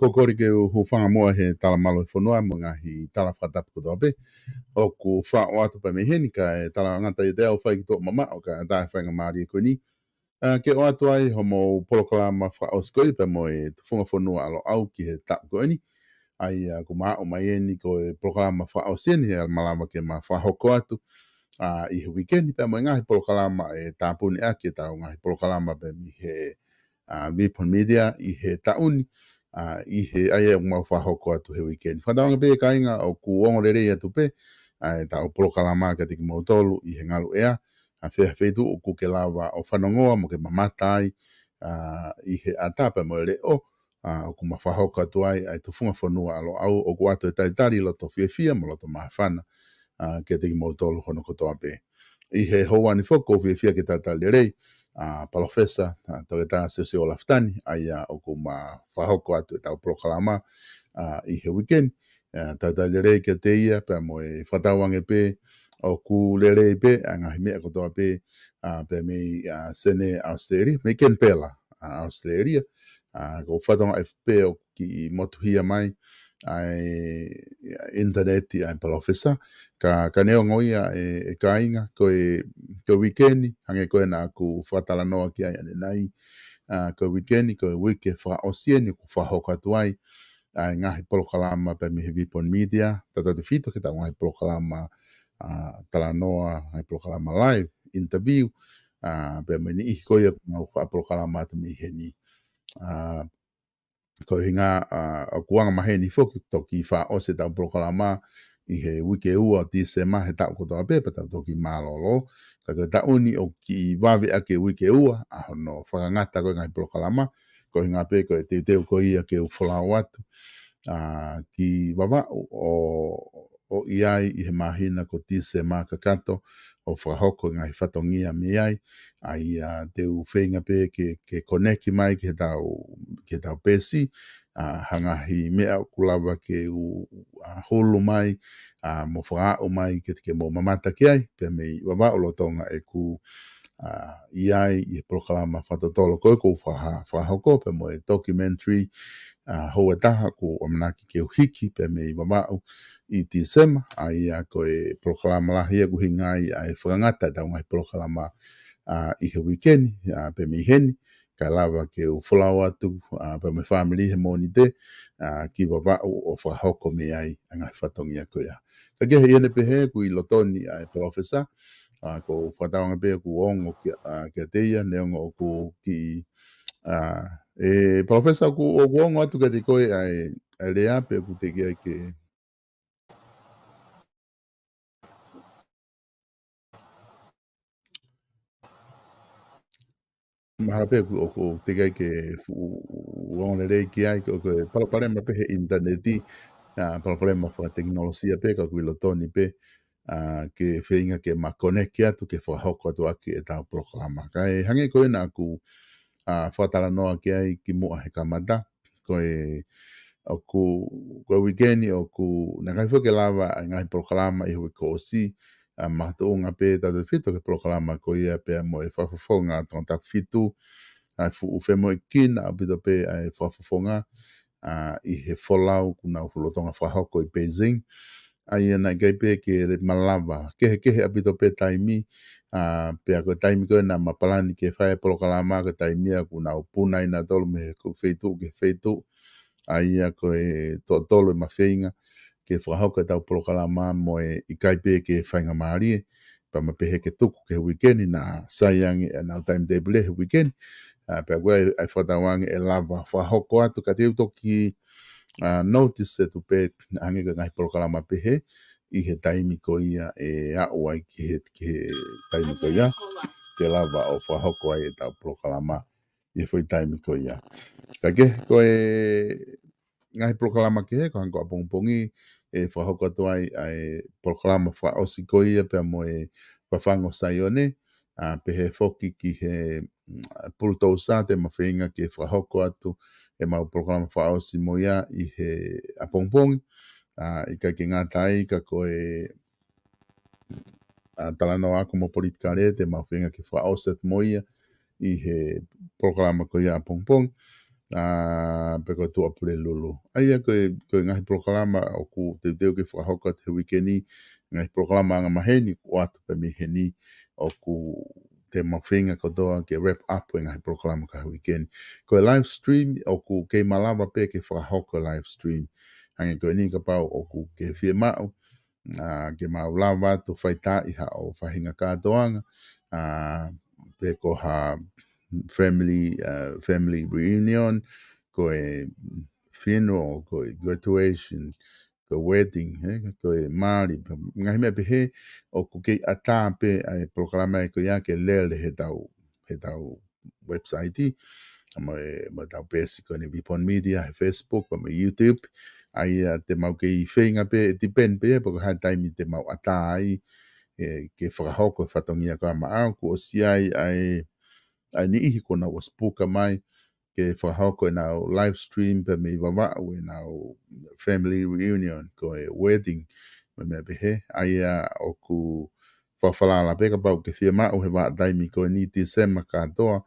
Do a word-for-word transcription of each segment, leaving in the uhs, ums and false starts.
Ko e kole ke u hūfanga muʻa he tala mālō e fonua mo e ngaahi tala fakatapu kotoa pē ʻoku faʻo atu pē mei heni, kae talangata ʻiate au ʻo fai ki tuʻa mamaʻo kae ʻatā e faingamālie ko eni, ʻa, ke ʻoatu ai hoʻomou polokalama fakaʻosi ko ia pea mo e Tufunga Fonua ʻa Loʻau ki he taʻu ko eni. ʻA ia ʻoku maʻu mai eni ko e polokalama fakaʻosi eni, ʻe malava ke ma fakahoko atu, ʻa, ʻi he uike ni pea mo e ngaahi polokalama ʻe tāpuni ʻaki ʻetau ngaahi polokalama pē mei he, ʻa, Vipon Media ʻi he taʻu ni, ʻa, ʻi he, ʻa ia ʻoku mau fakahoko atu he uike ni. Fakatauange pē kāinga ʻoku ongo lelei atu pē, ʻa, ʻetau polokalama kiate kimoutolu ʻi he ngaluʻea, ʻa, fē ha feituʻu ʻoku ke lava ʻo fanongoa mo ke mamata ai, ʻa, ʻi he ʻata pea mo e leʻo, ʻa, ʻoku ma fakahoko atu ai ʻa e Tufunga Fonua ʻa Loʻau, ʻoku ʻoatu e talitali loto fiefia mo loto māfana, ʻa, kiate kimoutolu hono kotoa pē. ʻI he houa ni foki ʻoku ou fiefia ke talitali lelei, ʻa, Palōfesa, ʻa, Toketā Siosiua Lafitani, ʻa ia ʻoku ma fakahoko atu ʻetau polokalama, ʻa, ʻi he uike ni, ʻa, talitali lelei kiate ia, pea mo e fakatauange pē ʻoku lelei pē ʻa e ngaahi meʻa kotoa pē, ʻa, pea mei, ʻa, Senē ʻAositelēlia, mei Kenipela, ʻa, ʻAositelēlia, ʻa, ʻoku ou fakatokangaʻi pē ʻoku kiʻi motuhia mai ʻa e, ʻa e ʻinitaneti ʻa e Palōfesa, ka, ka neongo ia ʻe, ʻe kāinga, ko e, ko e uike ni, hangē ko ē naʻa ku fakatalanoa ki ai ʻanenai, ʻa, ko e uike ni, ko e uike fakaʻosi eni ʻoku fakahoko atu ai ʻa e ngaahi polokalama pē mei he Vipon Media, tautautefito ki heʻetau ngaahi polokalama, ʻa, talanoa, ngaahi polokalama live, interview, ʻa, pea mo e niʻihi ko ia ʻoku mau fakapolokalama atu mei heni. ʻA, ko e ʻuhinga, ʻa, ʻoku anga maheni foki toki fakaʻosi ʻetau polokalama ʻi he uike ua ʻo Tīsema he taʻu kotoa pē, pea tau toki mālōlō. Ka ko e taʻu ni ʻoku kiʻi vave ʻaki e uike ua ʻa hono fakangata ko ē ngaahi polokalama, ko e ʻuhinga pē ko e teuteu ko ia ke u folau atu, ʻa, ki Vavaʻu ʻo, ʻo ʻi ai ʻi he māhina ko Tīsema kakato ʻo fakahoko e ngaahi fatongia mei ai. ʻA ia te u feinga pē ke, ke koneki mai ki heʻetau, ki heʻetau peesi, ʻa, ha ngaahi meʻa ʻoku lava ke u, ʻa, hulu mai, ʻa, mo fakaaʻu mai ke, ke mou mamata ki ai, pea mei Vavaʻu lolotonga ʻeku, ʻa, ʻi ai ʻi he polokalama fakatotolo ko ē ʻoku ou faka-, fakahoko pea mo e documentary, ʻa, houa ʻe taha ʻoku ʻamanaki ke u hiki pea mei Vavaʻu ʻi Tīsema, ʻa ia ko e polokalama lahi ia ʻoku ʻuhinga ai ʻa e fakangata ʻetau ngaahi polokalama, ʻa, ʻi he uike ni, ʻa, pea mei heni, kae lava ke u folau atu, ʻa, pea mo e fāmili he Mōnite, ʻa, ki Vavaʻu ʻo fakahoko mei ai ʻa e ngaahi fatongia ko ia. Ka ko e ʻuhinga pē he ʻoku ʻi loto ni ʻa e Palōfesa, ʻa, ʻoku ou fakatauange pē ʻoku ongo ki, ʻa, kiate ia, neongo ʻoku kiʻi, ʻa, ʻe Palōfesa ʻoku, ʻoku ongo atu kiate koe ʻa e, ʻa e lea pe ʻoku teʻeki ai ke mahalo pē ʻoku, ʻoku teʻeki ai ke fuʻu ongo lelei ki ai, ko, ko e palopalema pē he ʻinitaneti, ʻa, palopalema fakatekinolosia pē, ka ʻoku ʻi loto ni pē, ʻa, ke feinga ke ma koneki atu, ke fakahoko atu ʻaki ʻetau polokalama. Kae hangē ko ē naʻa ku, ʻa, fakatalanoa ki ai kimuʻa he kamata, ko e, ʻoku, ko e uike ni ʻoku, naʻe ʻikai foki ke lava ʻa e ngaahi polokalama ʻi he uike kuo ʻosi, ʻa, makatuʻunga pē tautautefito ki he polokalama ko ia pea mo e fakafofonga Tongatapu fitu, ʻa e fuʻu femoʻuekina ʻaupito pē ʻa e fakafofonga, ʻa, ʻi he folau ʻoku nau lolotonga fakahoko ʻi Beijing. ʻA ia naʻe ʻikai pē ke malava, kehekehe ʻaupito pē taimi, ʻa, pea ko e taimi ko ē naʻa ma palani ke fai e polokalama ko e taimi ia ʻoku nau puna ai nautolu mei he feituʻu ki he feituʻu. ʻA ia ko e toʻotolu ʻema feinga ke fakahoko ʻetau polokalama mo e ʻikai pē ke faingamālie, pea ma pehē ke tuku ki he uike ni naʻa sai ange ʻenau timetable he uike ni. ʻA, pea ko e, ʻa e fakatauange ʻe lava fakahoko atu ka te u toki, ʻa, notice atu pē hangē ko e ngaahi polokalama pehē ʻi he taimi ko ia ʻe aʻu ai ki he, ki he taimi ko ia ke lava ʻo fakahoko ai ʻetau polokalama ʻi he foʻi taimi ko ia. Ka ko e, ko e ngaahi polokalama kehe, ko e hangē ko ʻapongipongi, ʻe fakahoko atu ai ʻa e polokalama fakaʻosi ko ia pea mo e Fafangu ʻo Saione, ʻa, pehē foki ki he, mm, Pulutousa te ma feinga ke fakahoko atu ʻemau polokalama fakaʻosi mo ia ʻi he ʻapongipongi, ʻa, ʻikai ke ngata ai ka ko e ʻa, talanoa ako mo politikale, te mau feinga ke fakaʻosi atu mo ia ʻi he polokalama ko ia ʻapongipongi. ʻa, pe ko Tuʻapulelulu. ʻA ia ko e, ko e ngaahi polokalama ʻoku teuteu ke fakahoko atu he uike ni, ngaahi polokalama anga maheni, ʻoatu pē mei heni ʻoku te mau feinga kotoa ke wrap up e ngaahi polokalama ka he uike ni. Ko e live stream, ʻoku kei malava pē ke fakahoko live stream. Hangē ko eni kapau ʻoku ke fiemaʻu, ʻa, ke mau lava atu fai taʻi haʻo faʻahinga kātoanga, ʻa, pe ko ha family, ʻa, family reunion, ko e funeral, ko e graduation, ko e wedding, he, ko e mali, pe ngaahi meʻa pehē, ʻoku kei ʻatā pē ʻa e polokalama ē ko ia ke lele he tau, he tau website, mo e, mo e tau peesi ko eni Vipon Media, he Facebook, mo e YouTube. ʻA ia te mau kei feinga pē, ʻe depend pē, pe ko e hā e taimi te mau ʻatā ai, ʻe, ke fakahoko e fatongia ko ia maʻau, kuo ʻosi ʻi ai ʻa e, ʻa e niʻihi kuo nau ʻosi puka mai, ke fakahoko ʻenau live stream pē mei Vavaʻu ʻenau family reunion, ko e wedding, mo e meʻa pehē, ʻa ia ʻoku fakafalala pē kapau ʻoku ke fiemaʻu he vahaʻa taimi ko eni Tīsema kātoa,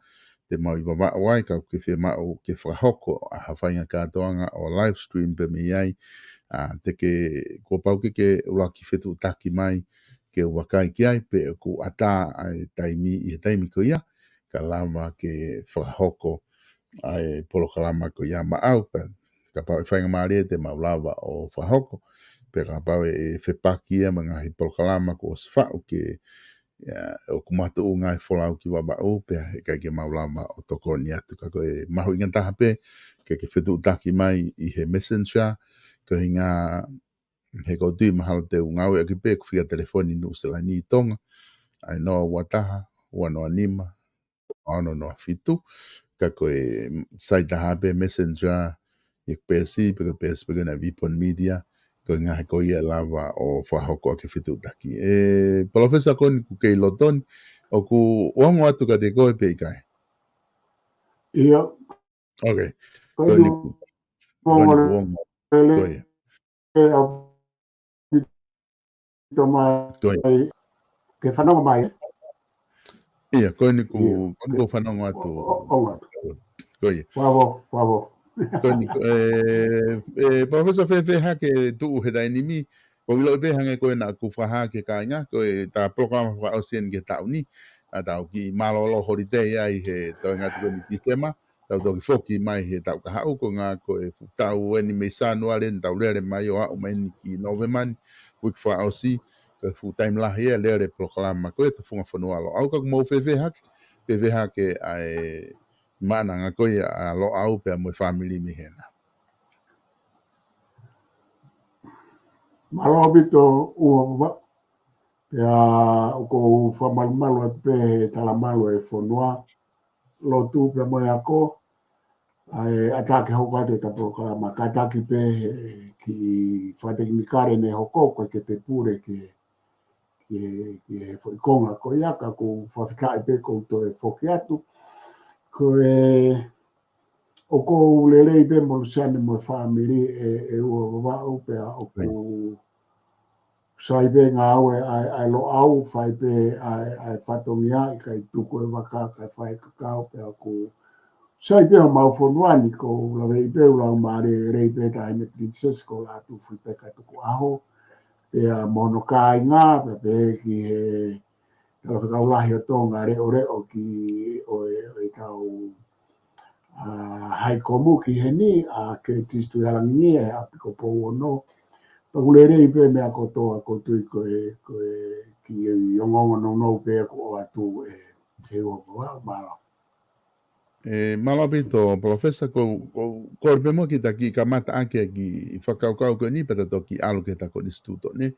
te mau ʻi Vavaʻu ai, ka ʻoku ke fiemaʻu ke fakahoko ʻa ha faʻahinga kātoanga ʻo live stream pē mei ai, ʻa, te ke, kuo pau ke ke ʻuluaki fetuʻutaki mai, ke u vakai ki ai, pe ʻoku ʻatā ʻa e taimi, ʻi he taimi ko ia, ka lava ke fakahoko ʻa e polokalama ko ia maʻau, pea kapau ʻe faingamālie te mau lava ʻo fakahoko, pea kapau ʻe fepaki ia mo e ngaahi polokalama kuo ʻosi faʻu ke, ʻa, ʻoku makatuʻunga e folau ki Vavaʻu, pea ʻe ʻikai ke mau lava ʻo tokoni atu, ka ko e mahuʻinga taha pē, ke ke fetuʻutaki mai ʻi he Messenger, ko e ʻuhinga he ʻoku ou tui mahalo te u ngāueʻaki pē ʻeku fika telefoni Nuʻusila ni ʻi Tonga, ʻa e noa ua taha, ua noa nima, ono noa fitu, ka ko e sai taha pē Messenger, ʻi he peesi, pe ko e peesi, pe ko ena Vipon Media, ko e ʻuhinga he ko ia ʻe lava ʻo fakahoko ʻaki e fetuʻutaki. ʻE, Palōfesa ko eni ʻoku kei loto ni, ʻoku ongo atu kiate koe pe ʻikai? ʻIo. Ok. Ko eni ʻoku ongo, ko eni ʻoku ongo atu. Ko ia. ʻE, ʻaupito mai, ko ia, ke fanongo mai. ʻIa, ko eni ʻoku, ʻIa, ko eni ʻoku fanongo atu. ʻO, ʻo, ʻo, ko ia. Favo, favo. Ko eni ʻoku, ʻe, ʻe, Palōfesa, fēfē hake tuʻu he taimi ni, ʻoku ou ʻiloʻi pē hangē ko ena ʻoku fakahā ki he kāinga, ko e ta polokalama fakaʻosi eni ki he taʻu ni, ʻa tau kiʻi mālōlō holiday ai he toenga atu ko eni Tīsema, tau toki foki mai he taʻu kahaʻu, ko e ʻuhinga ko e fuʻu taʻu eni mei Sānuali eni tau lele mai ʻo aʻu mai eni ki Nōvema ni, uike fakaʻosi, ko e fuʻu taimi lahi ʻe lele polokalama ko e Tufunga Fonua Loʻau, ka ʻoku mou fēfē hake, fēfē hake ʻa e maʻananga ko ia ʻa Loʻau pea mo e fāmili mei hena. Mālō ʻaupito ʻUa Vavaʻu, pea ʻoku ou fakamalumalu atu pē he talamalu e fonua, lotu pea mo e ako, ʻa e ʻatā ke hoko atu ʻeta polokalama, kātaki pē he kiʻi fakatekinikale ne hoko, ko e ke te pule ke, ke, ke foʻi konga ko ia, ka ʻoku ou fakafetaʻi pē ʻoku ou toe foki atu. Ko e, ʻoku ou lelei pē mo Lusiane mo e fāmili ē, ʻe ʻUa Vavaʻu, pea ʻoku sai pē ngāue ʻa e, ʻa e Loʻau, fai pē ʻa e, ʻa e fatongia, ʻikai tuku e vaka, ʻikai fai e kakau, pea ʻoku sai pē homau fonua ni, ʻoku ou laveʻi pē ʻoku laumālie lelei pē Taʻahine Princess, ko Lātūfuipeka Tukuʻaho, pea mo hono kāinga, pea pehē ki he Talafekau Lahi ʻo Tonga, Leʻoleʻo ki ʻo e, ʻo e kau ʻa Haikomu ki heni, ʻa Curtis Tuʻihalangi ʻi he ʻapi ko Pouono. Pea ʻoku lelei pē meʻa kotoa, ʻoku ou tui ko e, ko e kiʻi ongoongo nounou pē ʻoku ʻoatu ē, ʻe ʻUa Vavaʻu, mālō. ʻE, mālō ʻaupito, Palōfesa, ko, ko, ko e pē mo kita kiʻi kamata ʻaki e kiʻi fakakaukau ko eni pea ta toki ʻalu ki he ta konisitūtone.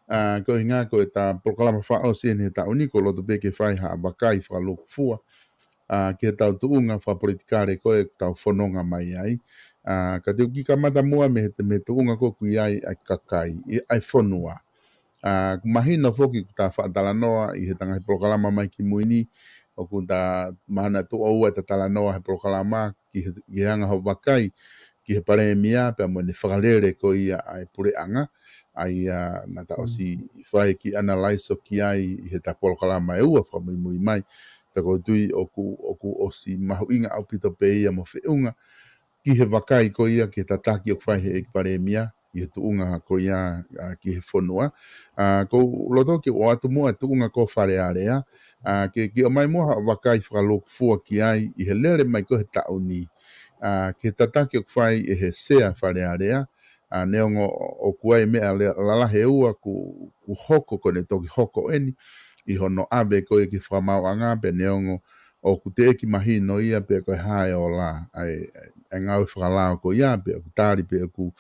ʻA, ko e ʻuhinga ko ʻeta polokalama fakaʻosi eni he taʻu ni, ʻoku ou loto pē ke fai ha vakai fakalūkufua ʻa, ki heʻetau tuʻunga fakapolitikale ko ē ʻoku tau fononga mai ai. ʻA, ka te u kiʻi kamata muʻa mei he, mei he tuʻunga ko ē ʻoku ʻi ai ʻa e kakai, ʻi, ʻa e fonua. ʻA, ʻoku mahino foki ʻoku ta faʻa talanoa ʻi heʻeta ngaahi polokalama mai ki mui ni, ʻoku ta mahalo naʻe tuʻo ua ʻeta talanoa he polokalama ki he, ki he anga hoʻo vakai ki he Palēmia, pea mo ʻene fakalele ko ia ʻa e puleʻanga, ʻa ia naʻa ta ʻosi fai e kiʻi analyze ʻo ki ai ʻi heʻeta polokalama ʻe ua fakamuimui mai, pea ʻoku ou tui ʻoku, ʻoku ʻosi mahuʻinga ʻaupito pē ia mo feʻunga, ki he vakai ko ia ki he tataki ʻoku fai he ʻEiki Palēmia ʻi he tuʻunga ko ia, ʻa, ki he fonua. ʻA, ʻoku ou loto ke u ʻoatu muʻa e tuʻunga ko Fale Alea, ʻa, ke, ke ʻomai muʻa ha vakai fakalūkufua ki ai ʻi he lele mai ko ē he taʻu ni, ʻa, ki he tataki ʻoku fai ʻe he Sea Fale Alea, ʻa, neongo ʻoku ʻi ai e meʻa le-, lalahi ʻe ua kuo, kuo hoko, ko ʻene toki hoko eni ʻi hono ʻave ko ē ki he fakamaauʻanga, pea neongo ʻoku teʻeki mahino ia pe ko e hā e ola ʻa e, e ngāue fakalao ko ia, pe ʻoku tali, pe ʻoku,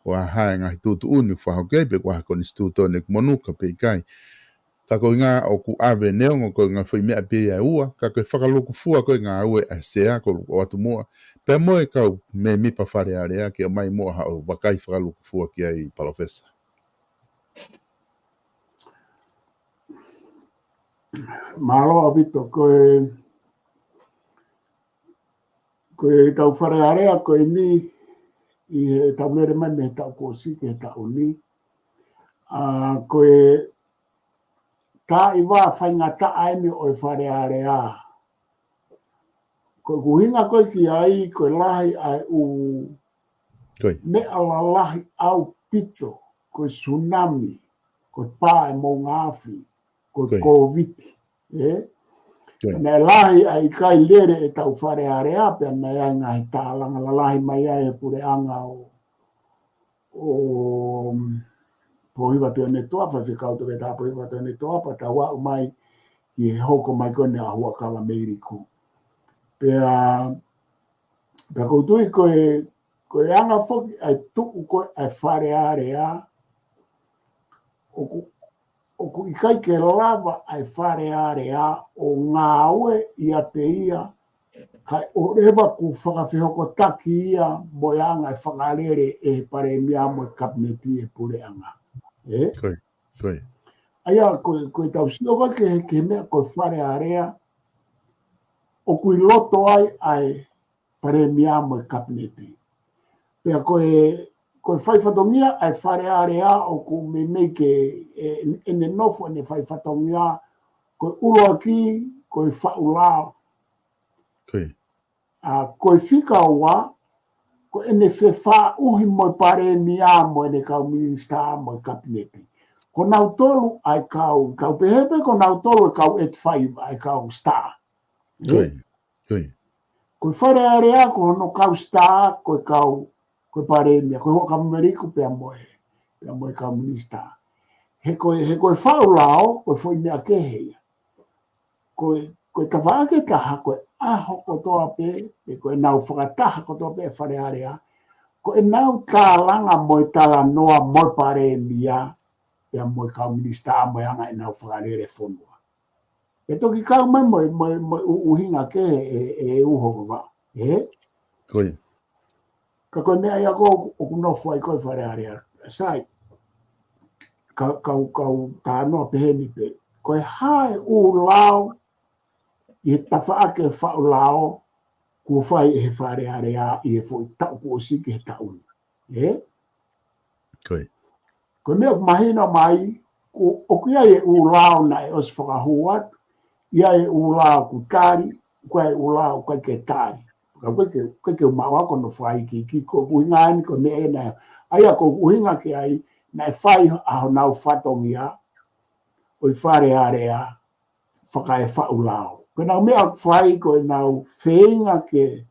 ʻoku ʻi ai e ngaahi tuʻutuʻuni ʻoku fakahoko ki ai, pe ʻoku ʻi ai ha konisitūtone ʻoku monuka pe ʻikai. Ka ko e ʻuhinga ʻoku ʻave, neongo ko e ngaahi foʻi meʻa pē ia ʻe ua, ka ko e fakalūkufua ko ē e ngāue ʻa e Sea, ʻoku ou ʻoatu muʻa, pea mo e kau mēmipa Fale Alea, ke ʻomai muʻa haʻo vakai fakalūkufua ki ai, Palōfesa. Mālō ʻaupito. Ko e, ko e tau Fale Alea ko eni, ʻi he tau lele mai mei he taʻu kuo ʻosi ki he taʻu ni, ʻa, ko e taimi faingataʻa eni ʻo e Fale Alea. Ko e ʻuhinga ko ē ki ai, ko e lahi ʻa e ʻū Ko ia. meʻa lalahi ʻaupito, ko e tsunami, ko e pā e moʻunga afi, ko e Ko ia. Kōviti, ē? Ko ia. Naʻe lahi ʻa e ʻikai lele e tau Fale Alea, pea naʻe ʻi ai e ngaahi tālanga lalahi mai ai e puleʻanga ʻo, ʻo Pōhiva Tuʻiʻonetoa, Faifekau Toketā Pōhiva Tuʻiʻonetoa, pea tau aʻu mai ki he hoko mai ko eni ʻa Huʻakavameiliku. Pea, pea ʻoku ou tui ko e, ko e anga foki ʻa e tuʻu ko ē ʻa e Fale Alea, ʻoku, ʻoku ʻikai ke lava ʻa e Fale Alea ʻo ngāue ʻiate ia, kae ʻoua leva kuo fakafehokotaki ia mo e anga e fakalele ʻe he Palēmia mo e Kapineti e puleʻanga. Ē? Ko ia, ko ia. ʻA ia, ko, ko e tau sio ko ē ki he, ki he meʻa ko e Fale Alea, ʻoku ʻi loto ai ʻa e Palēmia mo e Kapineti. Pea ko e, ko e fai fatongia ʻa e Fale Alea ʻoku meimei ke, ʻe, ʻene nofo ʻene fai fatongia, ko e ʻuluaki, ko e faʻu lao. Ko ia. ʻA, ko e fika ua, ko ʻene fefaʻuhi mo e Palēmia mo ʻene kau minisitā mo e Kapineti. Ko nautolu ʻa e kau, kau pehē pē ko nautolu e kau F five, ʻa e kau star. Ko ia, ko ia. Ko e Fale Alea ko hono kau star, ko e kau, ko e Palēmia, ko e Huʻakavameiliku pea mo e, pea mo e kau minisitā. He ko e, he ko e faʻu lao, ko e foʻi meʻa kehe ia. Ko e, ko e tafaʻaki ʻe taha, ko e ʻaho kotoa pē, pe ko ʻenau fakataha kotoa pē e Fale Alea, ko ʻenau tālanga mo e talanoa mo e Palēmia, pea mo e kau minisitā mo e anga ʻenau fakalele fonua. ʻE toki kau mai mo e, mo e, mo e ʻu-, ʻuhinga kehe ʻe, ʻe, ʻe uho va. Ē? Ko ia. Ka ko e meʻa ia ko ē ʻoku, ʻoku nofo ai ko ē Fale Alea. Sai. Ka, kau, kau talanoa pehē ni pē. Ko e hā e ʻū lao ʻi he tafaʻaki e faʻu lao kuo fai ʻe he Fale Alea ʻi he foʻi taʻu kuo ʻosi ki he taʻu ni. Ē? Ko ia. Ko e meʻa ʻoku mahino mai, ko, ʻoku ʻi ai e ʻū lao naʻe ʻosi fakahū atu, ʻi ai e ʻū lao kuo tali, ʻoku ʻi ai e ʻū lao ʻoku ʻikai ke tali. Ka ʻoku ʻikai ke, ʻikai ke u maʻu ʻa hono fakaikiiki, ko e ʻuhinga eni ko e meʻa ena. ʻA ia ko e ʻuhinga ki ai, naʻe fai ʻa honau fatongia, ʻo e Fale Alea, fakaefaʻulao. Ko ʻenau meʻa ʻoku fai, ko ʻenau feinga ke,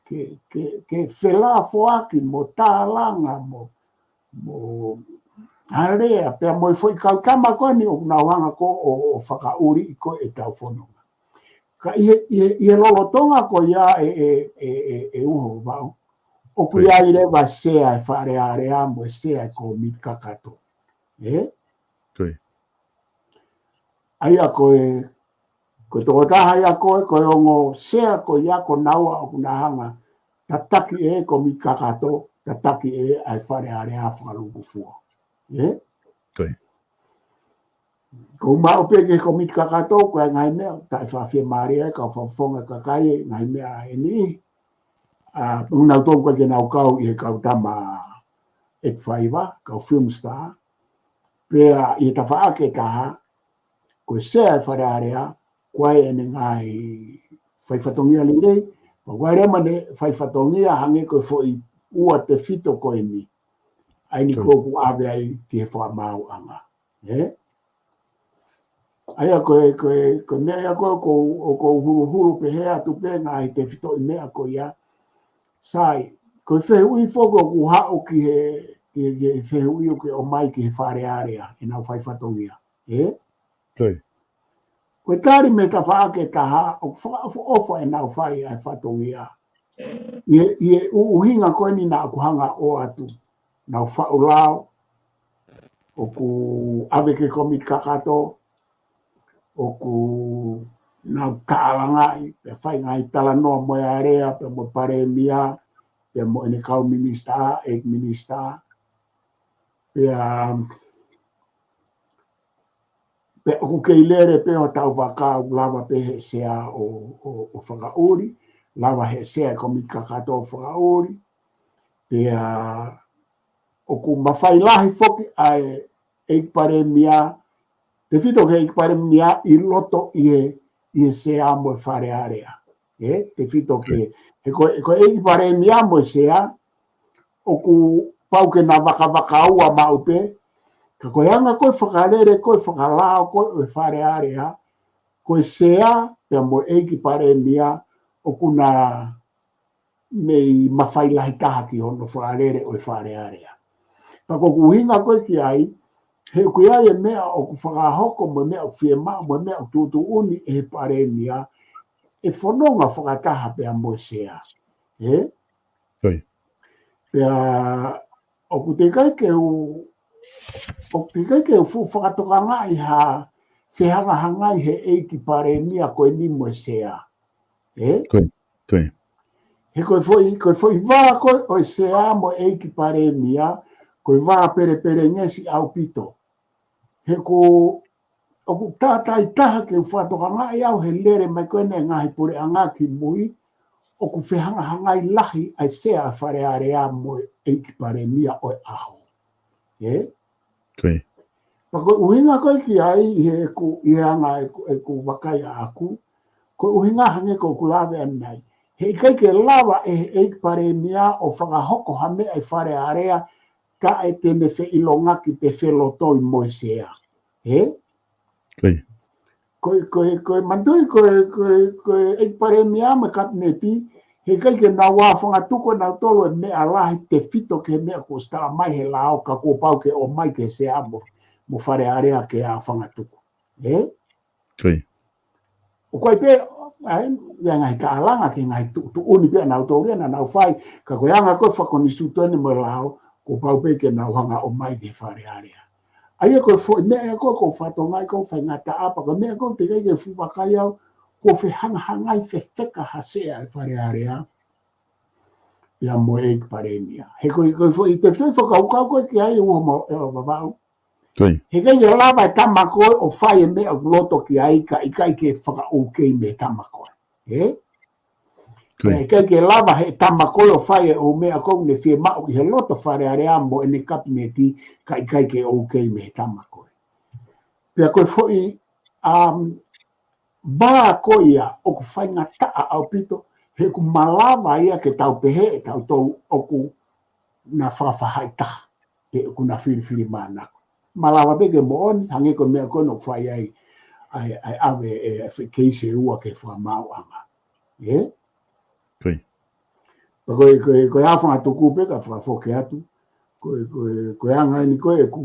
ke, ke, ke felafoaki mo tālanga mo, mo alea, pea mo e foʻi kau tama ko eni ʻoku nau hanga ko ē ʻo, ʻo fakaʻuliʻi ko ē ʻetau fononga. Ka ʻi he, ʻi he, ʻi he lolotonga ko ia ē, ē, ē, ē, ē uho Vau, ʻoku ʻi ai leva e sea e Fale Alea mo e sea e kōmiti kakato. Ē? Ko ia. ʻA ia ko e, ko e tokotaha ia ko ē, ko e ongo sea ko ia ko naua ʻoku na hanga tataki e kōmiti kakato, tataki e ʻa e Fale Alea fakalūkufua. Ē? Ko ia. Ko u maʻu pē ki he kōmiti kakato, ko e ngaahi meʻa, taʻe faʻa fiemālie ai, kau fakafofonga kakai, ngaahi meʻa eni. ʻA, ʻoku nau tō ko ē ke nau kau ʻi he kau tama F five, kau film star. Pea ʻi he tafaʻaki ʻe taha, ko e sea e Fale Alea, ko e ʻene ngaahi fai fatongia lelei, Pea ko e lea mai ʻene fai fatongia hangē ko e foʻi ua tefito ko eni. ʻA eni ko ē ʻoku ʻave ai ki he fakamaauʻanga. Ē? ʻA ia ko e, ko e, ko e meʻa ia ko ē ʻoku ou, ʻoku ou huluhulu pehē atu pē ngaahi tefitoʻi meʻa ko ia. Sai, ko e fehuʻi foki ʻoku haʻu ki he, ki he, ki he fehuʻi ʻoku ʻomai ki he Fale Alea, ʻenau fai fatongia. Ē? Ko e tali mei he tafaʻaki ʻe taha, ʻoku fakaʻofoʻofa ʻenau fai ʻa e fatongia. ʻI he, ʻi he ʻuhinga ko eni naʻa ku hanga ʻo ʻoatu. Nau faʻu lao, ʻoku ʻave ki he kōmiti kakato, ʻoku nau tālangaʻi, pea fai ngaahi talanoa mo e alea, pea mo e palēmia, pea mo ʻene kau minisitā, ʻeiki minisitā. Pea, pea ʻoku kei lele pē hotau vaka ʻoku lava pē he sea ʻo, ʻo, ʻo fakaʻuli, lava he sea e kōmiti kakato ʻo fakaʻuli. Pea ʻoku mafai lahi foki ʻa e ʻeiki palēmia, tefito ki he ʻeiki palēmia ʻi loto ʻi he, ʻi he sea mo e Fale Alea. Ē, tefito ki he, he ko, he ko e ʻeiki palēmia mo e sea, ʻoku pau ke na vakavakaua maʻu pē, ka ko e anga ko ē fakalele ko ē fakalao ko ē ʻo e Fale Alea, ko e sea pea mo e ʻeiki palēmia, ʻoku na mei mafai lahi taha ki hono fakalele ʻo e Fale Alea. Pea ko ʻeku ʻuhinga ko ē ki ai, he ʻoku ʻi ai e meʻa ʻoku fakahoko mo e meʻa ʻoku fiemaʻu mo e meʻa ʻoku tuʻutuʻuni ʻe he palēmia, ʻe fononga fakataha pea mo e sea. Ē? Pea ʻoku teʻeki ai ke u, ʻoku teʻeki ai ke u fuʻu fakatokangaʻi ha fehangahangai he ʻeiki palēmia ko eni mo e sea. Ē? He ko e foʻi, ko e foʻi vā ko ē ʻo e sea mo e ʻeiki palēmia, ko e vā pelepelengesi ʻaupito. He ko ʻoku tātāitaha ke u fakatokangaʻi au he lele mai ko eni e ngaahi puleʻanga ki mui, ʻoku fehangahangai lahi ʻa e sea ʻa e Fale Alea mo e ʻeiki palēmia ʻo e ʻaho. Ē? Pea ko e ʻuhinga ko ē ki ai ʻi he ʻeku, ʻi he anga ʻeku, ʻeku vakai ʻaʻaku, ko e ʻuhinga hangē ko ʻeku lave ʻanenai. He ʻikai ke lava ʻe he ʻeiki palēmia ʻo fakahoko ha meʻa ʻi Fale Alea, taʻe te ne feʻilongaki pe felotoi mo e sea. Ē? Ko e, ko e, ko e manatuʻi, ko e, ko e, ko e ʻeiki palēmia mo e kapineti, he ʻikai ke nau ʻā fangatuku ʻe nautolu e meʻa lahi tefito ki he meʻa kuo ʻosi tala mai he lao ka kuo pau ke ʻomai ki he sea mo, mo Fale Alea ke ʻā fangatuku. Ē? ʻOku ʻi ai pē, ʻa e, ʻi ai ngaahi tālanga ki he ngaahi tuʻutuʻuni pē ʻa nautolu ia naʻa nau fai, ka ko e anga ko ē fakakonisitūtone mo e lao, kuo pau pē ke nau hanga ʻo ʻomai ki he Fale Alea. ʻA ia ko e foʻi meʻa ia ko ē ʻoku ou fakatokangaʻi ʻoku faingataʻa pea ko e meʻa ʻoku teʻeki ai ke u fuʻu vakai au, kuo fehangahangai fefeka ha sea ʻa e Fale Alea pea mo e ʻeiki palēmia. He ko e, ko e foʻi tefitoʻi fakakaukau ko ē ki ai ʻe ua mo e Vavaʻu. He ʻikai ke lava e tama ko ē ʻo fai e meʻa ʻoku loto ki ai ka ʻikai ke faka-OK mei he tama ko ē. Ē? He ʻikai ke lava he tama ko ē ʻo fai e ʻū meʻa ko ē ʻoku ne fiemaʻu ʻi he loto Fale Alea mo ʻene kapineti ka ʻikai ke OK mei he tama ko ē. Pea ko e foʻi, um, vā ko ia ʻoku faingataʻa ʻaupito, he ʻoku malava ia ke tau pehē ʻe tautolu ʻoku na faʻafaʻahi taha, pe ʻoku na filifilimānako. Malava pē ke moʻoni, hangē ko e meʻa ko ē naʻe fai ai, ʻa e, ʻa e ʻave e, e keisi ʻe ua ki he fakamaauʻanga. Ē? Pea ko e, ko e, ko e ʻā fangatuku pē ka fakafoki atu. Ko e, ko e, ko e anga eni ko ē ʻeku,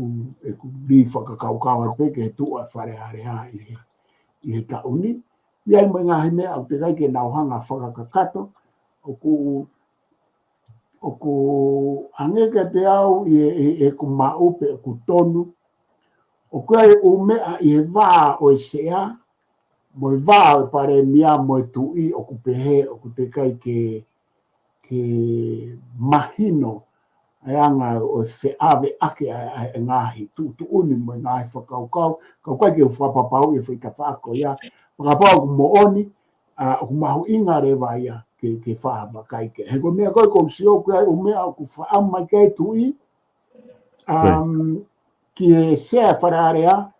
ʻeku lī fakakaukau atu pē ki he tuʻu ʻa e Fale Alea ʻi he, ʻi he taʻu ni. ʻI ai mo e ngaahi meʻa ʻoku teʻeki ai ke nau hanga fakakakato. ʻOku, ʻoku hangē kiate au ʻi he, ʻi he, ʻeku maʻu pē ʻoku tonu. ʻOku ʻi ai e ʻū meʻa ʻi he vā ʻo e sea, mo e vā ʻo e palēmia mo e tuʻi ʻoku pehē ʻoku teʻeki ai ke, ke mahino ʻa e anga ʻo e feʻaveʻaki ʻa e, ʻa e ngaahi tuʻutuʻuni mo e ngaahi fakakaukau, ka ʻoku ʻikai ke u fakapapauʻi e foʻi tafaʻaki ko ia, fakapapau ʻoku moʻoni, ʻa, ʻoku mahuʻinga leva ia ke, ke faʻa vakai ki ai. He ko e meʻa ko ē ʻoku ou sio ʻoku ʻi ai ʻū meʻa ʻoku faʻa mai ki ai e tuʻi, um, ki he sea Fale Alea,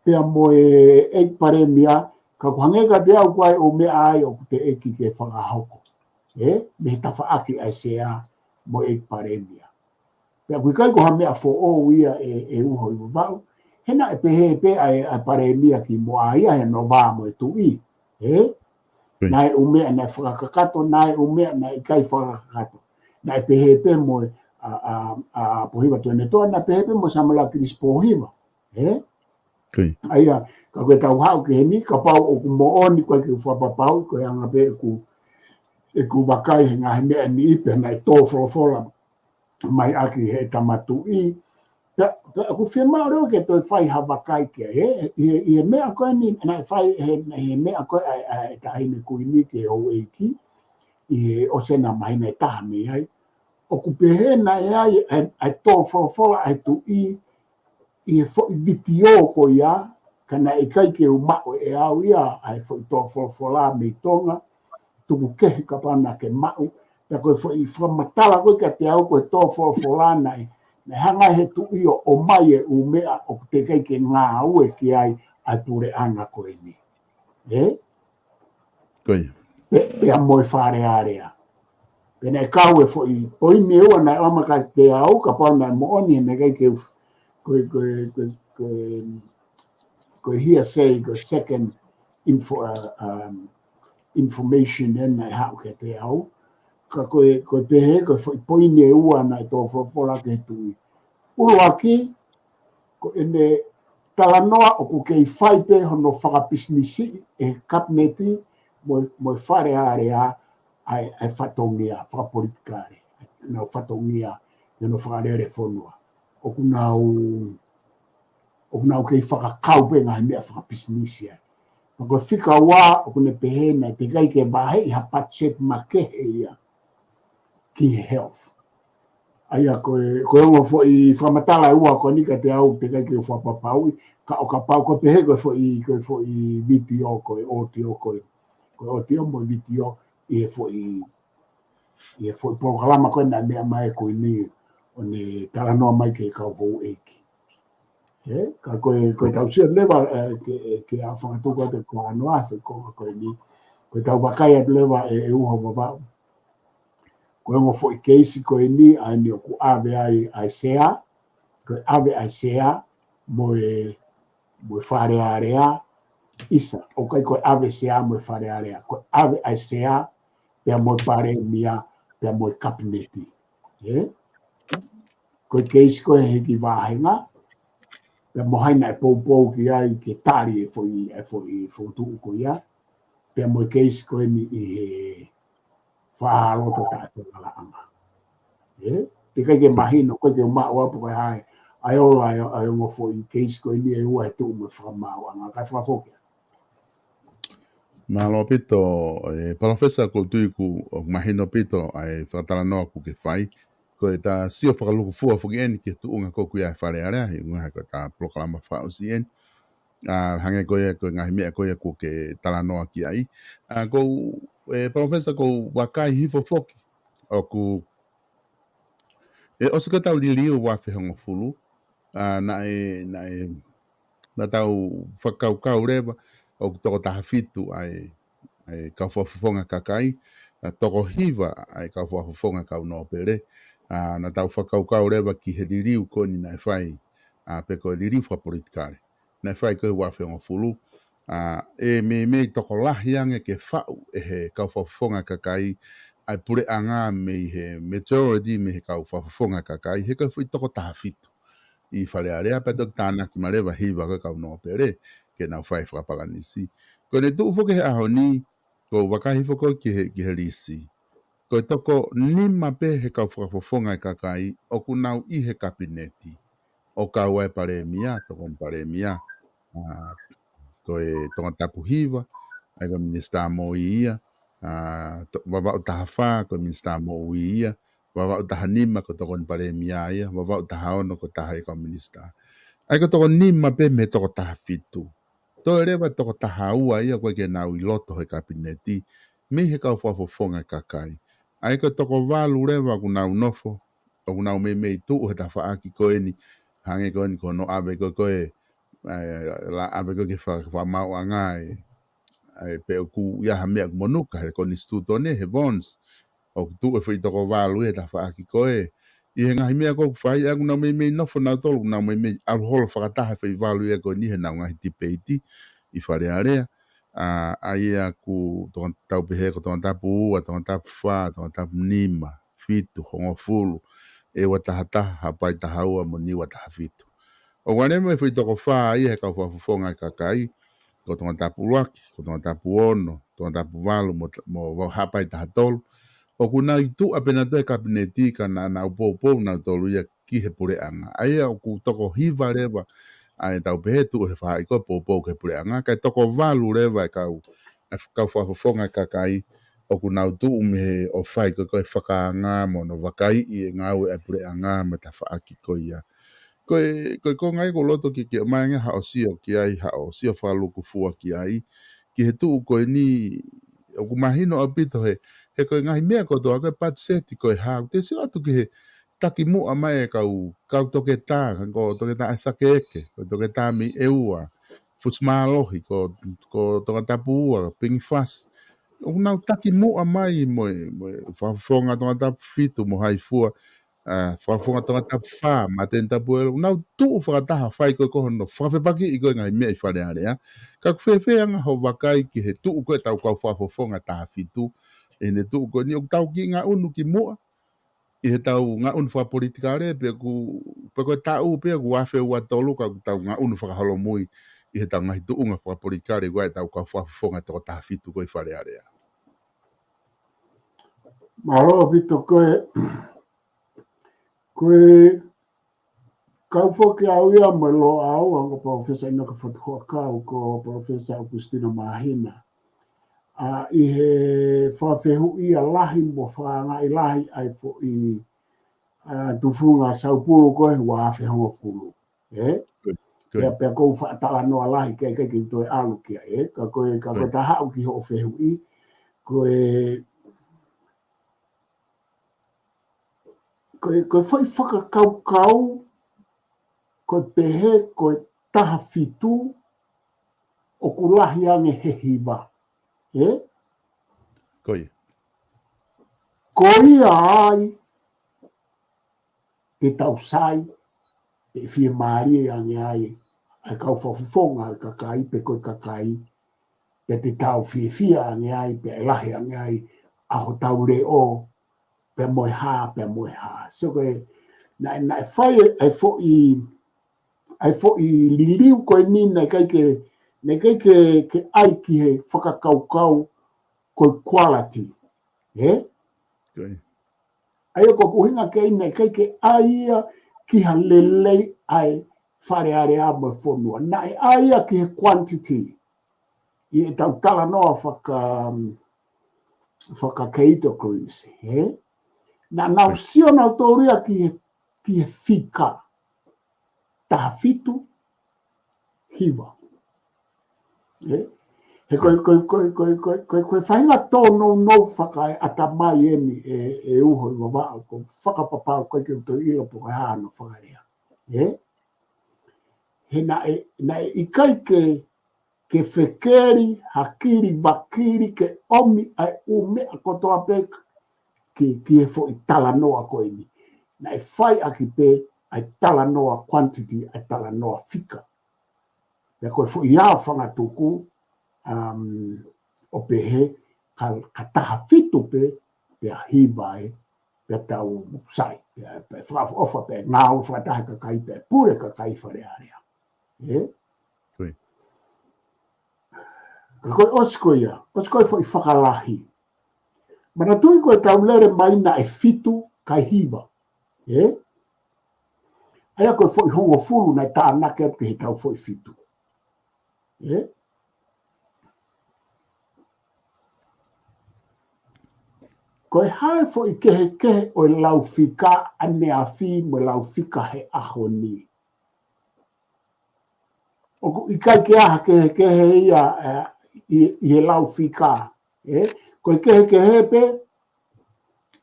pea mo e ʻeiki palēmia, ka ʻoku hangē kiate au ʻoku ʻi ai ʻū meʻa ai ʻoku teʻeki ke fakahoko. ē, mei he tafaʻaki ʻa e Sea mo e ʻEiki Palēmia. Pea ʻoku ʻikai ko ha meʻa foʻou ia ʻe, ʻe Uho ʻi Vavaʻu. He naʻe pehē pē ʻa e, ʻa e Palēmia kimuʻa ia he naʻe vā mo e Tuʻi, ē? Naʻe ʻū meʻa naʻe fakakakato, naʻe ʻū meʻa naʻe ʻikai fakakakato. Naʻe pehē pē mo e, ʻa, ʻa, ʻa Pōhiva Tuʻiʻonetoa, naʻe pehē pē mo Samuela Kilisi Pōhiva, ē? ʻA ia, ka ko e tau haʻu ki heni, kapau ʻoku moʻoni ko e ke fakapapauʻi, ko e anga pē ʻeku, ʻeku vakai he ngaahi meʻa ni ʻi pē naʻe tō folofola mai ʻaki he tama tuʻi. Pea, pea ʻoku fiemaʻu leva ke toe fai ha vakai ki ai, ē, ʻi he, ʻi he meʻa ko eni, naʻe fai he, ʻi he meʻa ko ē ʻa e, ʻa e taʻahine kuini ki he houʻeiki, ʻi he ʻosi ʻena māhina ʻe taha mei ai. ʻOku pehē naʻe ʻi ai, ʻa e, ʻa e tō folofola ʻa e tuʻi, ʻi he foʻi vitiō ko ia, ka naʻe ʻikai ke u maʻu ʻe au ia, ʻa e foʻi tō folofola mei Tonga, tuku kehe kapau naʻa ke maʻu, pea ko e foʻi fakamatala ko ē kiate au ko e tō folofola naʻe, naʻe hanga he tuʻi ʻo ʻomai e ʻū meʻa ʻoku teʻeki ai ke ngāue ki ai ʻa e puleʻanga ko eni. Ē? Ko ia. Pe-, pea mo e Fale Alea. Pea naʻe kau e foʻi poini ʻe ua naʻe ʻomai kiate au, kapau naʻe moʻoni he naʻe ʻikai ke u f-, ko e, ko e, ko e, ko e, ko e hearsay, ko e second info-, uh, um, information ʻena naʻe haʻu kiate au. Ka ko e, ko e pehē, ko e foʻi poini ʻe ua naʻe tō folofola ki he tuʻi. ʻUluaki, ko ʻene talanoa ʻoku kei fai pē hono fakapisinisiʻi ʻe he Kapineti mo, mo e Fale Alea ʻa e, ʻa e fatongia fakapolitikale, ʻenau fatongia, ʻenau fakalele fonua. ʻOku nau, ʻoku nau kei fakakau pē ngaahi meʻa fakapisinisi ai. Pea ko e fika ua, ʻoku ne pehē naʻe teʻeki ai ke vaheʻi ha budget makehe ia ki he health. ʻA ia ko e, ko e ongo foʻi fakamatala ʻe ua ko eni kiate au teʻeki ai ke u fakapapauʻi, ka ʻo kapau ko e pehē ko e foʻi, ko e foʻi vitiō, ko e audio, ko e, ko e audio mo e vitiō ʻi he foʻi, ʻi he foʻi polokalama ko ē naʻe meʻa mai e kuini ʻo ne talanoa mai ki he kau houʻeiki. Ē, ka ko e, ko e tau sio leva, ē, ke, ke ʻa fakatuku atu e talanoa, ʻa e foʻi konga ko eni. Ko e tau vakai atu leva ē, ʻe Uho Vavaʻu. Ko e ongo foʻi keisi ko eni, ʻa eni ʻoku ʻave ai ʻa e Sea, ko e ʻave ʻa e Sea, mo e, mo e Fale Alea, ʻisa, ʻoku ʻikai ko e ʻave Sea mo e Fale Alea, ko e ʻave ʻa e Sea, pea mo e Palēmia, pea mo e Kapineti. Ē? Ko e keisi ko ē he hiki vāhenga, pea mo hai naʻe poupou ki ai ke tali e foʻi, e foʻi fokotuʻu ko ia, pea mo e keisi ko eni ʻi he faʻahinga loto taʻefakalalaʻanga. Ē? Teʻeki ai ke mahino, ʻoku ʻikai ke u maʻu au pe ko e hā e, ʻa e ola ʻa e, ʻa e ongo foʻi keisi ko eni ʻe ua he tuʻu mo e fakamaauʻanga, kae fakafoki. Mālō ʻaupito, ē, Palōfesa, ʻoku ou tui ʻoku mahino ʻaupito ʻa e fakatalanoa ʻoku ke fai. Ko e ta sio fakalūkufua foki eni ki he tuʻunga ko ē ʻoku ʻi ai e Fale Alea, he ʻuhinga he ko e ta polokalama fakaʻosi eni. ʻA, hangē ko ia, ko e ngaahi meʻa ko ia ʻoku ke talanoa ki ai. ʻA, ʻoku ou, ē, Palōfesa, ʻoku ou vakai hifo foki ʻoku, ē, ʻosi ko ē ʻetau liliu ua afe hongofulu, ʻa, naʻe, naʻe, naʻa tau fakakaukau leva ʻoku toko taha fitu ʻa e, ʻa e kau fakafofonga kakai, ʻa, toko hiva ʻa e kau fakafofonga kau nōpele, ʻa, naʻa tau fakakaukau leva ki he liliu ko eni naʻe fai, ʻa, pe ko e liliu fakapolitikale naʻe fai ko ē ua afe hongofulu, ʻa, ʻe meimei tokolahi ange ke faʻu ʻe he kau fakafofonga kakai ʻa e puleʻanga mei he majority mei he kau fakafofonga kakai, he ko e foʻi toko taha fitu ʻi Fale Alea, pea toki tānaki mai leva hiva ko ē kau nōpele ke nau fai fakapalanisi. Ko ʻene tuʻu foki he ʻaho ni, ʻoku ou vakai hifo ko ē ki he, ki he lisi. Ko e toko nima pē he kau fakafofonga e kakai ʻoku nau ʻi he Kapineti. ʻO kau ai e Palēmia, tokoni Palēmia, ʻa, ko e toko taha hiva, ʻa ia ko e Minisitā Moʻui ia, ʻa, to-, Vavaʻu taha fā, ko e Minisitā Moʻui ia, Vavaʻu taha nima, ko e tokoni Palēmia ia, Vavaʻu taha ono, ko e taha ʻi he kau minisitā. ʻA ia ko e toko nima pē mei he toko taha fitu. Toe leva toko taha ua ia ʻoku ʻikai ke nau ʻi loto he Kapineti, mei he kau fakafofonga e kakai. ʻA ia ko e toko valu leva ʻoku nau nofo, ʻoku nau meimei tuʻu he tafaʻaki ko eni, hangē ko eni ko hono ʻave ko ē, ʻa e, la ʻave ko ē ki he fa-, fakamaauʻanga ē, ʻa e pe ʻoku ʻi ai ha meʻa ʻoku monuka he konisitūtone, he Vons, ʻOku tuʻu e foʻi toko valu ia he tafaʻaki ko ē. ʻI he ngaahi meʻa ko ē ʻoku fai, ʻa ē ʻoku nau meimei nofo nautolu, ʻoku nau meimei ʻalu holo fakataha e foʻi valu ia ko eni he ʻenau ngaahi tipeiti ʻi Fale Alea. ʻA, ʻa ia ʻoku tonga-, tau pehē ko Tongatapu ua, Tongatapu fā, Tongatapu nima, fitu, hongofulu, ʻEua taha taha, Haʻapai taha ua mo Niua taha fitu. ʻOku ʻalu mai e foʻi toko fā ia he kau fakafofonga e kakai, ko Tongatapu ʻuluaki, ko Tongatapu ono, Tongatapu valu, mo, mo Haʻapai taha tolu. ʻOku nau ʻi tuʻa pē nautolu he kapineti ka naʻa nau poupou nautolu ia ki he puleʻanga. ʻA ia ʻoku toko hiva leva ʻa e tau pehē tuʻu he faʻahi ko ē poupou ki he puleʻanga, kae toko valu leva e kau, e kau fakafofonga e kakai, ʻoku nau tuʻu mei he ʻo fai ko ē ko e fakaanga mo hono vakaiʻi e ngāue ʻa e puleʻanga mo e tafaʻaki ko ia. Ko e, ko e konga ia ʻoku ou loto ke ke ʻomai ange haʻo sio ki ai, haʻo sio fakalūkufua ki ai, ki he tuʻu ko eni ʻoku mahino ʻaupito he, he ko e ngaahi meʻa kotoa ko e patiseti ko e hā, te sio atu ki he taki muʻa mai e kau, kau toketā, ko Toketā ʻAisake Eke, ko Toketā mei ʻEua, Fusi Mālohi, ko, ko Tongatapu ua, Pingi Fasi. ʻOku nau taki muʻa mai mo e, mo e fakafofonga Tongatapu fitu mo Haifua, ʻa, fakafofonga Tongatapu fā, Māteni Tapuelu, ʻoku nau tuʻu fakataha fai ko ē ko hono fakafepakiʻi ko ē ngaahi meʻa ʻi Fale Alea. Ka ʻoku fēfē anga hoʻo vakai ki he tuʻu ko ē ʻetau kau fakafofonga taha fitu, ʻi heʻene tuʻu ko eni ʻoku tau kiʻi ngaʻunu ki muʻa ʻi heʻetau ngaʻunu fakapolitikale, pe ʻoku, pe ko e taʻu pē ʻoku ua afe ua tolu ka ʻoku tau ngaʻunu fakaholomui ʻi heʻetau ngaahi tuʻunga fakapolitikale ko ē ʻetau kau fakafofonga toko taha fitu ko ē ʻi Fale Alea. Mālō ʻaupito. Ko e, ko e kau foki au ia mo Loʻau, ʻa ia ko Professor ʻInoke Fotu Huʻakau, ko Professor ʻOkusitino Māhina. ʻA, ʻi he fakafehuʻia lahi mo fakaangaʻi lahi ʻa e foʻi, ʻa, tufunga saupulu ko ē ua afe hongofulu. Ē? Good, good. Pea, pea ʻoku ou faʻa talanoa lahi ki ai, ʻikai ke u toe ʻalu ki ai, ē? Ka ko e, ka ko e Good. Taha ʻoku ki hoʻo fehuʻi, ko e, ko e, ko e foʻi fakakaukau, ko e pehē, ko e taha fitu, ʻoku lahi ange he hiva. Ē? Ko ia. Ko ia ai, te tau sai, ʻe fiemālie ange ai, ʻa e kau fakafofonga ʻa e kakai, pe ko e kakai, pe te tau fiefia ange ai, pe ʻe lahi ange ai, ʻa hotau leʻo, pea mo e hā, pea mo e hā. So ko e, naʻe, naʻe fai e, e foʻi, e foʻi liliu ko eni naʻe ʻikai ke, naʻe ʻikai ke, ke ʻai ki he fakakaukau ko e quality. Ē? Good. ʻA ia ko e ʻuhinga ke ʻai naʻe ʻikai ke ʻai ia ki ha lelei ʻa e Fale Alea mo e fonua. Naʻe ʻai ia ki he quantity. ʻI heʻetau talanoa faka-, faka-categories, ē? Naʻa nau Right. sio nautolu ia ki he, ki he fika. Taha fitu, hiva. Ē? He ko e, ko e, ko e, ko e, ko e, ko e, ko e faʻahinga tōnounou fakaeʻatamai eni ʻe, ʻe Uho ʻi Vavaʻu, ko e fakapapau ʻikai ke u toe ʻilo pe ko e hā hono fakalea. Ē? He naʻe, naʻe ʻikai ke, ke fekeli, hakili, vakili, ke ʻomi ʻa e ʻū meʻa kotoa pē ki, ki he foʻi talanoa ko eni. Naʻe fai ʻaki pē ʻa e talanoa quantity, ʻa e talanoa fika. Pea ko e foʻi ʻā fangatuku, um, ʻo pehē, ka, ka taha fitu pē, pea hiva ē, pea tau sai, pea, pea fakaʻofoʻofa, pea ngāue fakataha e kakai, pea pule e kakai Fale Alea. Ē? Tui. Ka ko e ʻosi ko ia, ʻosi ko e foʻi fakalahi. Manatuʻi ko ʻetau lele mai naʻe fitu kae hiva. Ē? ʻA ia ko e foʻi hongofulu naʻe tānaki atu ki heʻetau foʻi fitu. Ē? Ko e hā e foʻi kehekehe ʻo e lau fika ʻaneafi mo e lau fika he ʻaho ni? ʻOku ʻikai ke ʻi ai ha kehekehe ia, ē, ʻi, ʻi he lau fika, ē? Ko e kehekehe pē,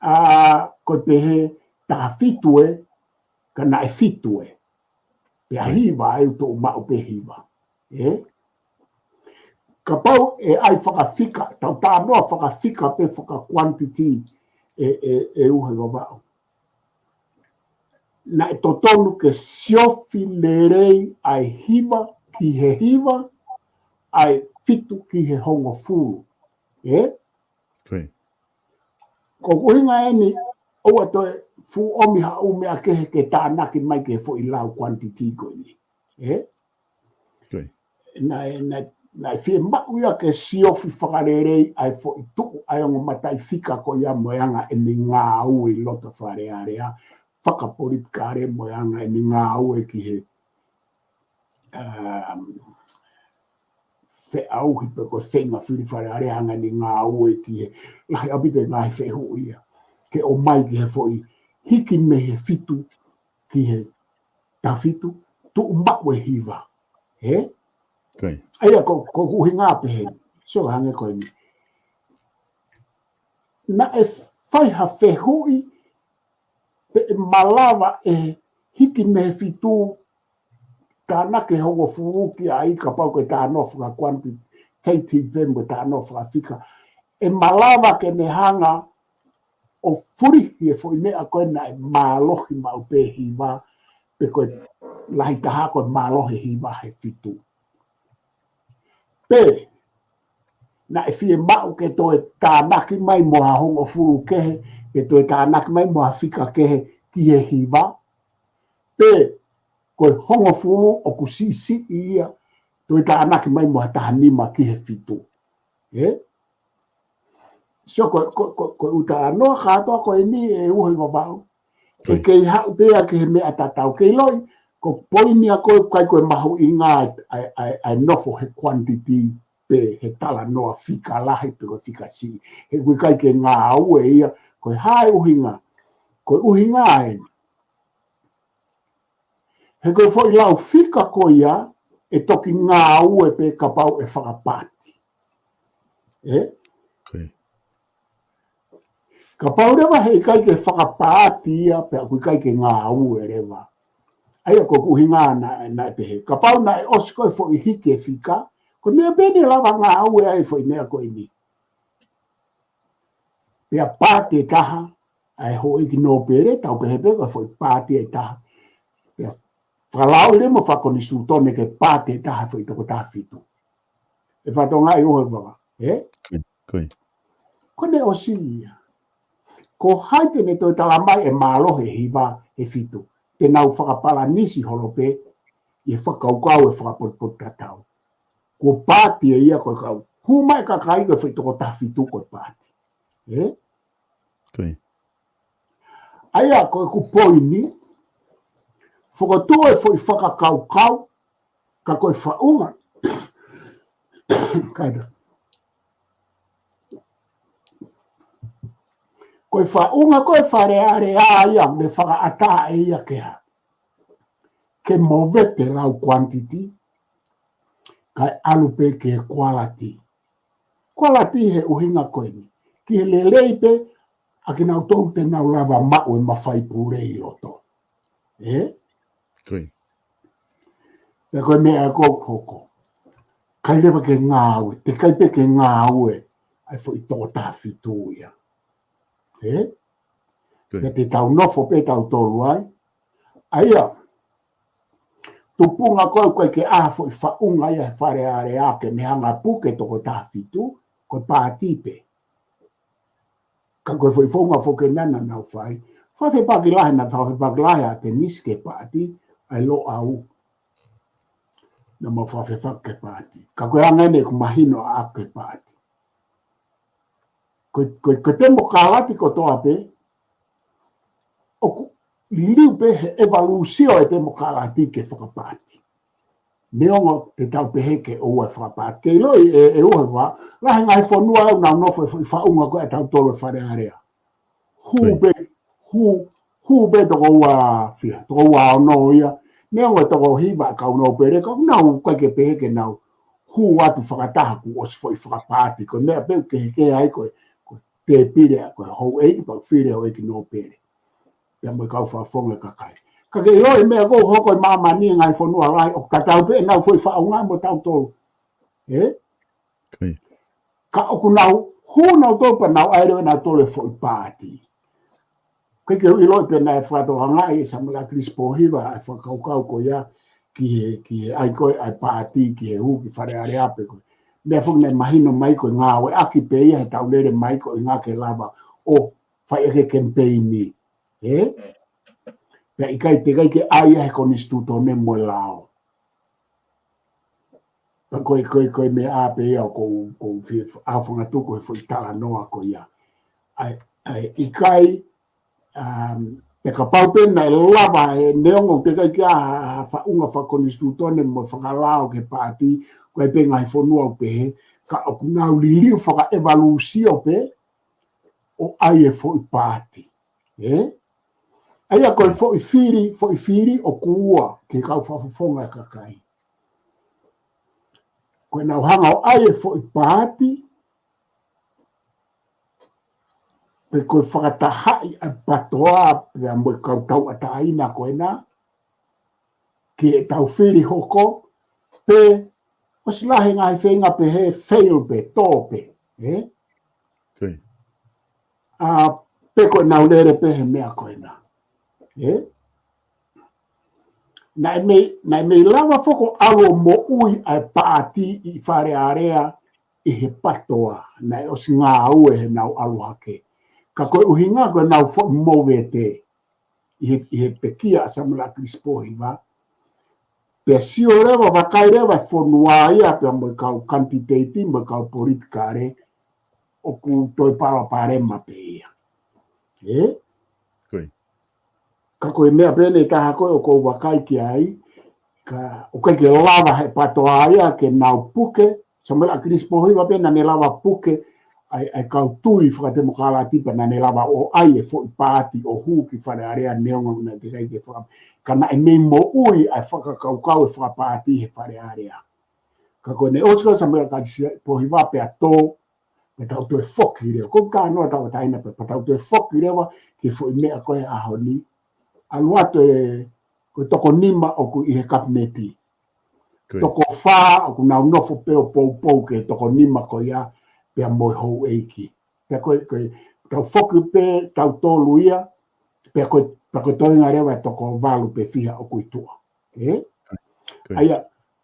ʻa, ko e pehē taha fitu ē, ka naʻe fitu ē. Pea Right. hiva ē, ʻoku tau maʻu pē hiva. Ē? Kapau ʻe ʻai fakafika, tau talanoa fakafika pe fakaquantity, ʻe, ʻe, ʻe Uhe Vavaʻu. Naʻe totonu ke siofi lelei ʻa e hiva ki he hiva, ʻa e fitu ki he hongofulu. Ē? Ko ʻeku ʻuhinga eni, ʻoua toe fuʻu ʻomi haʻu meʻa kehe ke tānaki mai ke foʻi lau quantity ko eni. Ē? Naʻe, naʻe, naʻe fiemaʻu ia ke siofi fakalelei ʻa e foʻi tuʻu ʻa e ongo mataʻi fika ko ia mo e anga ʻene ngāue ʻi loto Fale Alea, fakapolitikale mo e anga ʻene ngāue ki he, um, feʻauhi pe ko e feinga fili Fale Alea anga ʻene ngāue ki he lahi ʻaupito e ngaahi fehuʻi ia. Ke ʻomai ki he foʻi hiki mei he fitu ki he taha fitu, tuʻu maʻu e hiva. Ē? ʻA ia ko, ko ʻeku ʻuhinga pehē ni. Sio hangē ko eni. Naʻe fai ha fehuʻi pe ʻe malava ʻe hiki mei he fitu tānaki hongofulu ki ai kapau ko e tā nofo fakaquantitative pe mo e tā nofo fakafika. ʻE malava ke ne hanga ʻo fulihi e foʻi meʻa ko ē naʻe mālohi maʻu pē hiva, pe ko e lahi taha ko e mālohi hiva he fitu. Pe, naʻe fiemaʻu ke toe tānaki mai mo ha hongofulu kehe, pe toe tānaki mai mo ha fika kehe ki he hiva. Pe, ko e hongofulu ʻoku siʻisiʻi ia, toe tānaki mai mo ha taha nima ki he fitu. Ē? Sio ko, ko, ko, ko e ʻuta noa kātoa ko eni ʻe Uhe Vavaʻu. Ke kei haʻu pē ia ki he meʻa tatau. Kei ʻiloʻi, ko e poini ia ko e ʻikai ko e mahuʻinga ʻa e, ʻa e, ʻa e nofo he quantity pe he talanoa fika lahi pe ko e fika siʻi. He ʻoku ʻikai ke ngāue ia, ko e hā e ʻuhinga. Ko e ʻuhinga eni. He ko e foʻi lau fika ko ia, ʻe toki ngāue pē kapau ʻe fakapaati. Ē? Kapau leva he ʻikai ke fakapaati ia, pea ʻoku ʻikai ke ngāue leva. ʻA ia ko ʻeku ʻuhinga naʻe, naʻe pehē. Kapau naʻe ʻosi ko e foʻi hiki e fika, ko e meʻa pē ʻe lava ngāue ai foʻi meʻa ko eni. Pea paati ʻe taha, ʻa e houʻeiki nōpele, tau pehē pē ko e foʻi paati ʻe taha. Pea fakalauʻi leva mo fakakonisitūtone ke paati ʻe taha foʻi toko taha fitu. ʻE fatongia ʻa Uhe Vavaʻu, ē? Ko ʻene ʻosi ia. Ko hai te ne toe tala mai ʻe mālohi e hiva he fitu. Te nau fakapalanisi holo pē, ʻi he fakakaukau e fakapotopoto tatau. Ko e paati ʻe ia ko e kau. Hū mai kakai ko e foʻi toko taha fitu ko e paati. Ē? ʻA ia ko ʻeku poini, fokotuʻu e foʻi fakakaukau, ka ko e faʻunga. Kaita. Ko e faʻunga ko e Fale Alea ia, me fakaʻatā ʻe ia ke hā. Ke movete lau quantity, kae ʻalu pē ki he quality. Quality he ʻuhinga ko eni. Ki he lelei pē, ʻa kinautolu te nau lava maʻu e mafai pule ʻi loto. Ē? Pea ko e meʻa ko ē ʻoku hoko. ʻIkai leva ke ngāue, teʻeki ai pē ke ngāue, ʻa e foʻi toko taha fitu ia. Ē? Pea te tau nofo pē tautolu ai. ʻA ia, tupunga ko ē ʻoku ʻikai ke ʻi ai ha foʻi faʻunga ia he Fale Alea ke ne hanga puke toko taha fitu, ko e paati pē. Ka ko e foʻi founga foki ena naʻa nau fai. Fakafepaki lahi, naʻe fakafepaki lahi ʻa Tenisi ki he paati, ʻa e Loʻau. Naʻa mau fakafepaki ki he paati. Ka ko e anga eni ʻeku mahino ʻaʻaku ki he paati. Ko, ko, ko e temokalati kotoa pē, ʻoku liliu pē he ʻevalūsio e temokalati ke fakapaati. Neongo te tau pehē ke ʻoua ʻe fakapaati. Ke ʻiloʻi ʻe, ʻe Uhe Vavaʻu, lahi e ngaahi fonua ʻoku nau nofo he foʻi faʻunga ko ē ʻatautolu e Fale Alea. Hū pē, hū, hū pē toko ua fiha, toko ua ono ia. Neongo e toko hiva kau nōpele, ka ʻoku nau ʻikai ke pehē ke nau hū atu fakataha kuo ʻosi foʻi fakapaati. Ko e meʻa pē ʻoku kehekehe ai ko e, ko e tēpile, ko e houʻeiki, pea fili e houʻeiki nōpele. Pea mo e kau fakafofonga kakai. Ka ke ʻiloʻi e meʻa ko ē hoko ʻi māmani e ngaahi fonua lahi, ʻoku tatau pē ʻenau foʻi faʻunga mo tautolu. Ē? Ka ʻoku nau hū nautolu pea nau ʻai leva nautolu e foʻi paati. ʻIkai ke u ʻiloʻi pe naʻe fakatokangaʻi ʻe Samuela ʻAkilisi Pōhiva ʻa e fakakaukau ko ia ki he, ki he ʻai ko ē ʻa e paati ki he hū ki Fale Alea pe ko e meʻa foki naʻe mahino mai ko e ngāueʻaki pē ia he tau lele mai ko e ʻuhinga ke lava ʻo fai ʻaki e kemipeini. Ē? Pea ʻikai, teʻeki ai ke ʻai ia he konisitūtone mo e lao. Pea ko e, ko e, ko e meʻa pē ia ʻoku ou, ʻoku ou fie f-, ʻaofangatuku he foʻi talanoa ko ia. ʻAi, ʻai, ʻikai, um, pea kapau pē naʻe lava ē, neongo teʻeki ai ke ʻi ai ha, ha faʻunga fakakonisitūtone mo fakalao ki he paati, ko e pē ngaahi fonua ʻoku pehē, ka ʻoku nau liliu fakaʻevalūsio pē, ʻo ʻai e foʻi paati. Ē? ʻA ia ko e foʻi fili, foʻi fili ʻoku ua ki he kau fakafofonga ʻa e kakai. Ko ʻenau hanga ʻo ʻai e foʻi paati, pe ko e fakatahaʻi ʻa e PATOA pea mo e kau tauʻatāina ko ena, ki heʻetau fili hoko, pe ʻosi lahi e ngaahi feinga pehē fail pē, tō pē, ē? Ko ia. ʻA, pe ko ʻenau lele pē he meʻa ko ena. Ē? Naʻe mei, naʻe mei lava foki ʻo ʻalu ʻo moʻui ʻa e paati ʻi Fale Alea ʻi he PATOA. Naʻe ʻosi ngāue heʻenau ʻalu hake. Ka ko e ʻuhinga ko ʻenau foʻi movete ʻi he, ʻi he pekia ʻa Samuela ʻAkilisi Pōhiva. Pea sio leva, vakai leva e fonua ia pea mo e kau kanititeiti, mo e kau politikale, ʻoku toe palopalema pē ia. Ē? Ko ia. Ka ko e meʻa pē ʻe taha ko ē ʻoku ou vakai ki ai, ka ʻoku ʻikai ke lava he PATOA ia ke nau puke, Samuela ʻAkilisi Pōhiva pē naʻa ne lava puke ʻa e, ʻa e kau tui fakatemokalati pea naʻa ne lava ʻo ʻai e foʻi paati ʻo hū ki Fale Alea neongo naʻe teʻeki ai ke faka-, ka naʻe mei moʻui ʻa e fakakaukau e fakapaati he Fale Alea. Ka ko ʻene ʻosi ko ē Samuela ʻAkilisi Pōhiva pea tō, pea tau toe foki leva. Ko e talanoa tauʻatāina pē, pea tau toe foki leva ki he foʻi meʻa ko ē he ʻaho ni. ʻAlu atu e, ko e toko nima ʻoku ʻi he kapineti. Ko ia. Toko fā ʻoku nau nofo pē ʻo poupou ki he toko nima ko ia pea mo e houʻeiki. Pea ko e, ko e, tau foki pē tautolu ia, pea ko e, pea ko e toenga leva e toko valu pe fiha ʻoku ʻi tuʻa. Ē? Ko ia. ʻA ia,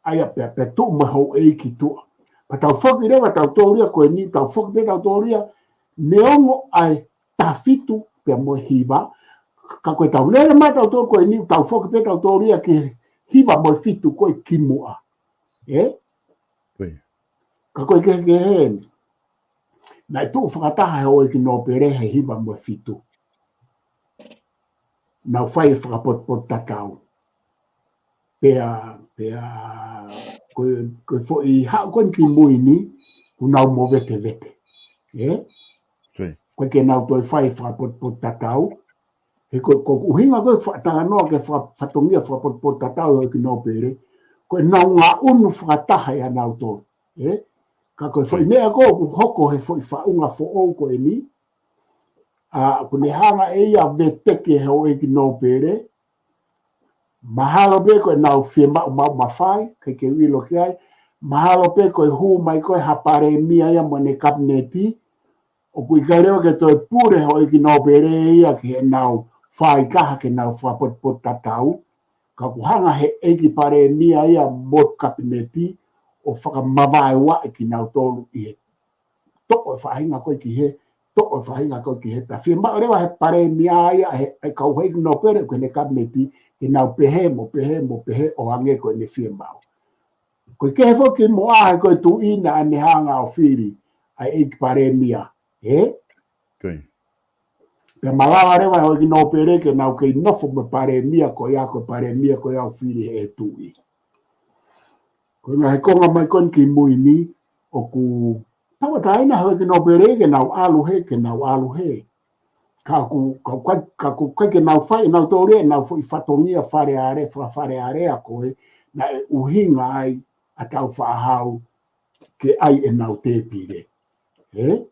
ʻa ia pea, pea tuʻu mo e houʻeiki tuʻa. Pea tau foki leva tautolu ia ko eni, tau foki pē tautolu ia, neongo ʻa e taha fitu pea mo e hiva, ka ko e tau lele mai tautolu ko eni, tau foki pē tautolu ia ki he hiva mo e fitu ko ē kimuʻa. Ē? Ko ia. Ka ko e kehekehe eni. Naʻe tuʻu fakataha e houʻeiki nōpele he hiva mo e fitu. Nau fai e fakapotopoto tatau. Pea, pea, ko e, ko e foʻi haʻu ko eni ki mui ni, kuo nau movetevete. Ē? Ko ia. ʻOku ʻikai ke nau toe fai e fakapotopoto tatau. He ko, ko e ʻuhinga ko ē fakatalanoa ki he faka-, fatongia fakapotopoto tatau e houʻeiki nōpele, ko ʻenau ngaʻunu fakataha ʻia nautolu. Ē? Ka ko e foʻi meʻa ko ē ʻoku hoko he foʻi faʻunga foʻou ko eni, ʻa, ʻoku ne hanga ʻe ia ʻo veteki e houʻeiki nōpele, mahalo pē ko ʻenau fiemaʻu maʻu mafai, ʻikai ke u ʻilo ki ai, mahalo pē ko e hū mai ko ē ha palēmia ia mo ʻene kapineti, ʻoku ʻikai leva ke toe pule houʻeiki nōpele ia ki heʻenau fāitaha ke nau fakapotopoto tatau, ka ʻoku hanga he ʻeiki palēmia ia mo e kapineti ʻo fakamavaeua ʻe kinautolu ʻi he toʻo e faʻahinga ko ē ki hē, toʻo e faʻahinga ko ē ki hē. Pea fiemaʻu leva he palēmia ia, he, he kau houʻeiki nōpele ʻoku ʻi heʻene kapineti, ke nau pehē mo pehē mo pehē ʻo hangē ko ʻene fiemaʻu. Ko e kehe foki mo ʻa e ko e tuʻi naʻa ne hanga ʻo fili ʻa e ʻeiki palēmia, ē? Ko ia. Pea malava leva e houʻeiki nōpele ke nau kei nofo mo e palēmia ko ia, ko e palēmia ko ia ʻoku fili ʻe he tuʻi. Ko e ngaahi konga mai ko eni ki mui ni, ʻoku tauʻatāina e houʻeiki nōpele ke nau ʻalu hē, ke nau ʻalu hē. Ka ʻoku, ka ʻoku, ka ʻoku ʻikai ke nau fai ʻe nautolu ia ʻenau foʻi fatongia Fale Alea, faka-Fale Alea ko ē, naʻe ʻuhinga ai ʻa Tāufaʻāhau ke ʻai ʻenau tēpile. Ē?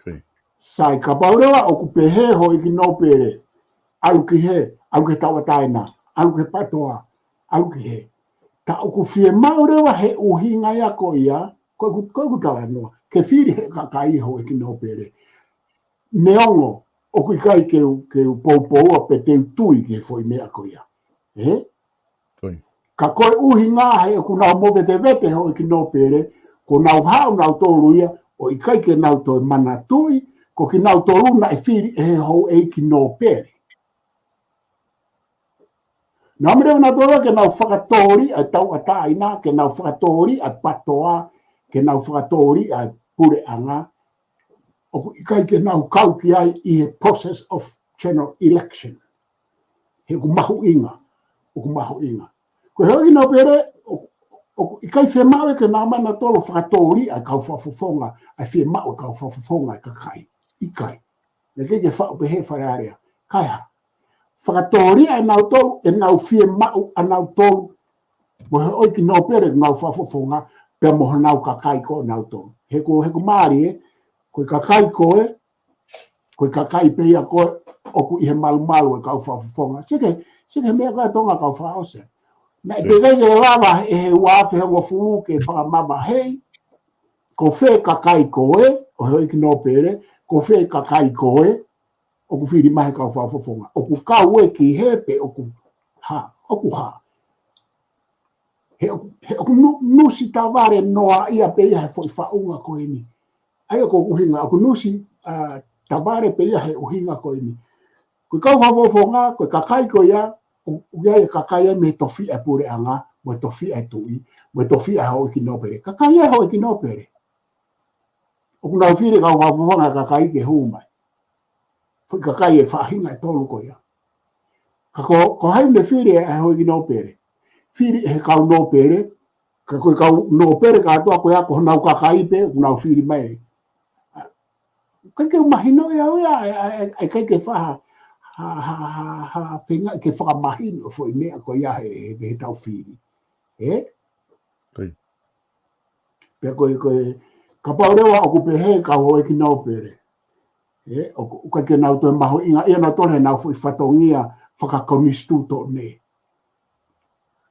Ko ia. Sai, kapau leva ʻoku pehē houʻeiki nōpele, ʻalu ki hē, ʻalu ki he tauʻatāina, ʻalu ki he PATOA, ʻalu ki hē. Ta ʻoku fiemaʻu leva he ʻuhinga ia ko ia, ko ʻeku, ko ʻeku talanoa, ke fili he kakai houʻeiki nōpele. Neongo, ʻoku ʻikai ke u, ke u poupoua pe te u tui ki he foʻi meʻa ko ia. Ē? Ka ko e ʻuhinga he ʻoku nau movetevete houʻeiki nōpele, ko nau haʻu nautolu ia, ʻo ʻikai ke nau toe manatuʻi, ko kinautolu naʻe fili ʻe he houʻeiki nōpele. Nau mele nautolu ke nau fakatōliʻa e tauʻatāina, ke nau fakatōliʻa e patoa, ke nau fakatōliʻa e puleʻanga, ʻoku ʻikai ke nau kau ki ai ʻi he process of general election. He ʻoku mahuʻinga, ʻoku mahuʻinga. Ko e houʻeiki nōpele, ʻoku, ʻoku ʻikai fiemaʻu ke nau mai nautolu fakatōliʻa e kau fakafofonga, ʻa e fiemaʻu e kau fakafofonga e kakai. ʻIkai. Naʻe ʻikai ke faʻu pehē Fale Alea. Kae hā. Fakatōliʻa ʻe nautolu, ʻenau fiemaʻu ʻanautolu, mo e houʻeiki nōpele ʻoku nau fakafofonga, pea mo honau kakai ko nautolu. He ko, he ko mālie, ko e kakai ko ē, ko e kakai pē ia ko ē ʻoku ʻi he malumalu e kau fakafofonga. Sike, sike meʻa ko e Tonga kau fakaʻosi. Naʻe teʻeki ke lava ʻe he ua afe hongofulu ke fakamavaheʻi, ko fē kakai ko ē, ʻo e houʻeiki nōpele, ko fē kakai ko ē, ʻoku fili mai he kau fakafofonga. ʻOku kau ē ki hē pe ʻoku hā, ʻoku hā. He ʻoku, he ʻoku nu-, nusi tavale noa ia pē ia he foʻi faʻunga ko eni. ʻA ia ko e ʻuhinga, ʻoku nusi, ā, tavale pē ia he ʻuhinga ko eni. Ko e kau fakafofonga, ko e kakai ko ia, ʻoku, ʻoku ʻi ai e kakai ia mei he tofiʻa e puleʻanga, mo e tofiʻa e tuʻi, mo e tofiʻa e houʻeiki nōpele. Kakai ia e houʻeiki nōpele. ʻOku nau fili e kau fakafofonga e kakai ke hū mai. Foʻi kakai e faʻahinga ʻe tolu ko ia. Ka ko, ko hai naʻe fili e houʻeiki nōpele. Fili ʻe he kau nōpele, ka ko e kau nōpele kātoa ko ia ko honau kakai pē, ʻoku nau fili mai. ʻA, ʻikai ke u mahinoʻi au ia, ʻa, ʻa, ʻa, ʻikai ke faʻa, ha, ha, ha, ha, feinga ke fakamahino foʻi meʻa ko ia he, he, he tau fili. Ē? Pea ko e, ko e, kapau leva ʻoku pehē kau houʻeiki nōpele. Ē, ʻoku, ʻoku ʻikai ke nau toe mahuʻingaʻia nautolu heʻenau foʻi fatongia fakakonisitūtone.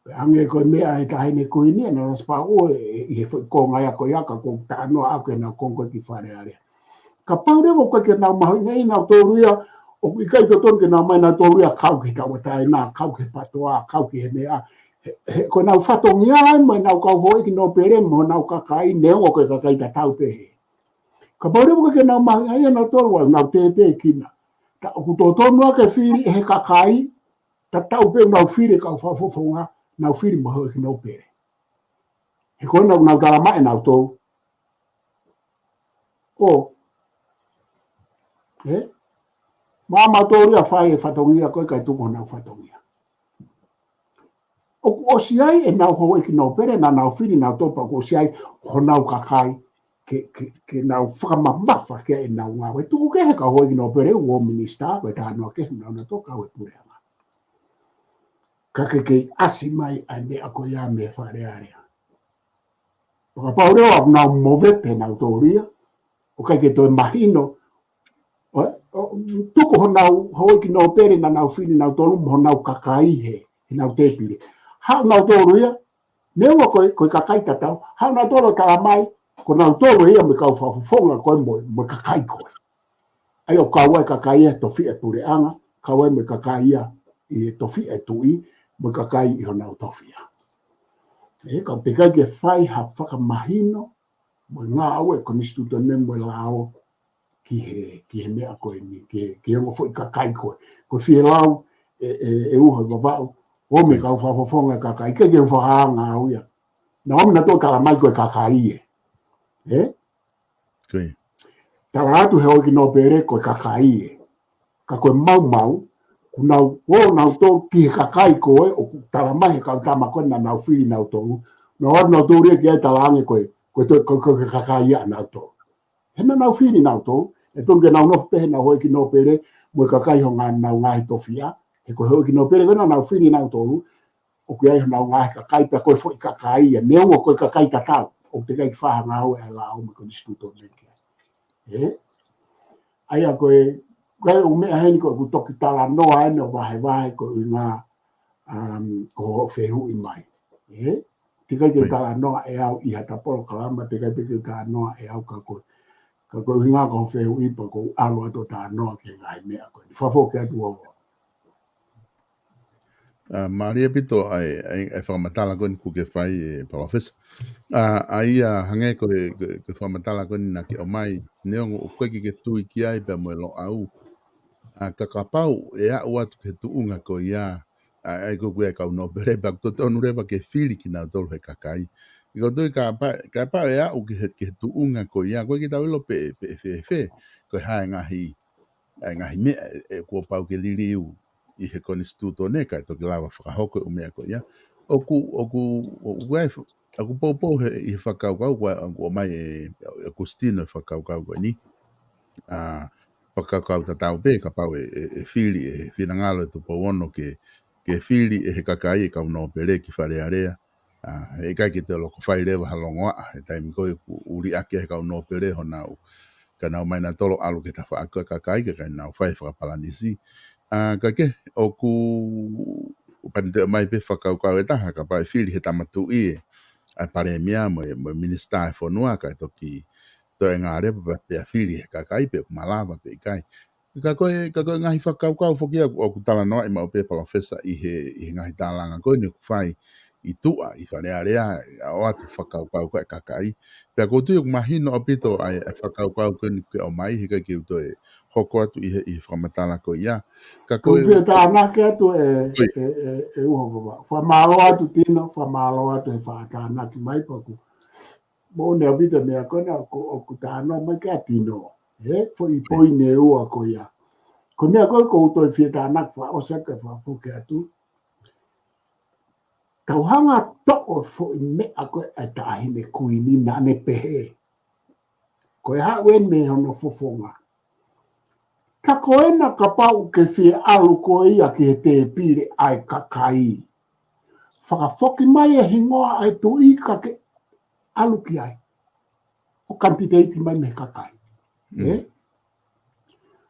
Pea hangē ko e meʻa ʻa e Taʻahine Kuini, ʻa Nanasipauʻu, ē, ʻi he foʻi konga ia ko ia ka ʻoku ou talanoa au ki heʻenau konga ko ē ki Fale Alea. Kapau leva ʻoku ʻikai ke nau mahuʻingaʻia nautolu ia, ʻoku ʻikai totonu ke nau mai nautolu ia kau ki he tauʻatāina, kau ki he patoa, kau ki he meʻa. He, he, ko ʻenau fatongia ia mo ʻenau kau houʻeiki nōpele mo honau kakai, neongo ko e kakai tatau pē hē. Kapau leva ʻoku ʻikai ke nau mahuʻingaʻia nautolu ia, nau tētēkina. Ta ʻoku totonu ia ke fili ʻe he kakai, tatau pē nau fili e kau fakafofonga, nau fili mo e houʻeiki nōpele. He ko ena ʻoku nau talamai ʻe nautolu. ʻO. Ē? Maʻamautolu ia fai e fatongia ko ē kae tuku honau fatongia. ʻOku ʻosi ʻi ai ʻenau houʻeiki nōpele naʻa nau fili nautolu pea ʻoku ʻosi ʻi ai honau kakai ke, ke, ke nau fakamamafa ki ai ʻenau ngāue. Tuku kehe e kau houʻeiki nōpele ʻo minisitā, ko e talanoa kehe naʻa nau tō kau he puleʻanga. Ka ke kei ʻasi mai ʻa e meʻa ko ia mei Fale Alea. Pea kapau leva ʻoku nau movete nautolu ia, ʻoku ʻikai ke toe mahino, ʻo, ʻo, tuku honau houʻeiki nōpele naʻa nau fili nautolu mo honau kakai he, heʻenau tēpile. Haʻu nautolu ia, neongo ko e, ko e kakai tatau, haʻu nautolu ʻo talamai, ko nautolu ia mo e kau fakafofonga ko ē mo, mo e kakai ko ē. ʻA ia ʻoku kau ai e kakai ia he tofiʻa e puleʻanga, kau ai mo e kakai ia ʻi he tofiʻa e tuʻi, mo e kakai ʻi honau tofiʻa. Ē, ka ʻoku teʻeki ai ke fai ha fakamahino, mo e ngāue e konisitūtone mo e lao ki he, ki he meʻa ko eni, ki he, ki he ongo foʻi kakai ko ē. Ko e fie lau ʻe, ʻe, ʻe Uho ʻi Vavaʻu, ʻomi e kau fakafofonga e kakai, ʻikai ke u fakaanga au ia. Naʻa ʻomi nautolu ʻo talamai ko e kakai ē. Ē? Tala atu he houʻeiki nōpele ko e kakai ē. Ka ko e maumau, kuo nau ō nautolu ki he kakai ko ē, ʻoku talamai he kau tama ko ē naʻa nau fili nautolu. Naʻa nau ō nautolu ia ki ai ʻo talaange ko e, ko e toe, ko e, ko e kakai ia ʻanautolu. He naʻa nau fili nautolu, ʻe tonu ke nau nofo pē heʻenau houʻeiki nōpele, mo e kakai honau ngaahi tofiʻa, he ko e houʻeiki nōpele ko ē naʻa nau fili nautolu, ʻoku ʻi ai honau ngaahi kakai pea ko e foʻi kakai ia, neongo ko e kakai tatau, ʻoku teʻeki ai ke fai ha ngāue ʻa e lao mo e konisitūtone ki ai. Ē? ʻA ia ko e, ko e ʻū meʻa heni ko ʻeku toki talanoa eni ʻo vahevahe ko e ʻuhinga, um, ko hoʻo fehuʻi mai. Ē? Teʻeki ai ke u talanoa ʻe au ʻi ha ta polokalama, teʻeki ai pē ke u talanoa ʻe au ka ko e Ka ko e ʻuhinga ko e fehuʻi pea ko u ʻalu atu ʻo talanoa ki he ngaahi meʻa ko eni. Fakafoki atu ʻa. ʻA, mālie ʻaupito ʻa e, ʻa e, ʻa e fakamatala ko eni kuo ke fai ʻe Palōfesa. ʻA, ʻa ia hangē ko e, ko e, ko e fakamatala ko eni naʻa ke ʻomai, neongo ʻoku ʻikai ke ke tui ki ai pea mo e Loʻau. ʻA, ka kapau ʻe aʻu atu ki he tuʻunga ko ia, ʻa, ʻa ia ko ē ʻa e kau nōpele pea ʻoku totonu leva ke fili kinautolu ʻe he kakai. ʻIkai ke u tui kapau, kapau ʻe aʻu ki he, ki he tuʻunga ko ia, ʻoku ʻikai ke tau ʻilo pe, pe, pe, pe, ko e hā e ngaahi, ʻa e ngaahi meʻa ʻe, ʻe kuo pau ke liliu ʻi he konisitūtone kae toki lava fakahoko e ʻū meʻa ko ia. ʻOku, ʻoku, ʻoku, ʻoku ʻai, ʻoku poupou he, ʻi he fakakaukau, ʻoku, ʻoku ʻomai ʻe, ʻe Kusitino e fakakaukau ko eni. ʻA, fakakaukau tatau pē, kapau ʻe, ʻe, ʻe fili, ʻe finangalo e Tupou Ono ke, ke fili ʻe he kakai e kau nōpele ki Fale Alea. ʻA, ʻe ʻikai ke toe loko fai leva ha longoaʻa, he taimi ko ē kuo ʻuliʻaki ʻe he kau nōpele honau, ka nau ō mai nautolu ʻo ʻalu ki he tafaʻaki ʻo e kakai, ka ʻikai nau fai fakapalanisi. ʻA, ka ke, ʻoku, ʻoku panite mai pē fakakaukau ʻe taha, kapau ʻe fili he Tama Tuʻi ē, ʻa e Palēmia mo e, mo e Minisitā ʻo e Fonua, kae toki toe ngāue pē, pea fili he kakai pe ʻoku malava pe ʻikai. Ka ko e, ka ko e ngaahi fakakaukau foki ia ʻoku talanoaʻi maʻu pē Palōfesa ʻi he, ʻi he ngaahi tālanga ko eni ʻoku fai ʻi tuʻa, ʻi Fale Alea, ʻa ʻoatu fakakaukau ko ē ʻa e kakai. Pea ʻoku ou tui ʻoku mahino ʻaupito ʻa e, ʻa e fakakaukau ko eni kuo ke ʻomai, he ʻikai ke u toe hoko atu ʻi he, ʻi he fakamatala ko ia. Ka ko Ko e fie tānaki atu ʻe, ʻOi. ʻe, ʻe, ʻe Uho Vavaʻu. Fakamālō atu Tino, fakamālō atu he fakatānaki mai pea ʻoku moʻoni ʻaupito e meʻa ko ena ʻoku, ʻoku talanoa mai ki ai ʻa Tino. He, foʻi poini ʻe ua ko ia. Ko e meʻa ko ē ʻoku ou toe fie tānaki fakaʻosi atu kae fakafoki atu. Tau hanga ʻo toʻo e foʻi meʻa ko ē ʻa e Taʻahine Kuini naʻa ne pehē. Ko e haʻu eni mei hono fofonga. Ka ko ena kapau ʻoku ke fie ʻalu koe ia ki he tēpile ʻa e kakai. Fakafoki mai e hingoa ʻa e tuʻi ka ke ʻalu ki ai. ʻO kanititeiti mai mei he kakai. Mm. Ē?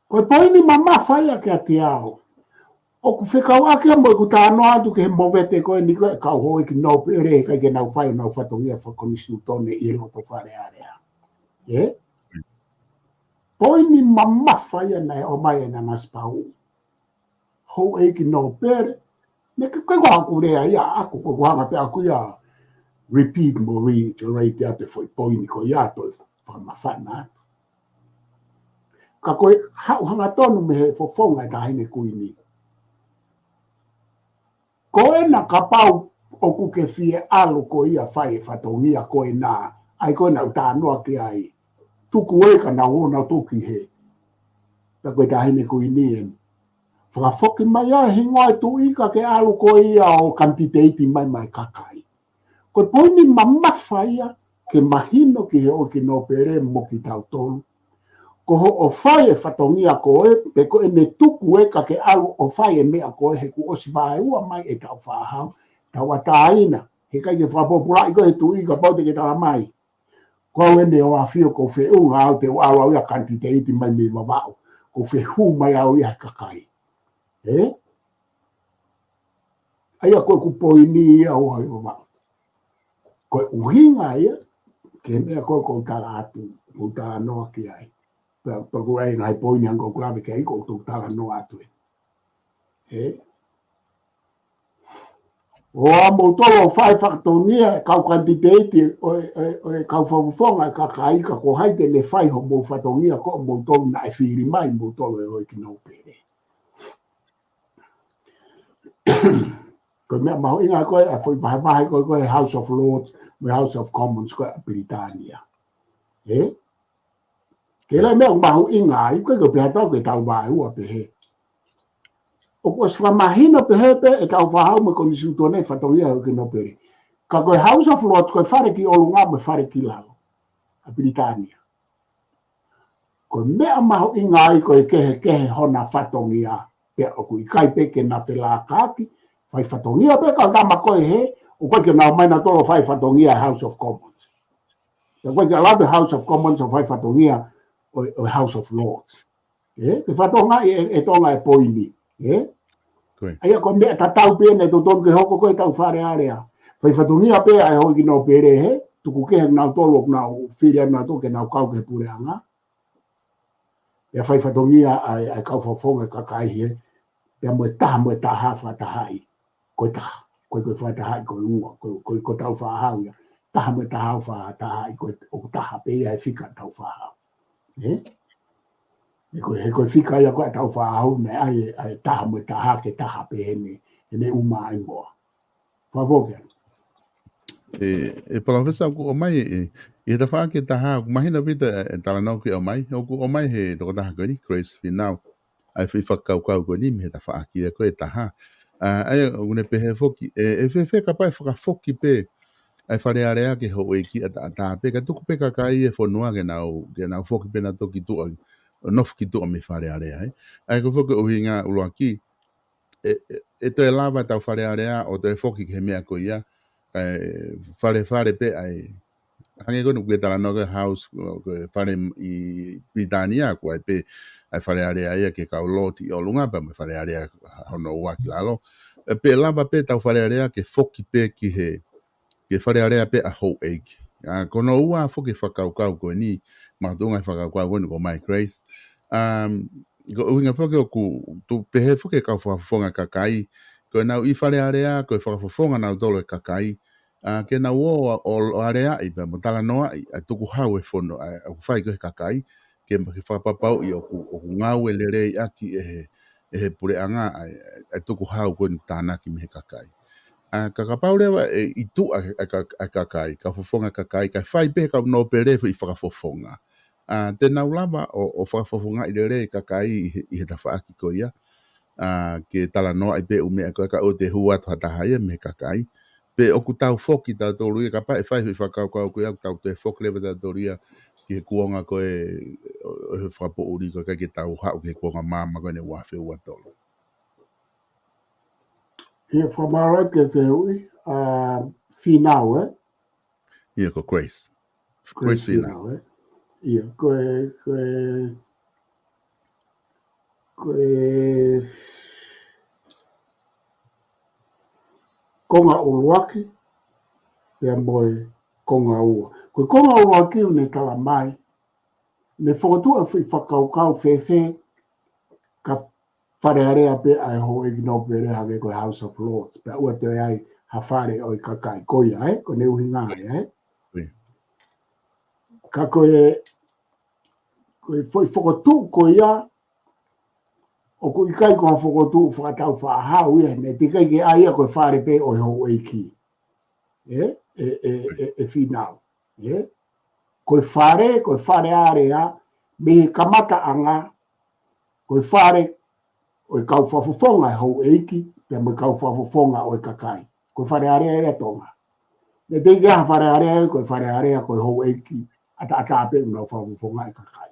Ko e poini mamafa ia kiate au. ʻOku fekauʻaki ia mo ʻeku talanoa atu ki he movete ko eni ko ē ʻa e kau houʻeiki nōpele he ʻikai ke nau fai honau fatongia fakakonisitūtone ʻi loto Fale Alea. Ē? Poini mamafa ia naʻe ʻomai ʻe Nanasipauʻu. Houʻeiki nōpele. Naʻe ʻikai ko haʻaku lea ia ʻaʻaku, ko ʻeku hanga pē ʻaʻaku ia repeat mo reiterate atu e foʻi poini ko ia ʻo toe fakamafana atu. Ka ko e haʻu hangatonu mei he fofonga ʻo e Taʻahine Kuini. Ko ena kapau ʻoku ke fie ʻalu koe ia ʻo fai e fatongia ko ena, ʻa ia ko ena ʻoku talanoa ki ai. Tuku ē ka nau ō nautolu ki hē. Pea ko e Taʻahine Kuini eni. Fakafoki mai ʻa e hingoa ʻo e tuʻi ka ke ʻalu koe ia ʻo kanititeiti mai mei he kakai. Ko e poini mamafa ia ke mahino ki he houʻeiki nōpele mo kitautolu. Ko hoʻo fai e fatongia ko ē, pe ko ʻene tuku ē ka ke ʻalu ʻo fai e meʻa ko ē he kuo ʻosi vaeua mai ʻetau fāhau, tauʻatāina. He ʻikai ke fakapōpulaʻi koe ʻe he tuʻi kapau te ke tala mai. Ko au eni ʻo ʻAfio ʻoku ou feʻunga au te u ʻalu au ia ʻo kanititeiti mai mei Vavaʻu. ʻOku ou fehū mai au ia he kakai. Ē? ʻA ia ko ʻeku poini ia ʻo ʻAfio Vavaʻu. Ko e ʻuhinga ia, ki he meʻa ko ē ʻoku ou tala atu, ʻoku ou talanoa ki ai. Pea, pea ko e ngaahi poini hangē ko ʻeku lave ki ai ʻoku ou talanoa atu ē. Ē? ʻOua moutolu ʻo fai fatongia e kau kanititeiti ʻo e, ʻo e, ʻo e kau fakafofonga ʻo e kakai ka ko hai te ne fai homou fatongia ko moutolu naʻe fili mai moutolu ʻe he houʻeiki nōpele. Ko e meʻa mahuʻinga ko ē ʻa e foʻi vahevahe ko ē ʻa e House of Lords mo e House of Commons ko ē ʻa Pilitānia. Ē? Ko e lahi e meʻa ʻoku mahuʻinga ai, ʻoku ʻikai ke pehē ʻe tautolu ke tau vaeua pehē. ʻOku ʻosi fakamahino pehē pē ʻetau fāhau mo e konisitūtone e fatongia ʻo e houʻeiki nōpele. Ka ko e House of Lords ko e fale ki ʻolunga mo e fale ki lalo ʻa Pilitānia. Ko e meʻa mahuʻinga ai ko e kehekehe hona fatongia. Pea ʻoku ʻikai pē ke na felākaki, fai fatongia pē kau tama ko ē hē, ʻoku ʻikai ke nau ō mai nautolu ʻo fai fatongia House of Commons. Pea ʻoku ʻikai ke lava e House of Commons ʻo fai fatongia ʻo, ʻo House of Lords. Ē, ke fakatokangaʻi ʻe, ʻe Tonga e poini. Ē? Ko ia. ʻA ia ko e meʻa tatau pē ʻeni ʻoku totonu ke hoko ko ē ʻetau Fale Alea. Fai fatongia pē ʻa e houʻeiki nōpele hē, tuku kehe nautolu ʻoku nau fili ai nautolu ke nau kau ki he puleʻanga. Pea fai fatongia ʻa e, ʻa e kau fakafofonga ʻa e kakai ē, pea mo e taha mo e taha fakatahaʻi, ko e taha, ko e, ko e fakatahaʻi ko e ua, ko e, ko e, ko e tau fakahau ia, taha mo e taha fakatahaʻi, ko e, ʻoku taha pē ia he fika tau fakahau. Ē? He ko e, he ko e fika ia ko e tau fakahau, naʻe ʻai ʻa e taha mo e taha ke taha pē heʻene, heʻene uma ai moa. Fakafoki ange. ʻE, ʻe Palōfesa, ʻoku ʻomai ē, ʻi he tafaʻaki ʻe taha, ʻoku mahino ʻaupito e, e talanoa ʻoku ʻomai, ʻoku ʻomai he tokotaha ko eni, Grace Finau, ʻa e foʻi fakakaukau ko eni mei he tafaʻaki ia ko e taha. ʻA, ʻa ia, ʻoku ne pehē foki, ʻe, ʻe fēfē kapau ʻe fakafoki pē ʻa e Fale Alea ki he houʻeiki ʻataʻatā pē, kae tuku pē kakai e fonua ke nau, ke nau foki pē nautolu ki tuʻa, nofo ki tuʻa mei Fale Alea, ē? ʻA ia ko e foki ʻuhinga ʻuluaki, ʻe, ʻe, ʻe toe lava tau Fale Alea ʻo toe foki ki he meʻa ko ia, ʻa e, fale, fale pē ʻa e, hangē ko eni ʻoku ke talanoa ki he House, ko e fale ʻi Pilitānia, ko e ʻai pē ʻa e Fale Alea ia ki he kau Lord ʻi ʻolunga, pea mo e Fale Alea hono ua ki lalo. ʻE, pe lava pē tau Fale Alea ke foki pē ki he, ki he Fale Alea pē ʻa e houʻeiki. ʻA, ko hono ua foki e fakakaukau ko eni, makatuʻunga he fakakaukau ko eni ko ʻomai ʻe Grace. Um, ko e ʻuhinga foki ʻoku, ʻoku pehē foki e kau fakafofonga kakai, ko ʻenau ʻi Fale Alea, ko e fakafofonga nautolu e kakai, ʻa, ke nau ō ʻo, ʻo aleaʻi pea mo talanoaʻi ʻa e tukuhau e fono, ʻa, ʻoku fai ko ē he kakai, ke, ke fakapapauʻi ʻoku, ʻoku ngāue lelei ʻaki ʻe he, ʻe he puleʻanga ʻa e, ʻa e tukuhau ko eni tānaki mei he kakai. ʻA, ka kapau leva ʻe ʻi tuʻa ʻa e ka-, ʻa e kakai, kau fakafofonga kakai, kae fai pē kau nōpele foʻi fakafofonga. ʻA, te nau lava ʻo, ʻo fakafofongaʻi lelei e kakai ʻi he, ʻi he tafaʻaki ko ia. ʻA, ke talanoaʻi pē ʻū meʻa ko ē kae ʻoua te hū atu ha taha ia mei he kakai. Pe ʻoku tau foki tautolu ia, kapau ʻe fai foʻi fakakaukau ko ia, ʻoku tau toe foki leva tautolu ia ki he kuonga ko ē ʻo, ʻo e fakapoʻuli ko ē ke tau haʻu ki he kuonga maama ko eni ua afe ua tolu. ʻIa, fakamālō ki he fehuʻi, ʻa, Finau, ē? ʻIa, ko Grace. Grace Finau, ē? ʻIa, ko e, ko e, ko e konga ʻuluaki, pea mo e konga ua. Ko e konga ʻuluaki ʻoku ne tala mai, ne fokotuʻu e foʻi fakakaukau fēfē, ka Fale Alea pē ʻa e houʻeiki nōpele hangē ko e House of Lords, pea ʻoua toe ʻai ha fale ʻo e kakai. Ko ia, ē? Ko ʻene ʻuhinga ia, ē? ʻIa. Ka ko e, ko e foʻi fokotuʻu ko ia, ʻoku ʻikai ko ha fokotuʻu fakatau fakahau ia, ne teʻeki ai ke ʻai ia ko e fale pē ʻo e houʻeiki. Ē? ʻE, ʻe, ʻe, ʻe Finau. Ē? Ko e fale, ko e Fale Alea, mei he kamataʻanga, ko e fale ʻo e kau fakafofonga ʻa e houʻeiki, pea mo e kau fakafofonga ʻo e kakai. Ko e Fale Alea ia ʻa Tonga. Ne teʻeki ai ha Fale Alea, ko e Fale Alea, ko e houʻeiki ʻataʻatā pē ʻoku nau fakafofongaʻi e kakai.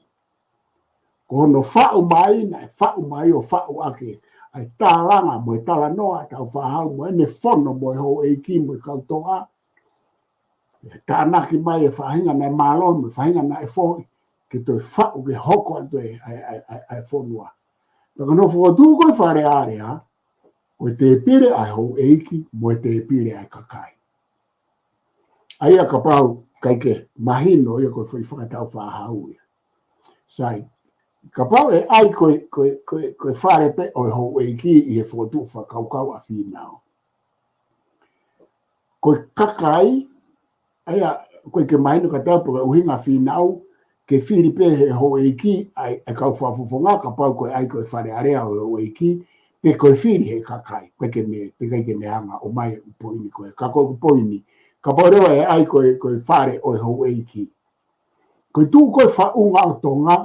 Ko hono faʻu mai, naʻe faʻu mai ʻo faʻu ʻaki ʻa e tālanga mo e talanoa, tau fakahau mo ʻene fono mo e houʻeiki mo e kau toʻa. ʻE tānaki mai e faʻahinga naʻe mālohi mo e faʻahinga naʻe foʻi, ke toe faʻu ke hoko atu e, ʻa e, ʻa e, ʻa e, ʻa e fonua. Pea ko hono fokotuʻu ko e Fale Alea, ko e tēpile ʻa e houʻeiki mo e tēpile ʻa e kakai. ʻA ia kapau ʻikai ke mahino ia ko e foʻi fakatau fakahau ia. Sai, kapau ʻe ʻai ko e, ko e, ko e, ko e fale pē ʻo e houʻeiki ʻi he fokotuʻu fakakaukau ʻa Finau. Ko e kakai, ʻa ia, ʻoku ʻikai ke mahino ka tau pe ko e ʻuhinga ʻa Finau, ke fili pē he houʻeiki ʻa e, ʻa e kau fakafofonga, kapau ko e ʻai ko e Fale Alea ʻo e houʻeiki, pe ko e fili he kakai, ʻoku ʻikai ke ne, teʻeki ai ke ne hanga ʻo ʻomai e poini ko ē. Ka ko e poini, kapau leva ʻe ʻai ko e, ko e fale ʻo e houʻeiki. Ko e tuʻu ko e faʻunga ʻo Tonga,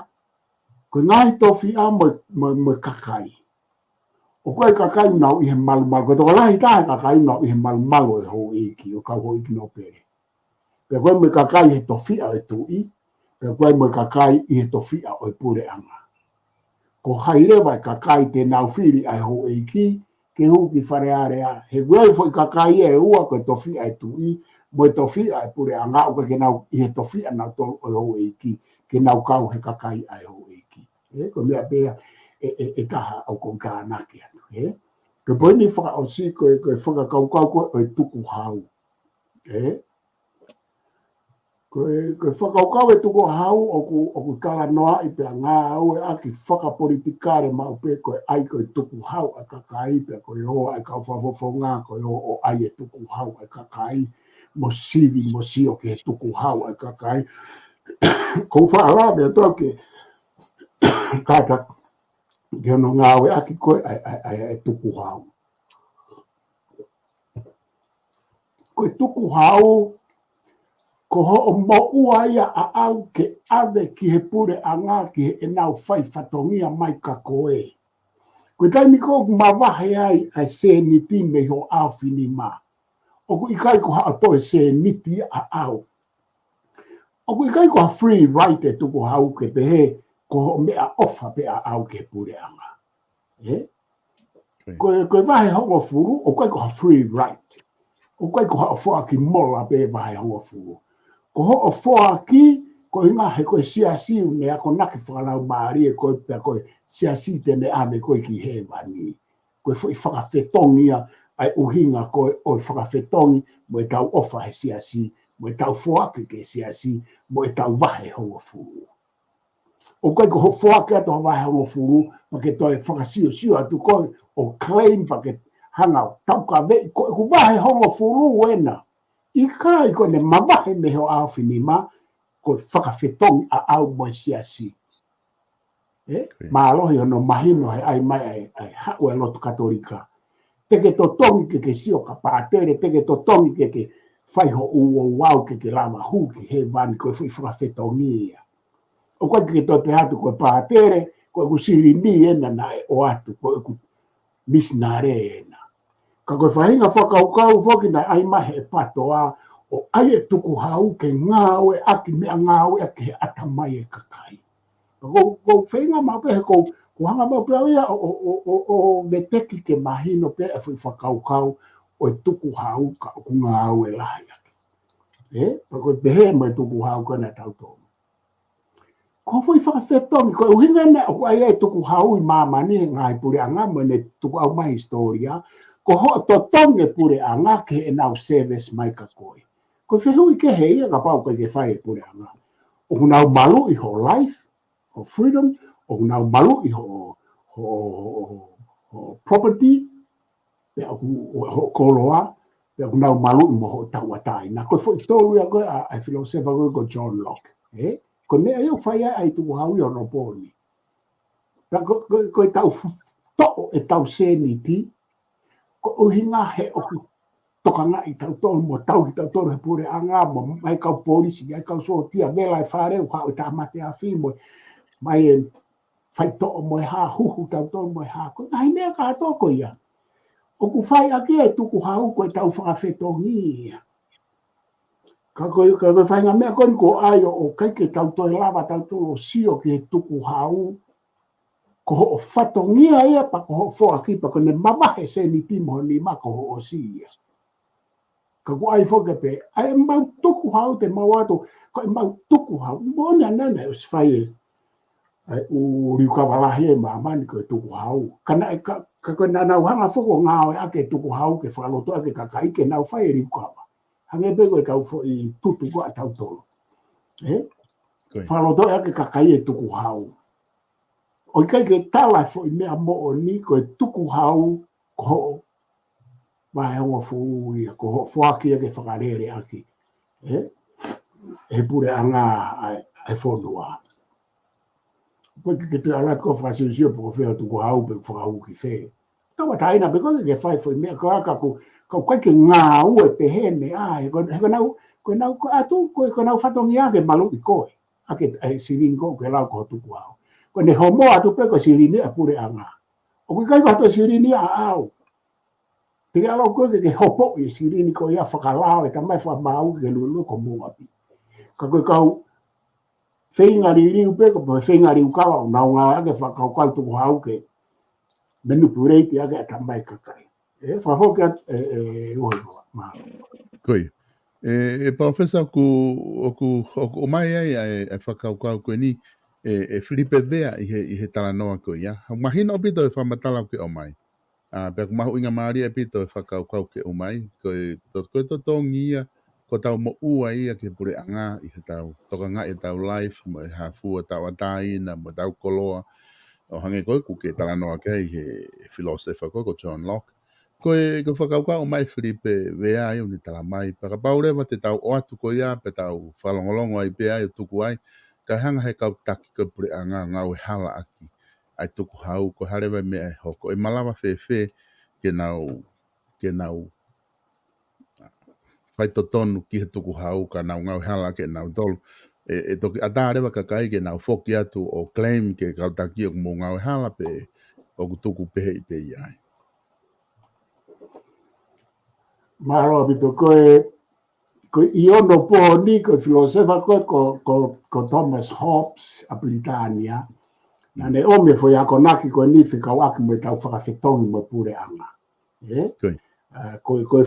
ko e ngaahi tofiʻa mo, mo, mo e kakai. ʻOku ʻi ai e kakai ʻoku nau ʻi he malumalu, ko e tokolahi taha e kakai ʻoku nau ʻi he malumalu ʻo e houʻeiki, ʻo e kau houʻeiki nōpele. Pea ʻoku ʻi ai mo e kakai he tofiʻa ʻo e tuʻi, pea ʻoku ʻi ai mo e kakai ʻi he tofiʻa ʻo e puleʻanga. Ko hai leva e kakai te nau fili ʻa e houʻeiki, ke hū ki Fale Alea, he ʻoku ʻi ai e foʻi kakai ʻe ua ko e tofiʻa ʻo e tuʻi, mo e tofiʻa ʻo e puleʻanga, ʻoku ʻikai ke nau ʻi he tofiʻa nautolu ʻo e houʻeiki, ke nau kau he kakai ʻa e houʻeiki. Ē, ko e meʻa pē ia ʻe, ʻe, ʻe taha ʻoku ou tānaki atu, ē. Ko e poini fakaʻosi ko e, ko e fakakaukau ko ē ʻo e tukuhau. Ē. Ko e, ko e fakakaukau e tukuhau ʻoku, ʻoku talanoaʻi pea ngāueʻaki fakapolitikale maʻu pē ko e ʻai ko e tukuhau ʻa e kakai pea ko e ō ʻa e kau fakafofonga ko e ō ʻo ʻai e tukuhau ʻa e kakai mo sivi mo sio ki he tukuhau ʻa e kakai. Ko u faʻa lave atu au ke kātaki ke ono ngāueʻaki ko e ʻai, ʻai, ʻai, ʻai tukuhau. Ko e tukuhau, ko hoʻo moʻua ia ʻaʻau ke ʻave ki he puleʻanga ki heʻenau fai fatongia mai ka ko e. Ko e taimi ko ē ʻoku mavahe ai ʻa e sēniti mei hoʻo ʻaofinima. ʻOku ʻikai ko haʻo toe sēniti ʻaʻau. ʻOku ʻikai ko ha free ride e tukuhau ke pehē ko hoʻo meʻaʻofa pē ʻaʻau ki he puleʻanga. Ē? Ko e, ko e vahe hongofulu, ʻoku ʻikai ko ha free ride. ʻOku ʻikai ko haʻo foaki mola pē vahe hongofulu. Ko hoʻo foaki, ko e ʻuhinga he ko e siasi ʻoku ne akonaki fakalaumālie koe pea ko e siasi te ne ʻave koe ki hēvani. Ko e foʻi fakafetongi ia ʻa e ʻuhinga ko e ʻo e fakafetongi mo ʻetau ʻofa he siasi, mo ʻetau foaki ki he siasi, mo ʻetau vahe hongofulu. ʻOku ʻikai ko hoʻo foaki atu ha vahe hongofulu, pea ke toe fakasiosio atu koe ʻo claim pea ke hanga ʻo taukaveʻi ko ʻeku vahe hongofulu ena. ʻIkai, ko ʻene mavahe mei hoʻo ʻaofinima, ko e fakafetongi ʻaʻau mo e siasi. Ē? Mālohi hono mahino he ʻai mai ʻa e, ʻa e haʻu e lotu Katolika. Te ke totongi ke ke sio ka pātele, te ke totongi ke ke fai hoʻo ouau ke ke lava hū ki hēvani, ko e foʻi fakafetongi ia. ʻOku ʻikai ke ke toe pehē atu ko e pātele, ko ʻeku silini ena naʻe ʻoatu, ko ʻeku misinale ena. Ka ko e faʻahinga fakakaukau foki naʻe ʻai mai he PTOA ʻo ʻai e tukuhau ke ngāueʻaki meʻangāue ʻaki he ʻatamai e kakai. Ka ko, ko u feinga maʻu pē he ko u, ko u hanga maʻu pē au ia ʻo, ʻo, ʻo, ʻo, ʻo veteki ke mahino pē e foʻi fakakaukau ʻo e tukuhau ka ʻoku ngāue lahi ʻaki. Ē? Pea ko e pehē mai tukuhau ko ena tautolu. Ko e foʻi fakafetongi, ko e ʻuhinga ena ʻoku ʻai ai e tukuhau ʻi māmani he ngaahi puleʻanga mo ʻene tukuʻau mai hisitōlia, ko hoʻo totongi e puleʻanga ki heʻenau service mai ka koe. Ko e fehuʻi kehe ia kapau ʻoku ʻikai ke fai e puleʻanga. ʻOku nau maluʻi hoʻo life, hoʻo freedom, ʻoku nau maluʻi hoʻo, hoʻo, hoʻo, hoʻo property, pea ʻoku, hoʻo koloa, pea ʻoku nau maluʻi mo hoʻo tauʻatāina. Ko e foʻi tolu ia ko ē ʻa, ʻa e filōsefa ko ē ko John Locke. Ē? Ko e meʻa ia ʻoku fai ai ʻa e tukuhau ʻi onopooni. Pea ko, ko, ko ʻetau toʻo ʻetau sēniti, ko e ʻuhinga he ʻoku tokangaʻi tautolu mo tauhi tautolu he puleʻanga mo mai kau polisi, ʻai kau sōtia, vela e fale, ʻo haʻu e tāmate afi mo mai e faitoʻo mo e hā, huhu tautolu mo e hā. Ko e ngaahi meʻa kātoa ko ia ʻoku fai ʻaki e tukuhau ko ʻetau fakafetongi ia. Ka ko e, ka ko e faʻahinga meʻa ko eni ko e ʻai ʻo, ʻoku ʻikai ke tau toe lava tautolu ʻo sio ki he tukuhau, ko hoʻo fatongia ia pea ko hoʻo foaki pea ko ʻene mavahe sēniti mo ho nima ko hoʻo ʻosi ia. Ka ʻoku ʻai foki pē, ʻa ʻemau tukuhau te mau ʻatu, ko ʻemau tukuhau, moʻoni ʻanenai ʻosi fai e, ʻa e ʻū liukava lahi ʻi māmani ko e tukuhau. Ka naʻe, ka, ka ko e naʻa nau hanga foki ʻo ngāueʻaki e tukuhau ke fakalotoʻaki e kakai ke nau fai e liukava. Hangē pē ko ʻetau foʻi tutu ko ē ʻatautolu. Ē? Ko ia. Fakalotoʻaki e kakai e tukuhau. ʻOku ʻikai ke tala e foʻi meʻa moʻoni ko e tukuhau ko hoʻo vahe hongofulu ia, ko hoʻo foaki ia ke fakalele ʻaki. Ē? He puleʻanga ʻa e, ʻa e fonua. ʻOku ʻikai ke, ke toe ʻalu atu ko e fakasiosio pe ko fē hoʻo tukuhau pe fakahū ki fē. Tauʻatāina pē koe ke fai foʻi meʻa ko ē ka ʻoku, ka ʻoku ʻikai ke ngāue pehē meʻa, he ko, he ko ʻenau, ko ʻenau ko ē ʻatu, ko, ko ʻenau fatongia ke maluʻi koe. ʻA ke, ʻa e silini ko ē ke lau ko ho tukuhau. Ko ʻene homo atu pē ko e silini ʻa e puleʻanga. ʻOku ʻikai ko ha toe silini ʻaʻau. Te ke ʻalu koe ke, ke hopoʻi e silini ko ia fakalao e tamai fakamāu ke luelue ki ho moʻungaʻapi. Ka ko e kau feinga liliu pē, ko e feinga liukava, ʻoku nau ngāueʻaki e fakakaukau tukuhau ke manipulate ʻaki e ʻatamai kakai. Ē, fakafoki atu, ē, ē, ʻohi, ʻohi, mālō. Ko ia. Ē, ē, Palōfesa, ʻoku, ʻoku, ʻoku ʻomai ai ʻa e, ʻa e fakakaukau ko eni, ē, ē, Filipe Vea ʻi he, ʻi he talanoa ko ia. Mahino ʻaupito e fakamatala ʻoku ke ʻomai. ʻA, pea ʻoku mahuʻinga mālie ʻaupito e fakakaukau ʻoku ke ʻomai. Ko e to-, ko e totongi ia ko ʻetau moʻua ia ki he puleʻanga ʻi heʻetau tokangaʻi ʻetau life mo e hā fua ʻetau ʻatāina mo ʻetau koloa. ʻO hangē ko ē ʻoku ke talanoa ki ai he filōsefa ko ē ko John Locke. Ko e, ko e fakakaukau mai Filipe Vea ia ʻoku ne talamai, pea kapau leva te tau ʻoatu ko ia, pea tau fakalongolongo ai pē ai ʻo tuku ai, kae hanga he kau taki ko e puleʻanga ngāue hala ʻaki ʻa e tukuhau, ko e hā leva e meʻa ʻe hoko, ʻe malava fēfē ke nau, ke nau faitotonu ki he tukuhau ka nau ngāue hala ʻaki ʻe nautolu. ʻE, ʻe toki ʻatā leva kakai ke nau foki atu ʻo claim ki he kau taki ʻoku mou ngāue hala pe ʻoku tuku pehē ʻi pē ia ai. Mālō ʻaupito. Ko e, ko e ʻi onopooni, ko e filōsefa ko ē ko, ko, ko Thomas Hobbes ʻa Pilitānia. Naʻa ne ʻomi e foʻi akonaki ko eni fekauʻaki mo ʻetau fakafetongi mo e puleʻanga. ʻE? Ko ia. ʻA, ko e, ko e,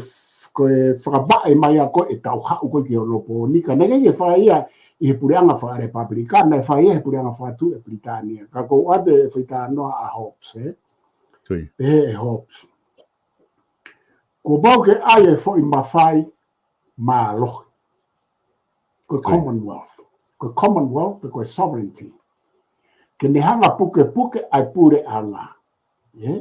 ko e fakavaʻe mai ia ko ē ʻetau haʻu ko ē ki onopooni. Ka naʻe ʻikai ke fai ia ʻi he puleʻanga fakalepapulika, naʻe fai ia he puleʻanga fakatuʻi ʻa Pilitānia. Ka ʻoku ou ʻoatu e foʻi talanoa ʻa Hobbes, ʻe? Ko ia. Pehē ʻe Hobbes, kuo pau ke ʻai e foʻi mafai mālohi. Ko e Ko ia. Commonwealth. Ko e Commonwealth pe ko e sovereignty. Ke ne hanga pukepuke ʻa e puleʻanga. ʻE?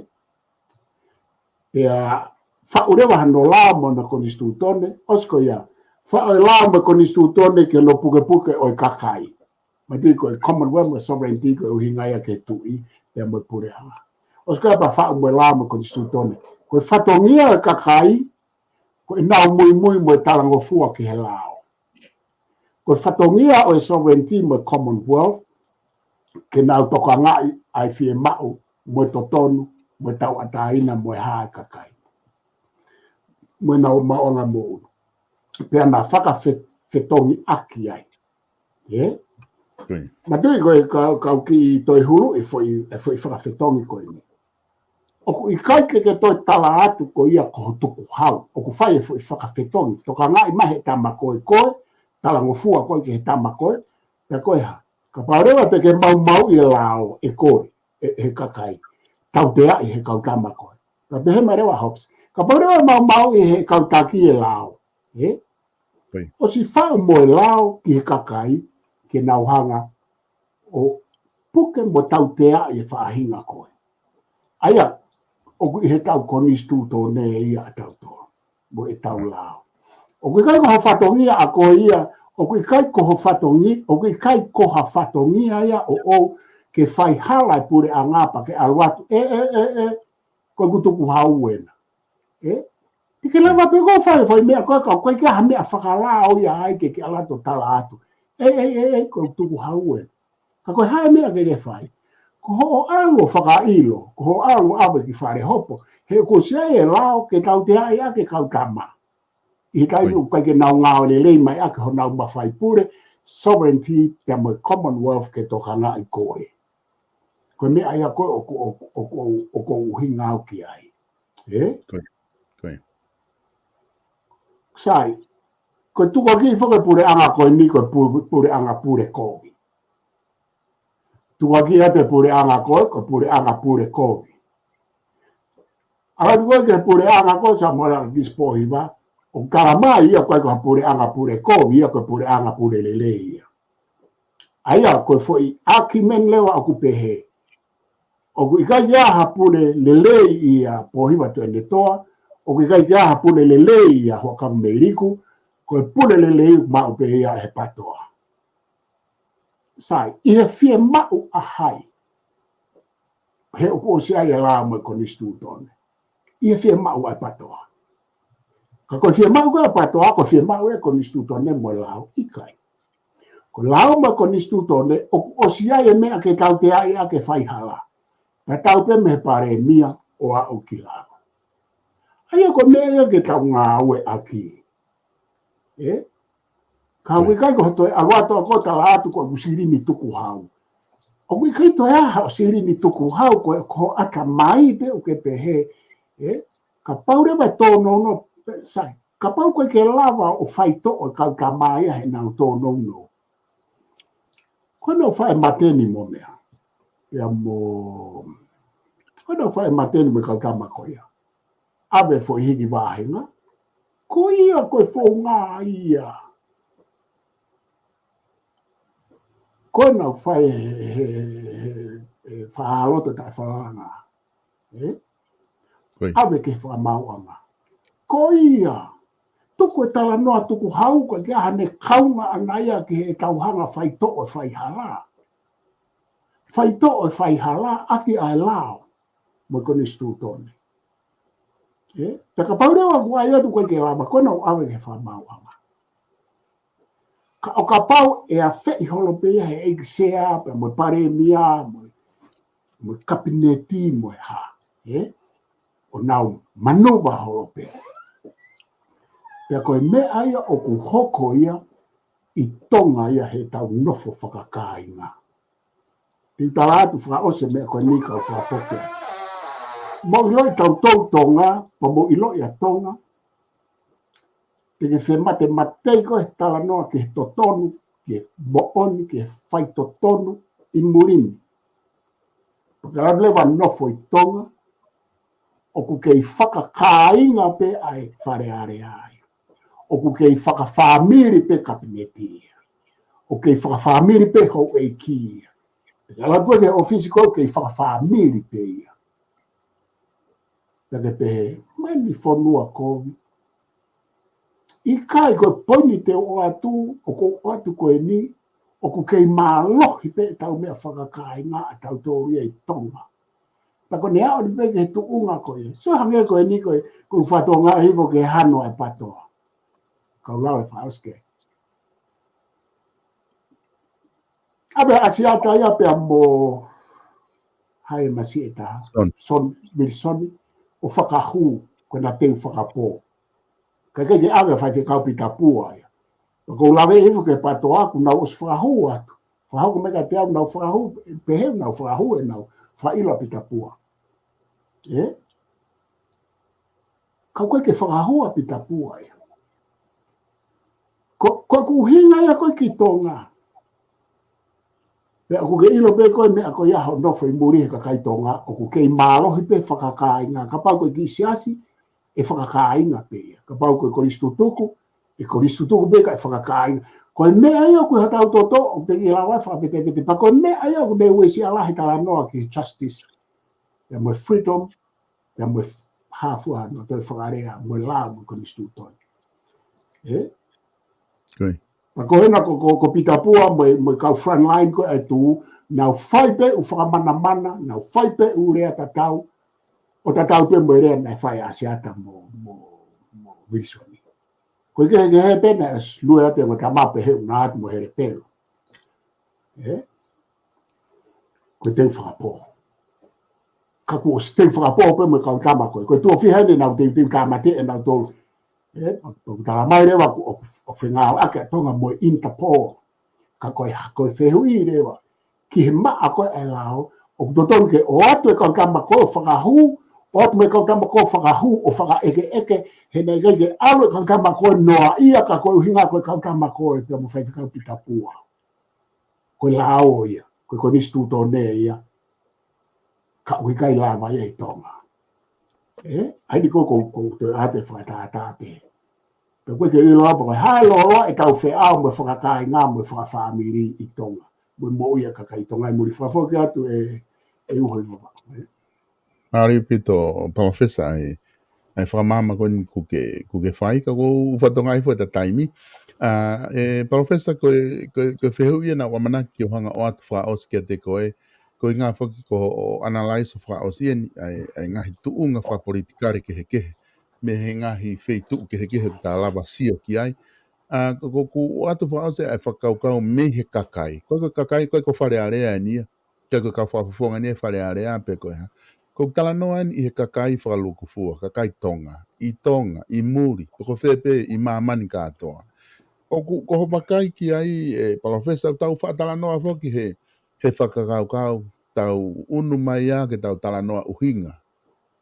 Pea faʻu leva hano lao mo hono konisitūtone, ʻosi ko ia. Faʻu e lao mo e konisitūtone ki hono pukepuke ʻo e kakai. Manatuʻi ko e Commonwealth mo e sovereignty ko e ʻuhinga ia ki he tuʻi pea mo e puleʻanga. ʻOsi ko ia pea faʻu mo e lao mo e konisitūtone. Ko e fatongia ʻo e kakai, ko ʻenau muimui mo e talangofua ki he lao. Ko e fatongia ʻo e sovereignty mo e Commonwealth, ke nau tokangaʻi ʻa e fiemaʻu mo e totonu, mo e tauʻatāina, mo e hā ʻa e kakai. Mo ʻenau maʻuʻanga moʻui. Pea na fakafetongiʻaki ai. ʻE? Ko ia. Manatuʻi ko e ka, kau kiʻi toe huluʻi e foʻi, e foʻi fakafetongi ko eni. ʻOku ʻikai ke ke toe tala atu ko ia ko ho tukuhau. ʻOku fai e foʻi fakafetongi. Tokangaʻi mai he tama ko ē ko ē, talangofua ko ē ki he tama ko ē, pea ko e hā. Kapau leva te ke maumauʻi e lao ʻe koe, ʻe, he kakai. Tauteaʻi he kau tama ko ē. Ka pehē mai leva Hobbes. Kapau leva maumauʻi he kau taki e lao. ʻE? Ko ia. ʻOsi faʻu mo e lao ki he kakai, ke nau hanga ʻo puke mo tauteaʻi e faʻahinga ko ē. ʻA ia, ʻoku ʻi heʻetau konisitūtone ia ʻatautolu. Mo ʻetau lao. ʻOku ʻikai ko ha fatongia ʻa koe ia, ʻoku ʻikai ko ha fatongi, ʻoku ʻikai ko ha fatongia ia ʻoʻou ke fai hala e puleʻanga pea ke ʻalu atu. ʻE, ʻe, ʻe, ʻe, ko ʻeku tukuhau ena. ʻE? Te ke lava pē koe ʻo fai, fai meʻa ko ē ka, ko e ʻikai ha meʻa fakalao ia ai ke ke ʻalu atu ʻo tala atu. ʻE, ʻe, ʻe, ʻe, ko ʻeku tukuhau ena. Ka ko e hā e meʻa ke ke fai. Ko hoʻo ʻalu ʻo fakaʻilo, ko hoʻo ʻalu ʻo ʻave ki fale hopo. He ʻoku ʻosi ʻi ai e lao ke tauteaʻi ʻaki e kau tama. ʻI he taimi ʻoku ʻikai ke nau ngāue lelei mai ʻaki honau mafai pule, sovereignty, pea mo e Commonwealth ke tokangaʻi koe. Ko e meʻa ia ko ē ʻoku, ʻoku, ʻoku, ʻoku ou ʻuhinga au ki ai. ʻE? Ko ia. Ko ia. Sai, ko e tukuakiʻi foki e puleʻanga ko eni ko e pu-, puleʻanga pule kovi. Tukuakiʻi atu e puleʻanga ko ē, ko e puleʻanga pule kovi. ʻAlu atu ko ē ki he puleʻanga ko ē Samoa Kisi Pōhiva, ʻoku talamai ia ko e ko ha puleʻanga pule kovi, ia ko e puleʻanga pule lelei ia. ʻA ia ko e foʻi argument leva ʻoku pehē. ʻOku ʻikai ke ʻi ai ha pule lelei ia Pōhiva Tuʻiʻonetoa, ʻoku ʻikai ke ʻi ai ha pule lelei ia Huʻakavameiliku, ko e pule lelei maʻu pē ia ʻe he PATOA. Sai, ʻi he fiemaʻu ʻa hai. He ʻoku ʻosi ʻi ai e lao mo e konisitūtone. ʻI he fiemaʻu ʻa e PATOA. Ka ko e fiemaʻu ko ē ʻa e PATOA, ko e fiemaʻu ʻa e konisitūtone mo e lao, ʻikai. Ko e lao mo e konisitūtone, ʻoku ʻosi ʻi ai e meʻa ke tauteaʻi ʻaki e faihala. Tatau pē mei he palēmia ʻo aʻu ki lalo. ʻA ia ko e meʻa ia ke tau ngāueʻaki. ʻE? Ka ʻoku ʻikai ko ha toe ʻalu atu ʻo tala atu ko ʻeku silini tukuhau. ʻOku ʻikai toe ʻi ai haʻo silini tukuhau ko e ko hoʻo ʻatamai pē ʻoku ke pehē. ʻE? Kapau leva e tōnounou, sai. Kapau ko e ke lava ʻo faitoʻo e kau tama ia heʻenau tōnounou. Ko ʻenau faʻēmateni mo meʻa. Pea mo, ko ʻenau faʻēmateni mo e kau tama ko ia. ʻAve foʻi hiki vāhenga. Ko ia ko e founga ia. Ko e nau fai he, he, he, he faʻa loto taʻefalanga. Ē? Ko ia. ʻAve ki he fakamaauʻanga. Ko ia. Tuku e talanoa tukuhau ko e ke aha ne kaunga ʻana ia ki he tau hanga faitoʻo e faihala. Faitoʻo e faihala ʻaki ʻa e lao mo e konisitūtone. Ē? Pea kapau leva ʻoku ʻai atu ko e ke lava ko e nau ʻave ki he fakamaauʻanga. Ka ʻo kapau ʻe afeʻi holo pē ia he ʻEiki Sea, pea mo e Palēmia, mo e, mo e Kapineti, mo e hā. Ē? ʻO nau manuva holo pē. Pea ko e meʻa ia ʻoku hoko ia ʻi Tonga ia he tau nofo fakakāinga. Te u tala atu fakaʻosi e meʻa ko eni kau fakafoki. Mou ʻiloʻi tautolu Tonga, pea mou ʻiloʻi ʻa Tonga. Te ke fematematei koe he talanoa ki he totonu, ki he moʻoni, ki he faitotonu ʻi muli ni. Pea ka lava leva nofo ʻi Tonga, ʻoku kei fakakāinga pē ʻa e Fale Alea ia. ʻOku kei fakafāmili pē Kapineti ia. ʻOku kei fakafāmili pē houʻeiki ia. Pea ka lava koe ki he ʻōfisi ko ē ʻoku kei fakafāmili pē ia. Pea ke pehē, mai ni fonua kovi. ʻIkai ko e poini te u ʻoatu, ʻoku ou ʻoatu ko eni, ʻoku kei mālohi pē ʻetau meʻa fakakāinga ʻa tautolu ia ʻi Tonga. Pea ko ʻene aʻu ni pē ki he tuʻunga ko ia. So hangē ko eni ko e, ko e fatongia hifo ki he hano ʻa e PATOA. Kau lau e fakaʻosi ke. ʻAve ʻa Siata ia pea mo hai masiʻi ʻe taha. Son. Son Wilson ʻo fakahū ko ʻena teu fakapō. Ka ke ke ʻave ʻa Faifekau Pita Pua ia. Pea ko u lave hifo ki he PATOA kuo nau ʻosi fakahū atu. Fakahū ko e meʻa ka te au nau fakahū, pehē nau fakahū ʻenau fakaʻilo ʻa Pita Pua. Ē? Ka ʻoku ʻikai ke fakahū ʻa Pita Pua ia. Ko, ko e ʻuhinga ia ko ē ki Tonga. Pea ʻoku ke ʻilo pē ko e meʻa ko ia hoʻo nofo ʻi muli he kakai Tonga, ʻoku kei mālohi pē fakakāinga. Kapau ko e kiʻi siasi, ʻe fakakāinga pē ia. Kapau ko e kolisi tutuku, ʻe kolisi tutuku pē kae fakakāinga. Ko e meʻa ia ʻoku ʻi hotau toto, ʻoku teʻeki lava fakapetepeteʻi. Pea ko e meʻa ia ʻoku ne uesia lahi talanoa ki he justice. Pea mo e freedom, pea mo e hā fua hano toe fakalea, mo e lao, mo e konisitūtone. Ē? Ko ia. Pea ko ʻena ko, ko, ko Pita Pua, mo e, mo e kau frontline ko ē ʻa e tuʻu, nau fai pē ʻū fakamanamana, nau fai pē ʻū lea tatau, ʻo tatau pē mo e lea naʻe fai ʻa Siata mo, mo, mo Wilson. Ko e kehekehe pē naʻe lue atu e ongo tama pehē ʻoku na atu mo Hele Pelu. Ē? Ko e teu fakapō. Ka kuo ʻosi teu fakapō pē mo e kau tama ko ē. Ko e tuʻo fiha eni ʻenau teuteu tāmateʻi ʻenau tolu. Ē? ʻOku tala mai leva ʻoku, ʻoku, ʻoku fengāueʻaki ʻa Tonga mo e Interpol. Ka ko e, ko e fehuʻi leva ki he maʻa ko ē ʻa e lao, ʻoku totonu ke ʻoatu e kau tama ko ē ʻo fakahū, ʻoatu mo e kau tama ko ē ʻo fakahū, ʻo fakaʻekeʻeke, he naʻe ʻikai ke ʻalu e kau tama ko ē noaʻia ka ko e ʻuhinga ko e kau tama ko ē pea mo Faifekau Pita Pua. Ko e lao ia, ko e konisitūtone ia, ka ʻoku ʻikai lava ia ʻi Tonga. Ē? ʻA eni ko, ko, ko, te ate fakatātā pē. Pea ko e ke ʻilo apa ko e hā e lōloa ʻetau feʻao mo e fakakāinga mo e fakafāmili ʻi Tonga. Mo e moʻui ʻa e kakai Tonga ʻi muli. Fakafoki atu ē, ē Uho ʻi Vavaʻu, ē. Mālie ʻaupito, Palōfesa, ʻa e, ʻa e fakamaama ko eni kuo ke, kuo ke fai, ka ʻoku ou fatongia hifo ʻeta taimi. ʻA, ē, Palōfesa, ko e, ko e, ko e fehuʻi ia naʻá ku ʻamanaki ke u hanga ʻo ʻoatu fakaʻosi kiate koe, ko e ʻuhinga foki ko hoʻo analyze ʻo fakaʻosi eni, ʻa e, ʻa e ngaahi tuʻunga fakapolitikale kehekehe mei he ngaahi feituʻu kehekehe ʻoku ta lava sio ki ai. ʻA, ko, ko, ʻoku ou ʻoatu fakaʻosi ʻa e fakakaukau mei he kakai. Ko e, ko e kakai, ko e ko Fale Alea eni ia. Ko e ko e kau fakafofonga eni e Fale Alea pe ko e hā. ʻOku ou talanoa eni ʻi he kakai fakalūkufua, kakai Tonga, ʻi Tonga, ʻi muli, pe ko fē pē ʻi māmani kātoa. ʻOku, ko hoʻo vakai ki ai, ē, Palōfesa, ʻoku tau faʻa talanoa foki he, he fakakaukau, tau unu mai ia ke tau talanoa ʻuhinga.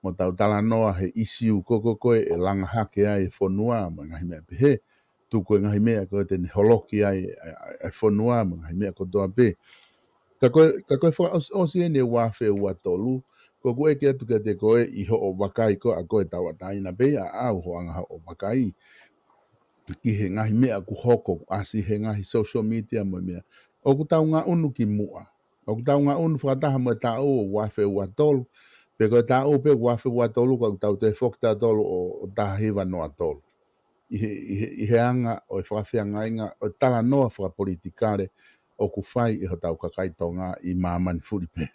Mo tau talanoa he ʻīsiu ko, ko, ko ē ʻe langa hake ai e fonua, mo e ngaahi meʻa pehē. Tuku e ngaahi meʻa ko ē te ne holoki ai, ʻa, ʻa, ʻa e fonua, mo e ngaahi meʻa kotoa pē. Ka ko e, ka ko e fakaʻosiʻosi eni e ua afe ua tolu, ko ʻeku ʻeke atu kiate koe ʻi hoʻo vakai ko ē ʻa koe tauʻatāina pē ʻa au hoʻo anga hoʻo vakai ki he ngaahi meʻa kuo hoko, kuo ʻasi he ngaahi social media mo e meʻa. ʻOku tau ngaʻunu ki muʻa. ʻOku tau ngaʻunu fakataha mo e taʻu ua afe ua tolu, pe ko e taʻu pē ua afe ua tolu, ka ʻoku tau toe foki tautolu ʻo, ʻo taha hiva noa tolu. ʻI he, ʻi he, ʻi he anga ʻo e fakafeangainga ʻo e talanoa fakapolitikale ʻoku fai ʻe hotau kakai Tonga ʻi māmani fulipē.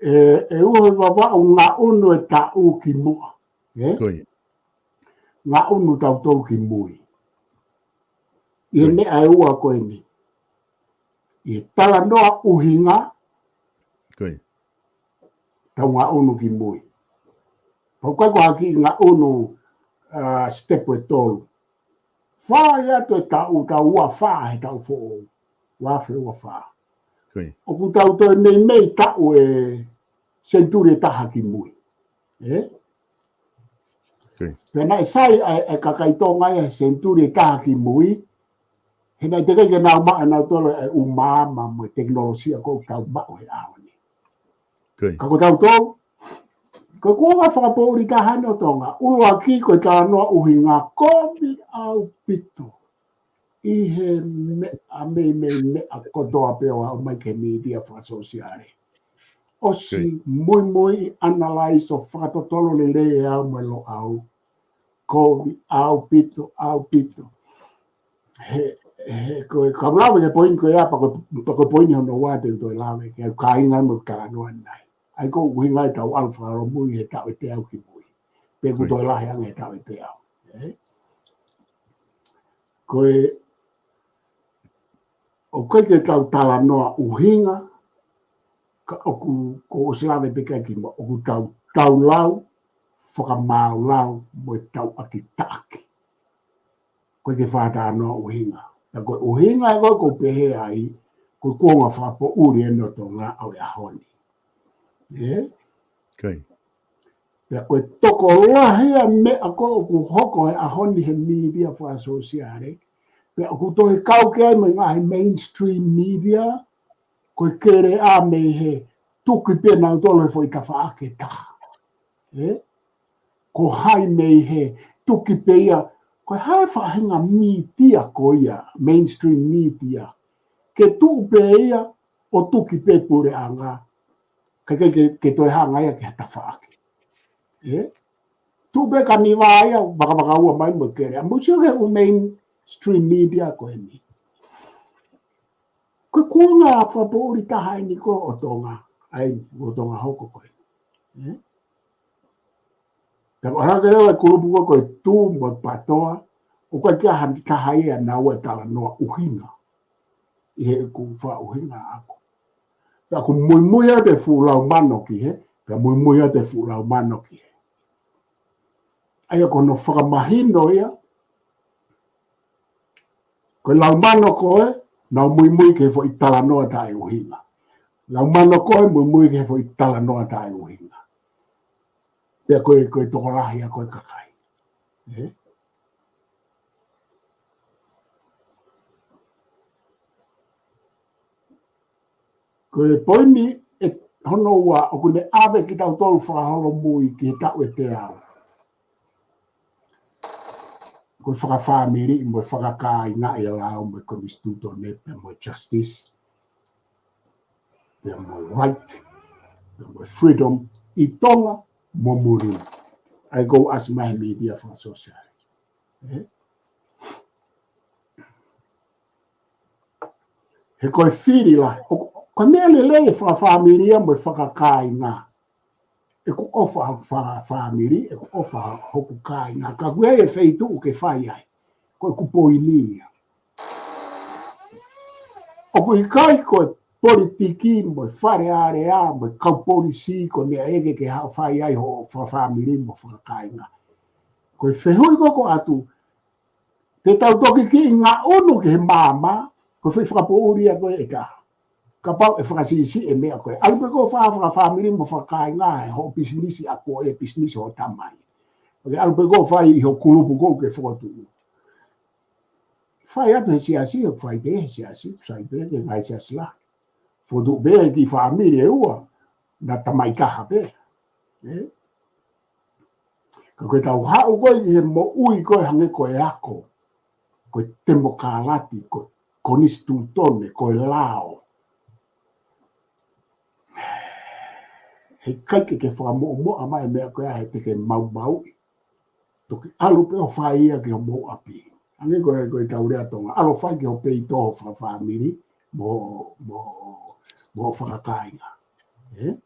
ʻE, ʻe ʻuhi Vavaʻu, ngaʻunu e taʻu ki muʻa, ē? Ko ia. Ngaʻunu tautolu ki mui. ʻI he Ko ia. meʻa ʻe ua ko eni. ʻI he talanoa ʻuhinga, Ko ia. tau ngaʻunu ki mui. Pau kai ko ha kiʻi ngaʻunu, ā, step ʻe tolu. Fai atu e taʻu, taʻu ua fā he taʻu foʻou, ua afe ua fā. Ko ia. ʻOku tau toe meimei taʻu e senituli ʻe taha ki mui. Ē? Ko ia. Pea naʻe sai ʻa e, ʻa e kakai Tonga ia he senituli ʻe taha ki mui, he naʻe teʻeki ke nau maʻu ʻe nautolu e ʻū maama mo e tekinolosia ko ē ʻoku tau maʻu he ʻaho ni. Ko ia. Ka ko tautolu, ko e kuonga fakapoʻuli taha eni ʻo Tonga, ʻuluaki ko e talanoa ʻuhinga, kovi ʻaupito ʻi he meʻa, meimei meʻa kotoa pē ʻo aʻu mai ki he mītia fakasōsiale. ʻOsi Ko ia. muimui, analyze ʻo fakatotolo lelei ʻe au mo e Loʻau. Kovi ʻaupito, ʻaupito. He, he, ko e, ka u lave ki he poini ko ia, pea ko, pea ko e poini hono ua te u toe lave, ke u kāinga mo e talanoa nai. ʻA ia ko e ʻuhinga ʻetau ʻalu fakaholomui he taʻu ʻe teau ki mui. Pe ʻoku Ko ia. toe lahi ange he taʻu ʻe teau. Ē? Ko e, ʻoku ʻikai ke tau talanoa ʻuhinga, ka ʻoku, ko ʻosi lave pē kai ki muʻa, ʻoku tau, tau lau, fakamaau lau, mo e tau ʻaki taʻaki. Ko e ke fakatalanoa ʻuhinga. Ka ko e ʻuhinga ē ko ē ʻoku ou pehē ai, ko e kuonga fakapoʻuli eni ʻo Tonga ʻo e ʻaho ni. Ē? Ko ia. Pea ko e tokolahi ʻa e meʻa ko ē ʻoku hoko he ʻaho ni he mītia fakasōsiale, pea ʻoku toe kau ki ai mo e ngaahi mainstream media, ko e keleʻa mei he tuki pē nautolu he foʻi tafaʻaki ʻe taha. Ē? Ko hai mei he tuki pē ia, ko e hā e faʻahinga mītia ko ia, mainstream media, ke tuʻu pē ia ʻo tuki pē puleʻanga, ka ʻikai ke, ke toe hanga ia ki ha tafaʻaki. Ē? Tuʻu pē ka ni vā ia, vakavakaua mai mo e keleʻa. Mou sio ki he ʻū mainstream media ko eni. Ko e kuonga fakapoʻuli taha eni ko ē ʻo Tonga, ʻa ia ʻo Tonga hoko ko ē. Ē? Pea ko e hā ke lava e kulupu ko ē ko e Tū mo e Patoa, ʻoku ʻikai ke ʻi ai ha taha ia naua ʻe talanoa ʻuhinga. ʻI heʻeku fakaʻuhinga ʻaʻaku. Pea ʻoku muimui atu e fuʻu lau mano ki hē, pea muimui atu e fuʻu lau mano ki hē. ʻA ia ko hono fakamahino ia, ko e lau mano ko ē, nau muimui ki he foʻi talanoa taʻeʻuhinga. Lau mano ko ē, muimui ki he foʻi talanoa taʻeʻuhinga. Pea ko e, ko e tokolahi ʻa ko ē kakai. Ē? Ko e poini ē hono ua ʻoku ne ʻave kitautolu fakaholomui ki he taʻu ʻe teau. Ko e fakafāmili mo e fakakāinga ʻi he lao mo e konisitūtone pea mo e justice. Pea mo e right. Pea mo e freedom ʻi Tonga mo muli. ʻA ia ʻoku ʻasi mai he mītia fakasōsiale. Ē? He ko e fili lahi, ʻo, ko e meʻa lelei e fakafāmili mo e fakakāinga. ʻEku ʻofa hoku fa-, fāmili, ʻeku ʻofa hoku kāinga. Ka ʻoku ʻi ai e feituʻu ke fai ai. Ko ʻeku poini ia. ʻOku ʻikai ko e politiki mo e Fale Alea mo e kau polisi ko e meʻa ʻe ʻikai ke ke haʻu ʻo fai ai hoʻo fakafāmili mo fakakāinga. Ko e fehuʻi ko ē ʻoku ʻatu, te tau toki kiʻi ngaʻunu ki he maama, ko e foʻi fakapoʻuli ia ko ē ʻe taha. Kapau ʻe fakasiʻisiʻi e meʻa ko ē. ʻAlu pē koe ʻo fai ha fakafāmili mo fakakāinga he hoʻo pisinisi ʻa koe, pisinisi hoʻo tamai. ʻOku ke ʻalu pē koe ʻo fai ʻi ho kulupu ko ē ʻoku ke fokotuʻu. Fai atu he siasi, ʻoku fai pē he siasi, ʻoku sai pē ki he ngaahi siasi lahi. Fotu pē ki he fāmili ʻe ua, naʻa tamaʻitaha pē. Ē? Ka ko ʻetau haʻu ko ē ʻi he moʻui ko ē hangē ko e ako, ko e temokalati, ko e konisitūtone, ko e lao. He ʻikai ke ke fakamoʻumoʻa mai e meʻa ko ia he te ke maumauʻi. Toki ʻalu pē ʻo fai ia ki homou ʻapi. Hangē ko e, ko ʻetau lea Tonga. ʻAlu ʻo fai ki ho peito ho fakafāmili, mo, mo, mo ho fakakāinga. Ē?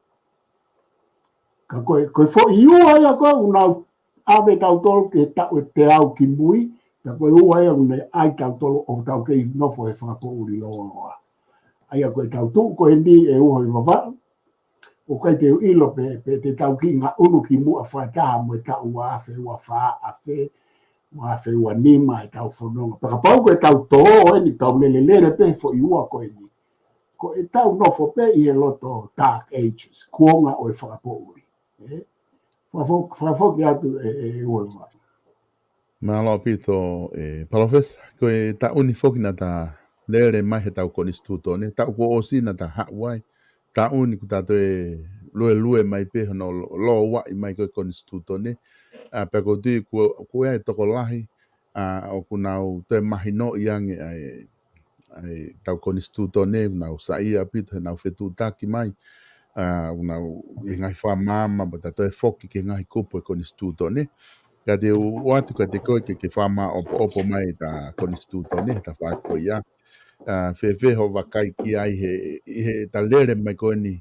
Ka ko e, ko e foʻi ua ia ko ē ʻoku nau ʻave tautolu ki he taʻu ʻe teau ki mui, ka ko e ua ia ʻoku ne ʻai tautolu ʻo tau kei nofo he fakapoʻuli lōloa. ʻA ia ko ʻetau tuʻu ko eni ʻe Uho ʻi Vavaʻu, ʻoku ʻikai te u ʻilo pe, pe te tau kiʻi ngaʻunu ki muʻa fakataha mo e taʻu ua afe ua fā, afe, ua afe ua nima ʻetau fononga. Pea kapau ko ʻetau tō eni, tau lelelele pē he foʻi ua ko eni, ko ʻetau nofo pē ʻi he loto Dark Ages, kuonga ʻo e fakapoʻuli. Ē? Fakafo-, fakafoki atu ʻe, ʻe, ʻe Uho ʻi Vavaʻu. Mālō ʻaupito, ē, Palōfesa, ko e taʻu ni foki naʻa ta lele mai he ʻetau konisitūtone, taʻu kuo ʻosi naʻa ta haʻu ai, taʻu ni kuo ta toe luelue mai pē hono lo-, lōuaʻi mai ko e konisitūtone, ā, pea ʻoku ou tui kuo, kuo ʻi ai e tokolahi, ā, ʻoku nau toe mahinoʻi ange ʻa e ʻa ʻetau konisitūtone, ʻoku nau saiʻia ʻaupito heʻenau fetuʻutaki mai, ā, ʻoku nau ʻi he ngaahi fakamaama, pea ta toe foki ki he ngaahi kupu ʻo e konisitūtone. Ka te u ʻoatu kiate koe ke, ke fakamāʻopoʻopo mai ʻeta konisitūtone, he tafaʻaki ko ia. Ā, fēfē hoʻo vakai ki ai he, ʻi heʻeta lele mai ko eni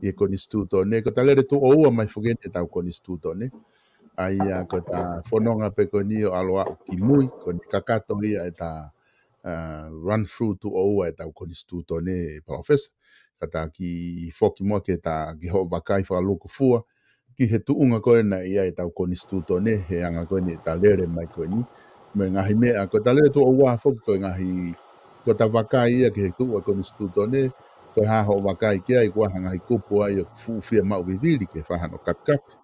ʻi he konisitūtone, ko ʻeta lele tuʻo ua mai foki eni ʻetau konisitūtone. ʻA ia ko ʻeta fononga pē ko eni ʻo ʻalu ʻo aʻu ki mui, ko ʻene kakato ia ʻeta ā, run through tuʻo ua ʻetau konisitūtone, Palōfesa. Ka ta kiʻi foki muʻa ke ta, ki hoʻo vakai fakalūkufua ki he tuʻunga ko ē naʻe ʻi ai ʻetau konisitūtone, he anga ko eni ʻeta lele mai ko eni. Mo e ngaahi meʻa, ko ʻeta lele tuʻo ua foki ko e ngaahi, ko ʻeta vakai ia ki he tuʻu ʻa e konisitūtone, ko e hā hoʻo vakai ki ai, ko e hā e ngaahi kupu ai ʻoku fuʻu fiemaʻu vivili ke fai hano kapikapi,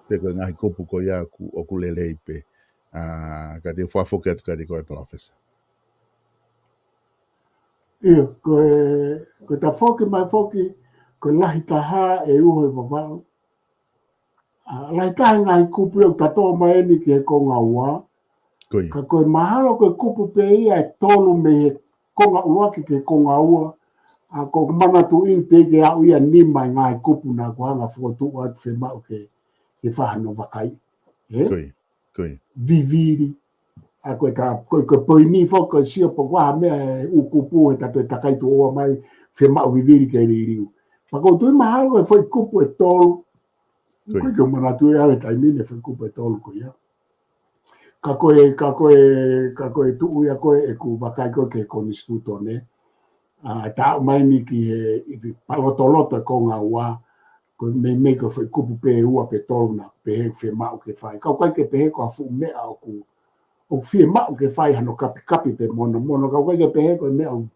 pe ko e ngaahi kupu ko ia ʻoku, ʻoku lelei pē. Ā, ka te u fakafoki atu kiate koe, Palōfesa. ʻIo, ko e, ko ʻeta foki mai foki, ko e lahi taha ʻe Uho ʻi Vavaʻu. Ā, lahi taha e ngaahi kupu ʻoku ta tō mai eni ki he konga ua. Ko ia. Ka ko e mahalo ko e kupu pē ia ʻe tolu mei he konga ʻuluaki ki he konga ua. Ā, ʻoku ou manatuʻi ʻoku teʻeki aʻu ia nima e ngaahi kupu naʻa ku hanga ʻo fokotuʻu atu fiemaʻu ke, ke fai hano vakai. Ē? Ko ia. Ko ia. Vivili. ʻA ko e ka, ko e, ko e poini foki, ko e sio pe ko e hā e meʻa ʻe ʻū kupu he ta toe takai tuʻo ua mai, fiemaʻu vivili ke liliu. Pea ʻoku ou tui mahalo ko e foʻi kupu ʻe tolu. Ko ia. ʻOku ʻikai ke u manatuʻi ʻe au he taimi ni e foʻi kupu ʻe tolu ko ia. Ka ko e, ka ko e, ka ko e tuʻu ia ko ē ʻeku vakai ko ē ki he konisitūtone. Ā, ta aʻu mai eni ki he, ʻi he palotoloto e konga ua, ko e meimei ko e foʻi kupu pē ʻe ua pe tolu naʻa pehē ʻoku fiemaʻu ke fai. Ka ʻoku ʻikai ke pehē ko ha fuʻu meʻa ʻoku, ʻoku fiemaʻu ke fai hano kapikapi pe monomono. Ka ʻoku ʻikai ke pehē ko e meʻa ʻoku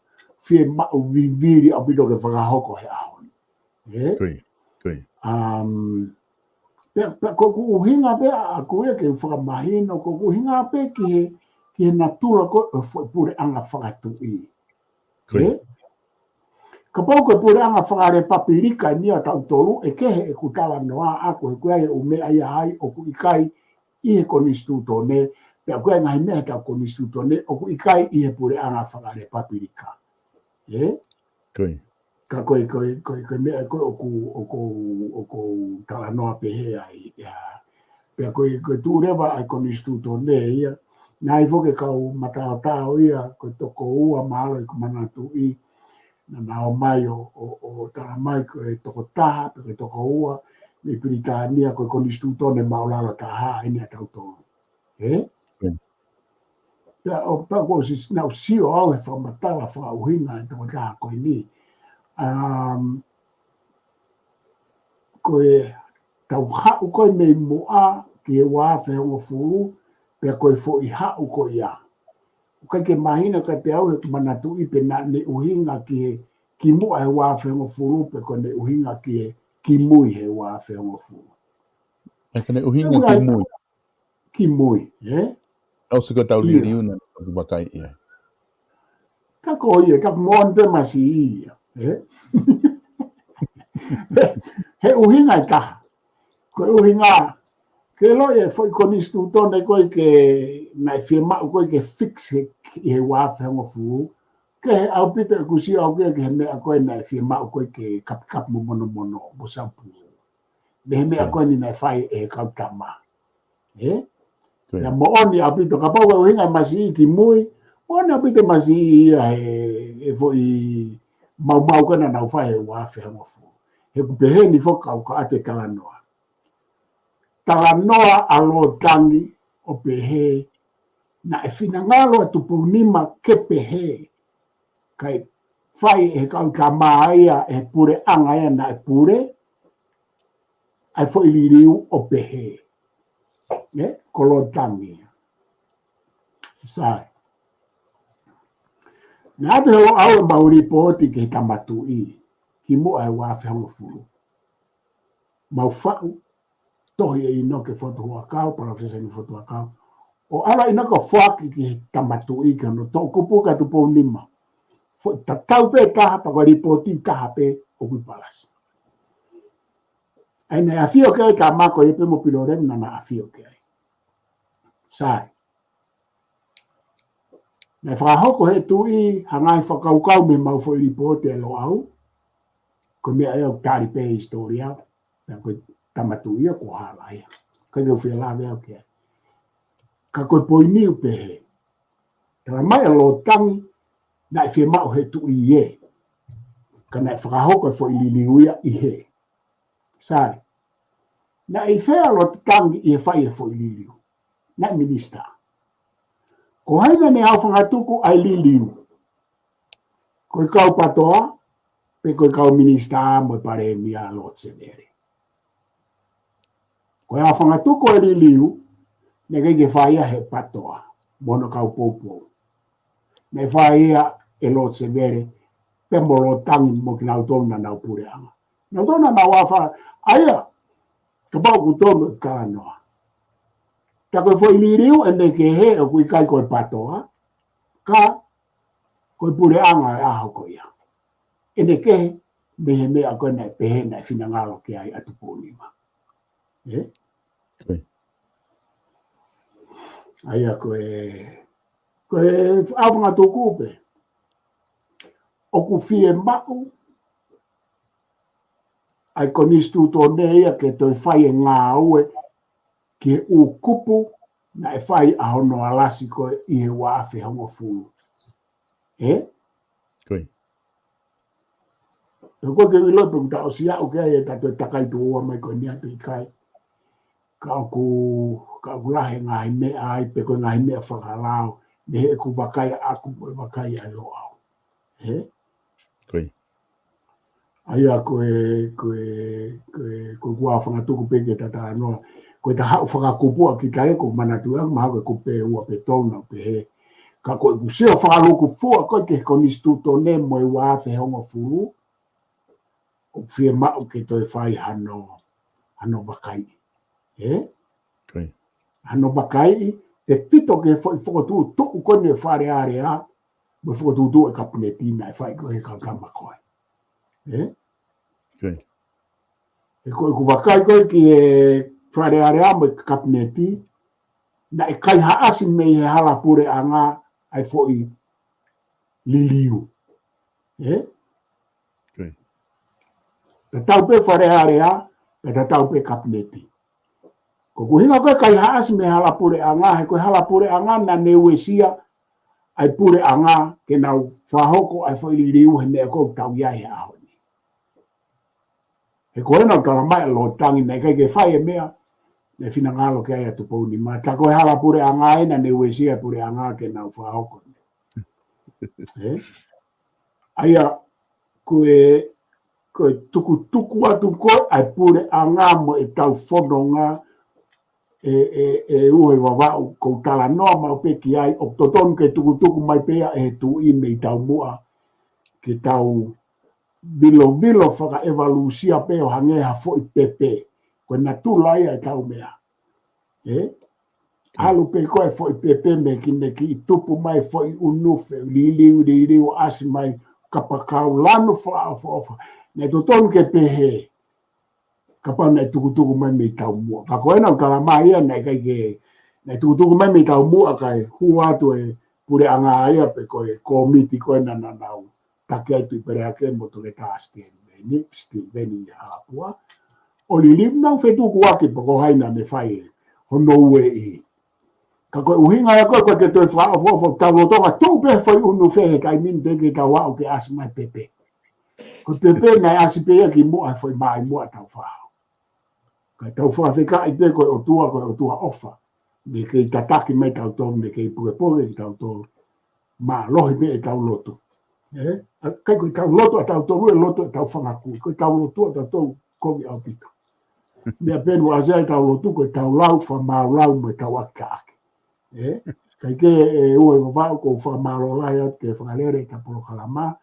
fiemaʻu vivili ʻaupito ke fakahoko he ʻaho ni. Ē? Ko ia, ko ia. Um, pea, pea ko ʻeku ʻuhinga pē ʻaʻaku ia ke u fakamahino, ko ʻeku ʻuhinga pē ki he, ki he natula ko ē ʻo e foʻi puleʻanga fakatuʻi. Ko ia. Ē? Kapau ko e puleʻanga fakalepapilika eni ʻa tautolu, ʻe kehe ʻeku talanoa ʻaʻaku he ʻoku ʻi ai e ʻū meʻa ia ai ʻoku ʻikai ʻi he konisitūtone, pea ʻoku ʻi ai e ngaahi meʻa he ʻetau konisitūtone ʻoku ʻikai ʻi he puleʻanga fakalepapilika. Ē? Ko ia. Ka ko e, ko e, ko e, ko e meʻa ko ē ʻoku, ʻoku, ʻoku talanoa pehē ai, ʻia. Pea ko e, ko e tuʻu leva ʻa e konisitūtone ia. Naʻe ʻi ai foki e kau mataotao ia, ko e toko ua mahalo ʻeku manatuʻi, naʻa nau ō mai ʻo, ʻo, ʻo tala mai ko e toko taha, pe ko e toko ua, mei Pilitānia ko e konisitūtone māʻulalo taha eni ʻa tautolu. Ē? Mm. Pea ʻo, pea ʻoku ou sis-, naʻa ku sio au he fakamatala fakaʻuhinga e toko taha ko eni. Um, ko ʻetau haʻu ko ē mei muʻa ki he ua afe hongofulu, pea ko e foʻi haʻu ko ia. ʻOku ʻikai ke mahino kiate au he ʻeku manatuʻi pe naʻa ne ʻuhinga ki he, ki muʻa he ua afe hongofulu, pe ko ʻene ʻuhinga ki he, ki mui he ua afe hongofulu. ʻIkai ke ne ʻuhinga ki mui. Ki mui, ē? ʻOsi ko ʻetau liliu naʻa ku vakai ia. Ka ko ia, ka moʻoni pē masiʻi ia, ē? He ʻuhinga ʻe taha. Ko e ʻuhinga, ke ʻilo e foʻi konisitūtone ko ē ke naʻe fiemaʻu ko ē ke fix he, he ua afe hongofulu, kehe ʻaupito ʻeku sio au ki he, ki he meʻa ko ē naʻe fiemaʻu ko ē ke kapikapi mo monomono, mo saupulu. Mei he meʻa ko eni naʻe fai ʻe he kau tama. Ē? Ia moʻoni ʻaupito, kapau ʻe ʻuhinga masiʻi ki mui, moʻoni ʻaupito masiʻi ia he, he foʻi maumau ko ē naʻa nau fai he ua afe hongofulu. He ʻoku pehē ni foki ka u ka ʻoatu e talanoa. Talanoa ʻa Lolotangi ʻo pehē, naʻe finangalo ʻa Tupounima ke pehē, kae fai ʻe he kau tama ia, ʻe he puleʻanga ia naʻe pule, ʻa e foʻi liliu ʻo pehē. Ē, ko Lolotangi. Sai. Naʻe ʻoatu ʻe Loʻau ʻemau lipooti ki he Tama Tuʻi, kimuʻa he ua afe hongofulu. Mau faʻu, tohi ʻe ʻInoke Fotu Huʻakau, Palōfesa ʻInoke Fotu Huʻakau. ʻO ʻalu ʻa ʻInoke ʻo foaki ki he Tama Tuʻi ki hono toʻukupu kia Tupounima. Foʻi tatau pē taha pea ko e lipooti taha pē ʻoku ʻi palasi. ʻA ia naʻe ʻafio ki ai e tama ko ia pē mo Pilolevu naʻa na ʻafio ki ai. Sai. Naʻe fakahoko ʻe he Tuʻi ha ngaahi fakakaukau mei heʻemau foʻi lipooti ʻe Loʻau. Ko e meʻa ia ʻoku tali pē ʻe he hisitōlia, pea ko e Tama Tuʻi ia kuo hala ia. ʻIkai ke u fie lave au ki ai. Ka ko e poini ʻoku pehē. Talamai ʻe Lolotangi, naʻe fiemaʻu ʻe he Tuʻi ē. Ka naʻe fakahoko e foʻi liliu ia ʻi hē. Sai. Naʻe ʻi fē ʻa Lolotangi ʻi he fai e foʻi liliu? Naʻe minisitā. Ko hai naʻa ne aofangatuku ʻa e liliu? Ko e kau PATOA, pe ko e kau minisitā mo e palēmia Lord Sevele? Ko e aofangatuku e liliu, naʻe ʻikai ke fai ia ʻe he PATOA, mo hono kau poupou. Naʻe fai ia ʻe Lord Sevele, pea mo Lolotangi mo kinautolu naʻa nau puleʻanga. Nautolu naʻa nau afa, ʻa ia, kapau ʻoku tonu e talanoa. Tā ko e foʻi liliu ʻene kehe ʻoku ʻikai ko e PATOA, ka ko e puleʻanga e ʻaho ko ia. ʻEne kehe, mei he meʻa ko ē naʻe pehē naʻe finangalo ki ai ʻa Tupounima. Ē? Ko ia. ʻA ia ko e, ko e aofangatuku pē. ʻOku fiemaʻu ʻa e konisitūtone ia ke toe fai e ngāue ki he ʻū kupu naʻe fai ʻa hono alasi ko ē ʻi he ua afe hongofulu. Ē? Ko ia. Pea ko e ke ʻilo pe ʻoku ta ʻosi aʻu ki ai ʻetau takai tuʻo ua mai ko eni pe ʻikai. Ka ʻoku, ka ʻoku lahi e ngaahi meʻa ai, pe ko e ngaahi meʻa fakalao, mei heʻeku vakai ʻaʻaku mo e vakai ʻa Loʻau. Ē? Ko ia. ʻA ia ko e, ko e, ko e, ko ʻeku aofangatuku pē ke ta talanoa. Ko ʻeta haʻu fakakupu ʻa kita ē, ʻoku ou manatuʻi ʻaku mahalo ko e kupu ʻe ua pe tolu naʻa pehē. Ka ko ʻeku sio fakalūkufua ko ē ki he konisitūtone mo e ua afe hongofulu, ʻoku fiemaʻu ke toe fai hano, hano vakaiʻi. Ē? Ko ia. Hano vakaiʻi, tefito ki he foʻi fokotuʻutuʻu ko eni ʻa e Fale Alea, mo e fokotuʻutuʻu ʻa e Kapineti naʻe fai ko ē ʻe he kau tama ko ē. Ē? Ko ia. He ko ʻeku vakai ko ē ki he Fale Alea mo e Kapineti, naʻe kaihaʻasi mei he hala puleʻanga ʻa e foʻi liliu. Ē? Ko ia. Tatau pē Fale Alea, pea tatau pē Kapineti. Ko ʻeku ʻuhinga ko e kaihaʻasi mei he hala puleʻanga, he ko e hala puleʻanga naʻa ne uesia ʻa e puleʻanga ke nau fakahoko ʻa e foʻi liliu he meʻa ko ē ʻoku tau ʻi ai he ʻaho ni. He ko ena ʻoku talamai ʻe Lolotangi naʻe ʻikai ke fai e meʻa naʻe finangalo ki ai ʻa Tupounima. Tā ko e hala puleʻanga ē naʻa ne uesia e puleʻanga ke nau fakahoko. Ē? ʻA ia, ko e, ko e tukutuku atu ko ē ʻa e puleʻanga mo ʻetau fononga ʻe, ʻe, ʻe ʻUhei Vavaʻu, ʻoku ou talanoa maʻu pē ki ai, ʻoku totonu ke tukutuku mai pē ia ʻe he Tuʻi mei taumuʻa, ke tau vilovilo fakaʻevalūsia pē ʻo hangē ha foʻi pepe. Ko e natula ia ʻetau meʻa. Ē? ʻAlu pē ko e foʻi pepe meki meki ʻi tupu mai foʻi ʻunufe, liliu, liliu, ʻasi mai, kapakau, lanu fakaʻofoʻofa. Naʻe totonu ke pehē, kapau naʻe tukutuku mai mei taumuʻa. Ka ko ena ʻoku tala mai ia, naʻe ʻikai ke, naʻe tukutuku mai mei taumuʻa kae hū atu e puleʻanga ia pe ko e kōmiti ko ena naʻa nau taki ai Tuʻipelehake mo Toketā Sitiveni, Sitiveni ʻi Halapua. ʻO liliu nau fetukuaki pe ko hai naʻa ne fai e hono ueʻi. Ka ko e ʻuhinga ia ko e, ko e ke toe fakaʻofoʻofa tau lolotonga tuʻu pē foʻi ʻunufe he taimi ni pē ke tau aʻu ke ʻasi mai pepe. Ko e pepe naʻe ʻasi pē ia ki muʻa foʻi maʻi muʻa tau fao. Ka tau fakafetaʻi pē ko e ʻOtua, ko e ʻOtua ʻofa. Naʻe kei tataki mai tautolu, naʻe kei pukepuke kitautolu. Mālohi pē ʻetau lotu. ʻE? ʻIkai ko ʻetau lotu ʻa tautolu, e lotu ʻetau fanga kui. Ko ʻetau lotu ʻa tautolu, kovi ʻaupito. Meʻa pē ʻoku ʻasi ai ʻetau lotu, ko ʻetau lau fakamālō mo ʻetau ʻakiʻaki. ʻE? ʻIkai ke ʻe ua e vavau ko e fakamālō lahi atu ke fakalele ʻeta polokalama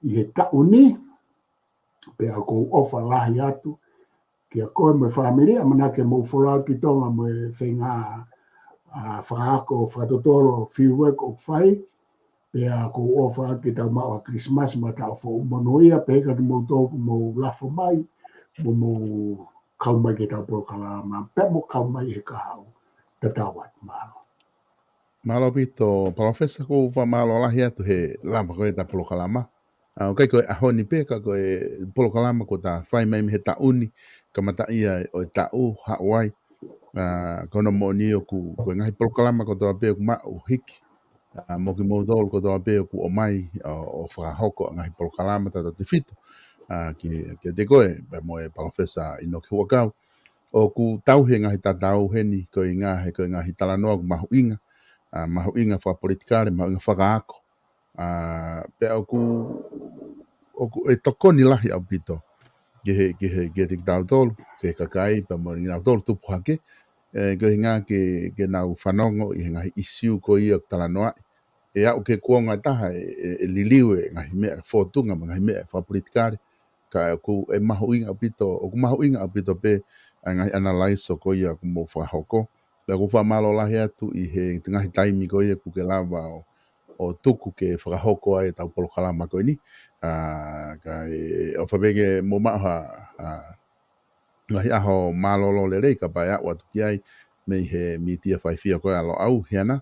ʻi he taʻu ni, pea ʻoku ou ʻofa lahi atu kia koe mo e fāmili, ʻamanaki ke mou folau ki Tonga mo e feinga, ʻa, fakaako fakatotolo fiu ʻoku fai, pea ʻoku ou ʻofa ke tau maʻu ʻa Christmas mo e taʻu foʻou monūʻia, pea kiate kimoutolu ʻoku mou lafo mai, mo mou kau mai ki heʻetau polokalama, pea mou kau mai he kahaʻu tatau atu. Mālō. Mālō ʻaupito, Palōfesa, ʻoku ou fakamālō lahi atu he lava ko ē ʻeta polokalama. ʻA, ʻoku ʻikai ko e ʻaho ni pē ka ko e polokalama kuo ta fai mai mei he taʻu ni, kamataʻia ʻo e taʻu, haʻu ai. ʻA, ko hono moʻoni ʻoku, ko e ngaahi polokalama kotoa pē ʻoku maʻu hiki. ʻA, mo kimoutolu kotoa pē ʻoku ʻomai, ʻo, ʻo fakahoko ʻa e ngaahi polokalama tautautefito. ʻA, ki, kiate koe, pea mo e Palōfesa ʻInoke Huʻakau. ʻOku tau he ngaahi tatau heni, ko e ngaahi, he ko e ngaahi talanoa ʻoku mahuʻinga. ʻA, mahuʻinga fakapolitikale, mahuʻinga fakaako. ʻA, pea ʻoku, ʻoku ʻe tokoni lahi ʻaupito. Ki he, ki he, kiate kitautolu, ki he kakai, pea mo kinautolu tupu hake. ʻE, ko e ʻuhinga ke, ke nau fanongo ʻi he ngaahi ʻisiū ko ia ʻoku talanoaʻi. ʻE aʻu ki he kuonga ʻe taha, ʻe, ʻe, ʻe liliu e ngaahi meʻa fōtunga, mo e ngaahi meʻa fakapolitikale. Ka ʻoku ʻe mahuʻinga ʻaupito, ʻoku mahuʻinga ʻaupito pē, ʻa e ngaahi analyze ko ia ʻoku mou fakahoko. Pea ʻoku ou fakamālō lahi atu ʻi he ngaahi taimi ko ia ʻoku ke lava ʻo, ʻo tuku ke fakahoko ai ʻetau polokalama ko eni. ʻA, kae ʻofa pē ke mou maʻu ha, ʻa, ngaahi ʻaho mālōlō lelei kapau ʻe aʻu atu ki ai mei he mītia faifia ko ē ʻa Loʻau, Heana.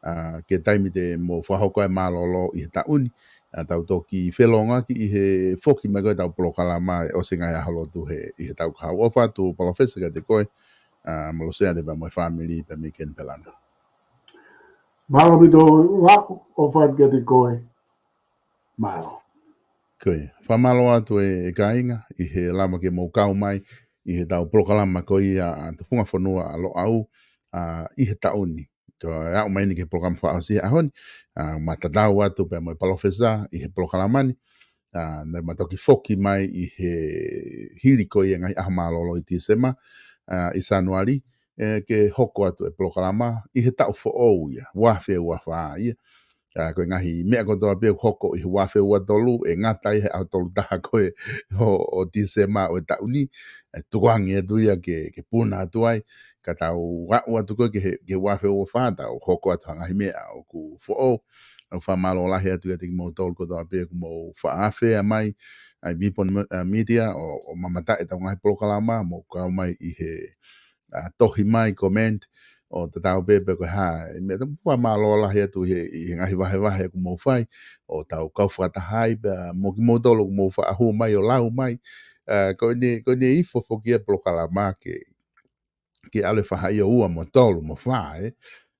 ʻA, ki he taimi te mou fakahoko ai mālōlō ʻi he taʻu ni. ʻA, tau toki felōngoaki ʻi he foki mai ko ē ʻetau polokalama ʻi he ʻosi e ngaahi ʻaho lotu he, ʻi heʻetau kahaʻu. ʻOfa atu Palōfesa kiate koe, ʻa, mo Losea pea mo e fāmili pea mei Kenipela na. Mālō ʻaupito, ʻofa atu kiate koe. Mālō. Ko ia, fakamālō atu e, e kāinga, ʻi he lava ke mou kau mai, ʻi heʻetau polokalama ko ia ʻa Tufunga Fonua ʻa Loʻau, ʻa, ʻi he taʻu ni. Ko e aʻu mai eni ki he polokalama fakaʻosi he ʻaho ni, ʻa, ma tatau atu pea mo e Palōfesa ʻi he polokalama ni, ʻa, naʻa ma toki foki mai ʻi he hili ko ia e ngaahi ʻaho mālōlō ʻi Tīsema, ʻa, ʻi Sānuali, ʻe, ke hoko atu e polokalama ʻi he taʻu foʻou ia, ua afe ua fā ia. ʻA, ko e ngaahi meʻa kotoa pē ʻoku hoko ʻi he ua afe ua tolu, ʻe ngata ʻi he ʻaho tolu taha ko ē ʻo, ʻo Tīsema ʻo e taʻu ni, ʻe tukuange atu ia ke, ke puna atu ai, ka tau aʻu atu ko ē ki he, ki he ua afe ua fā, tau hoko atu ha ngaahi meʻa ʻoku foʻou. ʻOku fakamālō lahi atu kiate kimoutolu kotoa pē ʻoku mou faʻa afea mai, ʻa e Vipon, ʻa, Media, ʻo, ʻo mamata ʻetau ngaahi polokalama, mou kau mai ʻi he, ʻa, tohi mai, comment, ʻo tatau pē pe ko e hā, ʻe meʻa, tau fakamālō lahi atu he, ʻi he ngaahi vahevahe ʻoku mou fai, ʻo tau kau fakataha ai pea mo kimoutolu ʻoku mou faʻa hū mai ʻo lau mai. ʻA, ko eni, ko eni ʻe ifo foki e polokalama ke, ke ʻalu e faʻahi ʻo ua mo tolu mo fā, ē.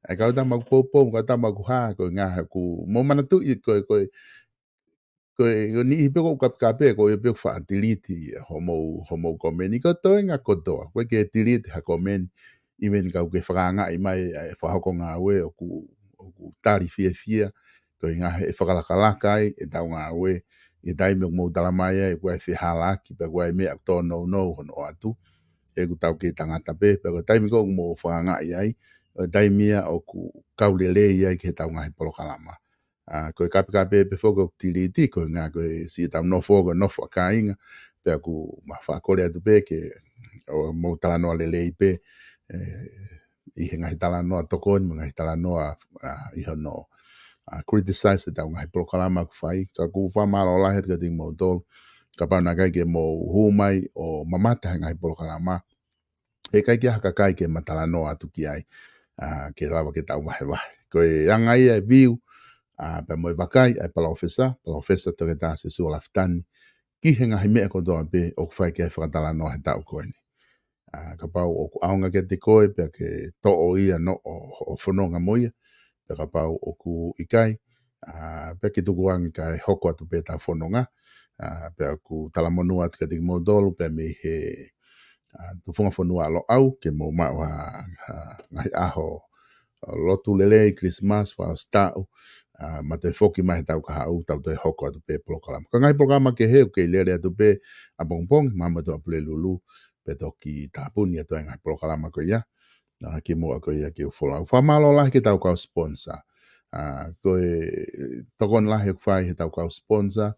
ʻA e kau tama ʻoku poupou, kau tama ʻoku hā, ko e ngaahi ʻoku mou manatuʻi, ko e, ko e, ko e, ko e niʻihi pē ʻoku kapekape, ko ia pē ʻoku faʻa tiliti homou, homou komeni, ko e toenga kotoa, ʻoku ʻikai ke tiliti ha komeni, even kapau ʻoku ke fakaangaʻi mai ʻa e fakahoko ngāue ʻoku, ʻoku tali fiefia, ko e ngaahi ʻe fakalakalaka ai ʻetau ngāue, ʻi he taimi ʻoku mou tala mai ai, ʻoku ʻi ai e fehālaaki, pe ʻoku ʻi ai e meʻa ʻoku tōnounou hono ʻoatu, ʻoku tau kei tangata pē, pea ko e taimi ko ē ʻoku mou fakaangaʻi ai, ʻo e taimi ia ʻoku kau lelei ai ki heʻetau ngaahi polokalama. ʻA, ko e kapekape pē foki ʻoku tiliti, ko e ngaahi ko e siʻetau nofo, ko e nofo ʻa kāinga, pea ʻoku ma fakakole atu pē ke, ʻo mou talanoa lelei pē, ʻe, ʻi he ngaahi talanoa tokoni, mo e ngaahi talanoa, ʻa, ʻi hono, ʻa, criticize ʻetau ngaahi polokalama ʻoku fai. Ka ʻoku ou fakamālō lahi atu kiate kimoutolu. Kapau naʻe ʻikai ke mou hū mai ʻo mamata he ngaahi polokalama, heʻikai ke ʻi ai ha kakai ke ma talanoa atu ki ai, ʻa, ke lava ke tau vahevahe. Ko e anga ia e view, ʻa, pea mo e vakai ʻa e palōfesa, Palōfesa Toketā Siosiua Lafitani, ki he ngaahi meʻa kotoa pē ʻoku fai ki ai e fakatalanoa he taʻu ko eni. ʻA, kapau ʻoku ʻaonga kiate koe, pea ke toʻo ia ʻo, ʻo, ʻo fononga mo ia, pea kapau ʻoku ʻikai, ʻa, pea ke tukuange kae hoko atu pē ʻetau fononga, ʻa, pea ʻoku talamonū atu kiate kimoutolu, pea mei he, ʻa, tufunga fonua ʻa Loʻau, ke mou maʻu ha, ha ngaahi ʻaho, ʻa, lotu lelei, Christmas, fakaʻosi taʻu, ʻa, ma toe foki mai he taʻu kahaʻu, tau toe hoko atu pē polokalama. Ko e ngaahi polokalama kehe ʻoku kei lele atu pē ʻapongipongi, maama ʻo ʻApulelulu, pea toki tāpuni atu ai e ngaahi polokalama ko ia, ʻa, kimuʻa ko ia ke u folau. Fakamālō lahi ki heʻetau kau sponsor. ʻA, ko e tokoni lahi ʻoku fai heʻetau kau sponsor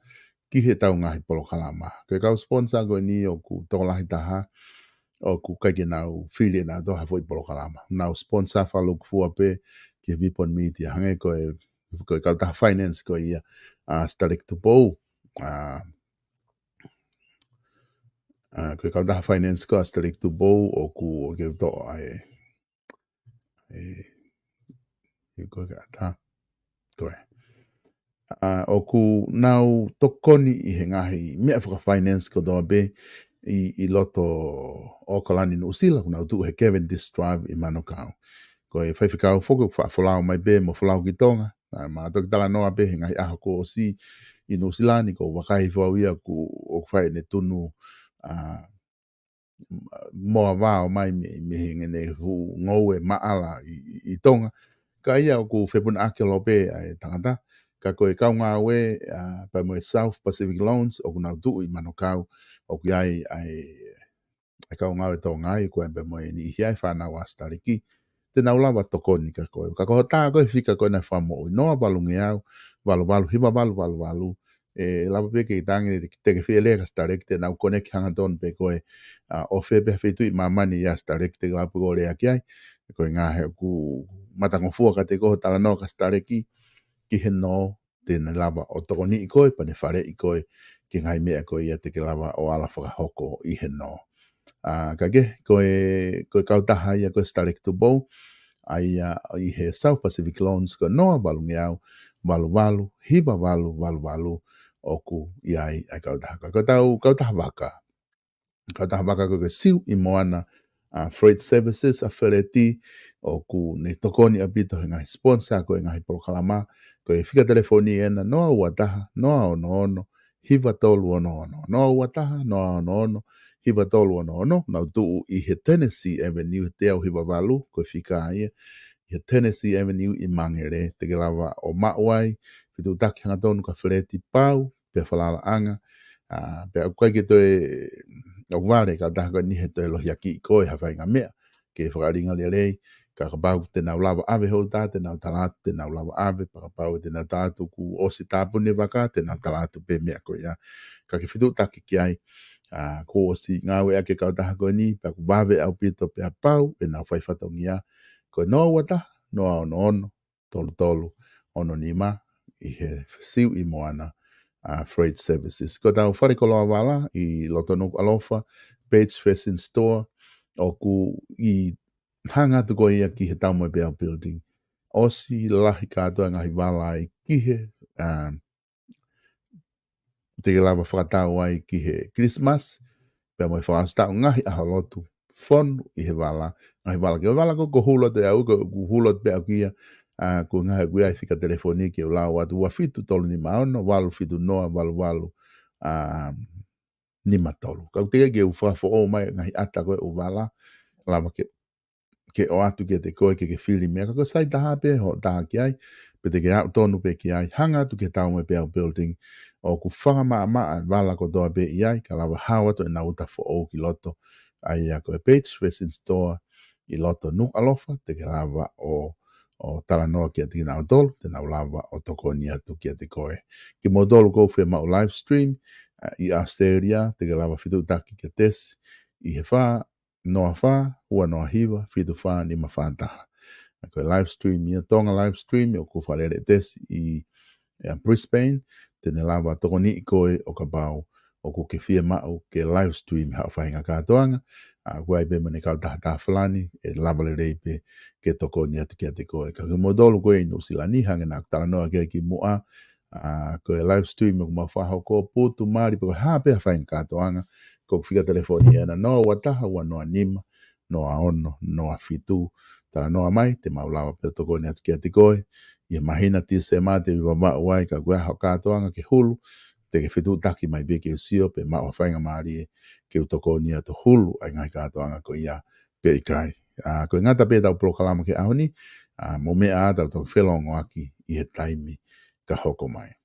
ki heʻetau ngaahi polokalama. Ko e kau sponsor ko eni ʻoku tokolahi taha, ʻoku ʻikai ke nau fili ʻe nautolu ha foʻi polokalama. Nau sponsor fakalūkufua pē ki he Vipon Media. Hangē ko e, ko e kautaha finance ko ia, ʻa, Sitaleki Tupou. ʻA, ʻa, ko e kautaha finance ko ia ʻa Sitaleki Tupou ʻoku, ʻoku ou toʻo ai, ʻe, ʻe ko e kautaha, ko e. ʻA, ʻoku nau tokoni ʻi he ngaahi meʻa fakafinance kotoa pē ʻi, ʻi loto ʻAokalani, Nuʻusila, ʻoku nau tuʻu he Cavendish Drive ʻi Manukau. Ko e faifekau foki ʻoku faʻa folau mai pē mo folau ki Tonga. ʻA, ma toki talanoa pē he ngaahi ʻaho kuo ʻosi ʻi Nuʻusila ni, ʻoku ou vakai hifo au ia ʻoku, ʻoku fai ʻene tunu, ʻa, moa vao mai mei, mei heʻene fuʻu ngoue maʻala ʻi, ʻi, ʻi Tonga. Ka ia ʻoku fepunaʻaki holo pē ʻa e tangata. Ka ko e kau ngāue, ʻa, pea mo e South Pacific Loans, ʻoku nau tuʻu ʻi Manukau, ʻoku ʻi ai ʻa e, ʻa e kau ngāue Tonga ai, ko e pea mo e niʻihi ʻa e fānau ʻa Sitaleki. Te nau lava tokoni kia koe. Ka ko hoʻo tā ko e fika ko ē naʻe fakamoʻui, noa valungeau, valu valu, hiva valu valu valu, ʻe lava pē ke tangi te, te ke fie lea kia Sitaleki, te nau koneki hangatonu pē koe, ʻa, ʻo fē pē ha feituʻu ʻi māmani ʻia Sitaleki te ke lava pē ʻo lea ki ai. Ko e ʻuhinga he ʻoku matangofua kiate koe hoʻo talanoa kia Sitaleki, ki he nō, te ne lava ʻo tokoniʻi koe, pea ne faleʻi koe, ki he ngaahi meʻa ko ia te ke lava ʻo ala fakahoko ʻi he nō. ʻA, ka ke, ko e, ko e kautaha ia ko e Sitaleki Tupou, ʻa ia ʻi he South Pacific Loans ko e noa valungeau, valu valu, hiva valu valu valu, ʻoku ʻi ai ʻa e kautaha. Ko ʻetau kautaha vaka. Kautaha vaka ko e Siu ʻi Moana, ʻa, Freight Services, ʻa Feleti, ʻoku ne tokoni ʻaupito he ngaahi sponsor ko e ngaahi polokalama, ko e fika telefoni ena noa ua taha, noa ono ono, hiva tolu ono ono, noa ua taha, noa ono ono, hiva tolu ono ono, nau tuʻu ʻi he Tennessee Avenue, teau hiva valu, ko e fika ia, ʻi he Tennessee Avenue ʻi Mangere, te ke lava ʻo maʻu ai, fetuʻutaki hangatonu kia Feleti pau, pea falalaʻanga, ʻa, pea ʻoku ʻikai ke toe, ʻoku vale e kautaha ko eni he toe lohiakiʻi koe ha faʻahinga meʻa, ke fakaʻalinga lelei, ka kapau te nau lava ʻave hoʻo tā, te nau tala atu, te nau lava ʻave, pea kapau te nau tala atu kuo ʻosi tāpuni e vaka, te nau tala atu pē meʻa ko ia. Ka ke fetuʻutaki ki ai, ʻa, kuo ʻosi ngāueʻaki e kautaha ko eni, pea ʻoku vave ʻaupito pea pau ʻenau fai fatongia, ko e noa ua taha, noa ono ono, tolu tolu ono nima, ʻi he Siu ʻi Moana, ʻa, Freight Services. Ko ʻetau fale koloa vala ʻi loto Nukuʻalofa, Page Fashion Store, ʻoku ʻi hanga atu ko ia ki he Taumoepeau Building. ʻOsi lahi kātoa e ngaahi vala ai ki he, ʻa, te ke lava fakatau ai ki he Christmas, pea mo e fakaʻosi taʻu, ngaahi ʻaho lotu, fonu ʻi he vala, ngaahi vala ke, vala ko, ko e hulu atu ʻe au, ko, ko e hulu atu pē ʻaʻaku ia, ʻa, ko e ngaahi ʻaʻaku ia e fika telefoni ke u lau atu, ua fitu tolu nima ono, valu fitu noa, valu valu, ʻa, nima tolu. Ka ʻoku teʻeki ke u fakafoʻou mai e ngaahi ʻata ko ē ʻo e vala, lava ke ke ʻoatu kiate koe ke ke fili meʻa, ka ko e sai taha pē hoʻo tā ki ai, pe te ke aʻu tonu pē ki ai, hanga atu ki he Taumoepeau Building, ʻoku fakamaʻamaʻa e vala kotoa pē ʻi ai, ka lava hao atu ʻenau uta foʻou ki loto, ʻa ia ko e Page Fashion Store, ʻi loto Nukuʻalofa, te ke lava ʻo, ʻo talanoa kiate kinautolu, te nau lava ʻo tokoni atu kiate koe. Kimoutolu ʻoku fiemaʻu live stream, ʻa, ʻi Australia, te ke lava fetuʻutaki kia Tesi, ʻi he fā, noa fā, ua noa hiva, fitu fā, nima fā taha. ʻA ko e live stream ia, Tonga live stream, ʻoku fakalele tesi ʻi ʻa Brisbane, te ne lava tokoniʻi koe ʻo kapau ʻoku ke fiemaʻu ke live stream haʻo faʻahinga kātoanga, ʻa ʻoku ʻi ai pē mo ʻene kautaha tā Falani, ʻe lava lelei pē ke tokoni atu kiate koe. Ka kimoutolu ko ē ʻi Nuʻusila ni, hangē naʻa ku talanoa ki ai kimuʻa, ʻa ko e live stream ʻoku mau fakahoko, putu, mali, pe ko e hā pē ha faʻahinga kātoanga, ko ʻeku fika telefoni ʻena noa ua taha, ua noa nima, noa ono, noa fitu. Talanoa mai, te mau lava pē ʻo tokoni atu kiate koe. ʻI he māhina Tīsema te u Vavaʻu ai, ka ko e ʻaho kātoanga ke hulu, te ke fetuʻutaki mai pē ke u sio pe maʻu ha faingamālie ke u tokoni atu ʻo hulu ʻa e ngaahi kātoanga ko ia pe ʻikai. ʻA ko e ngata pē ʻetau polokalama ki he ʻaho ni, ʻa mou meʻa ā, tau toki felōngoaki ʻi he taimi ka hoko mai.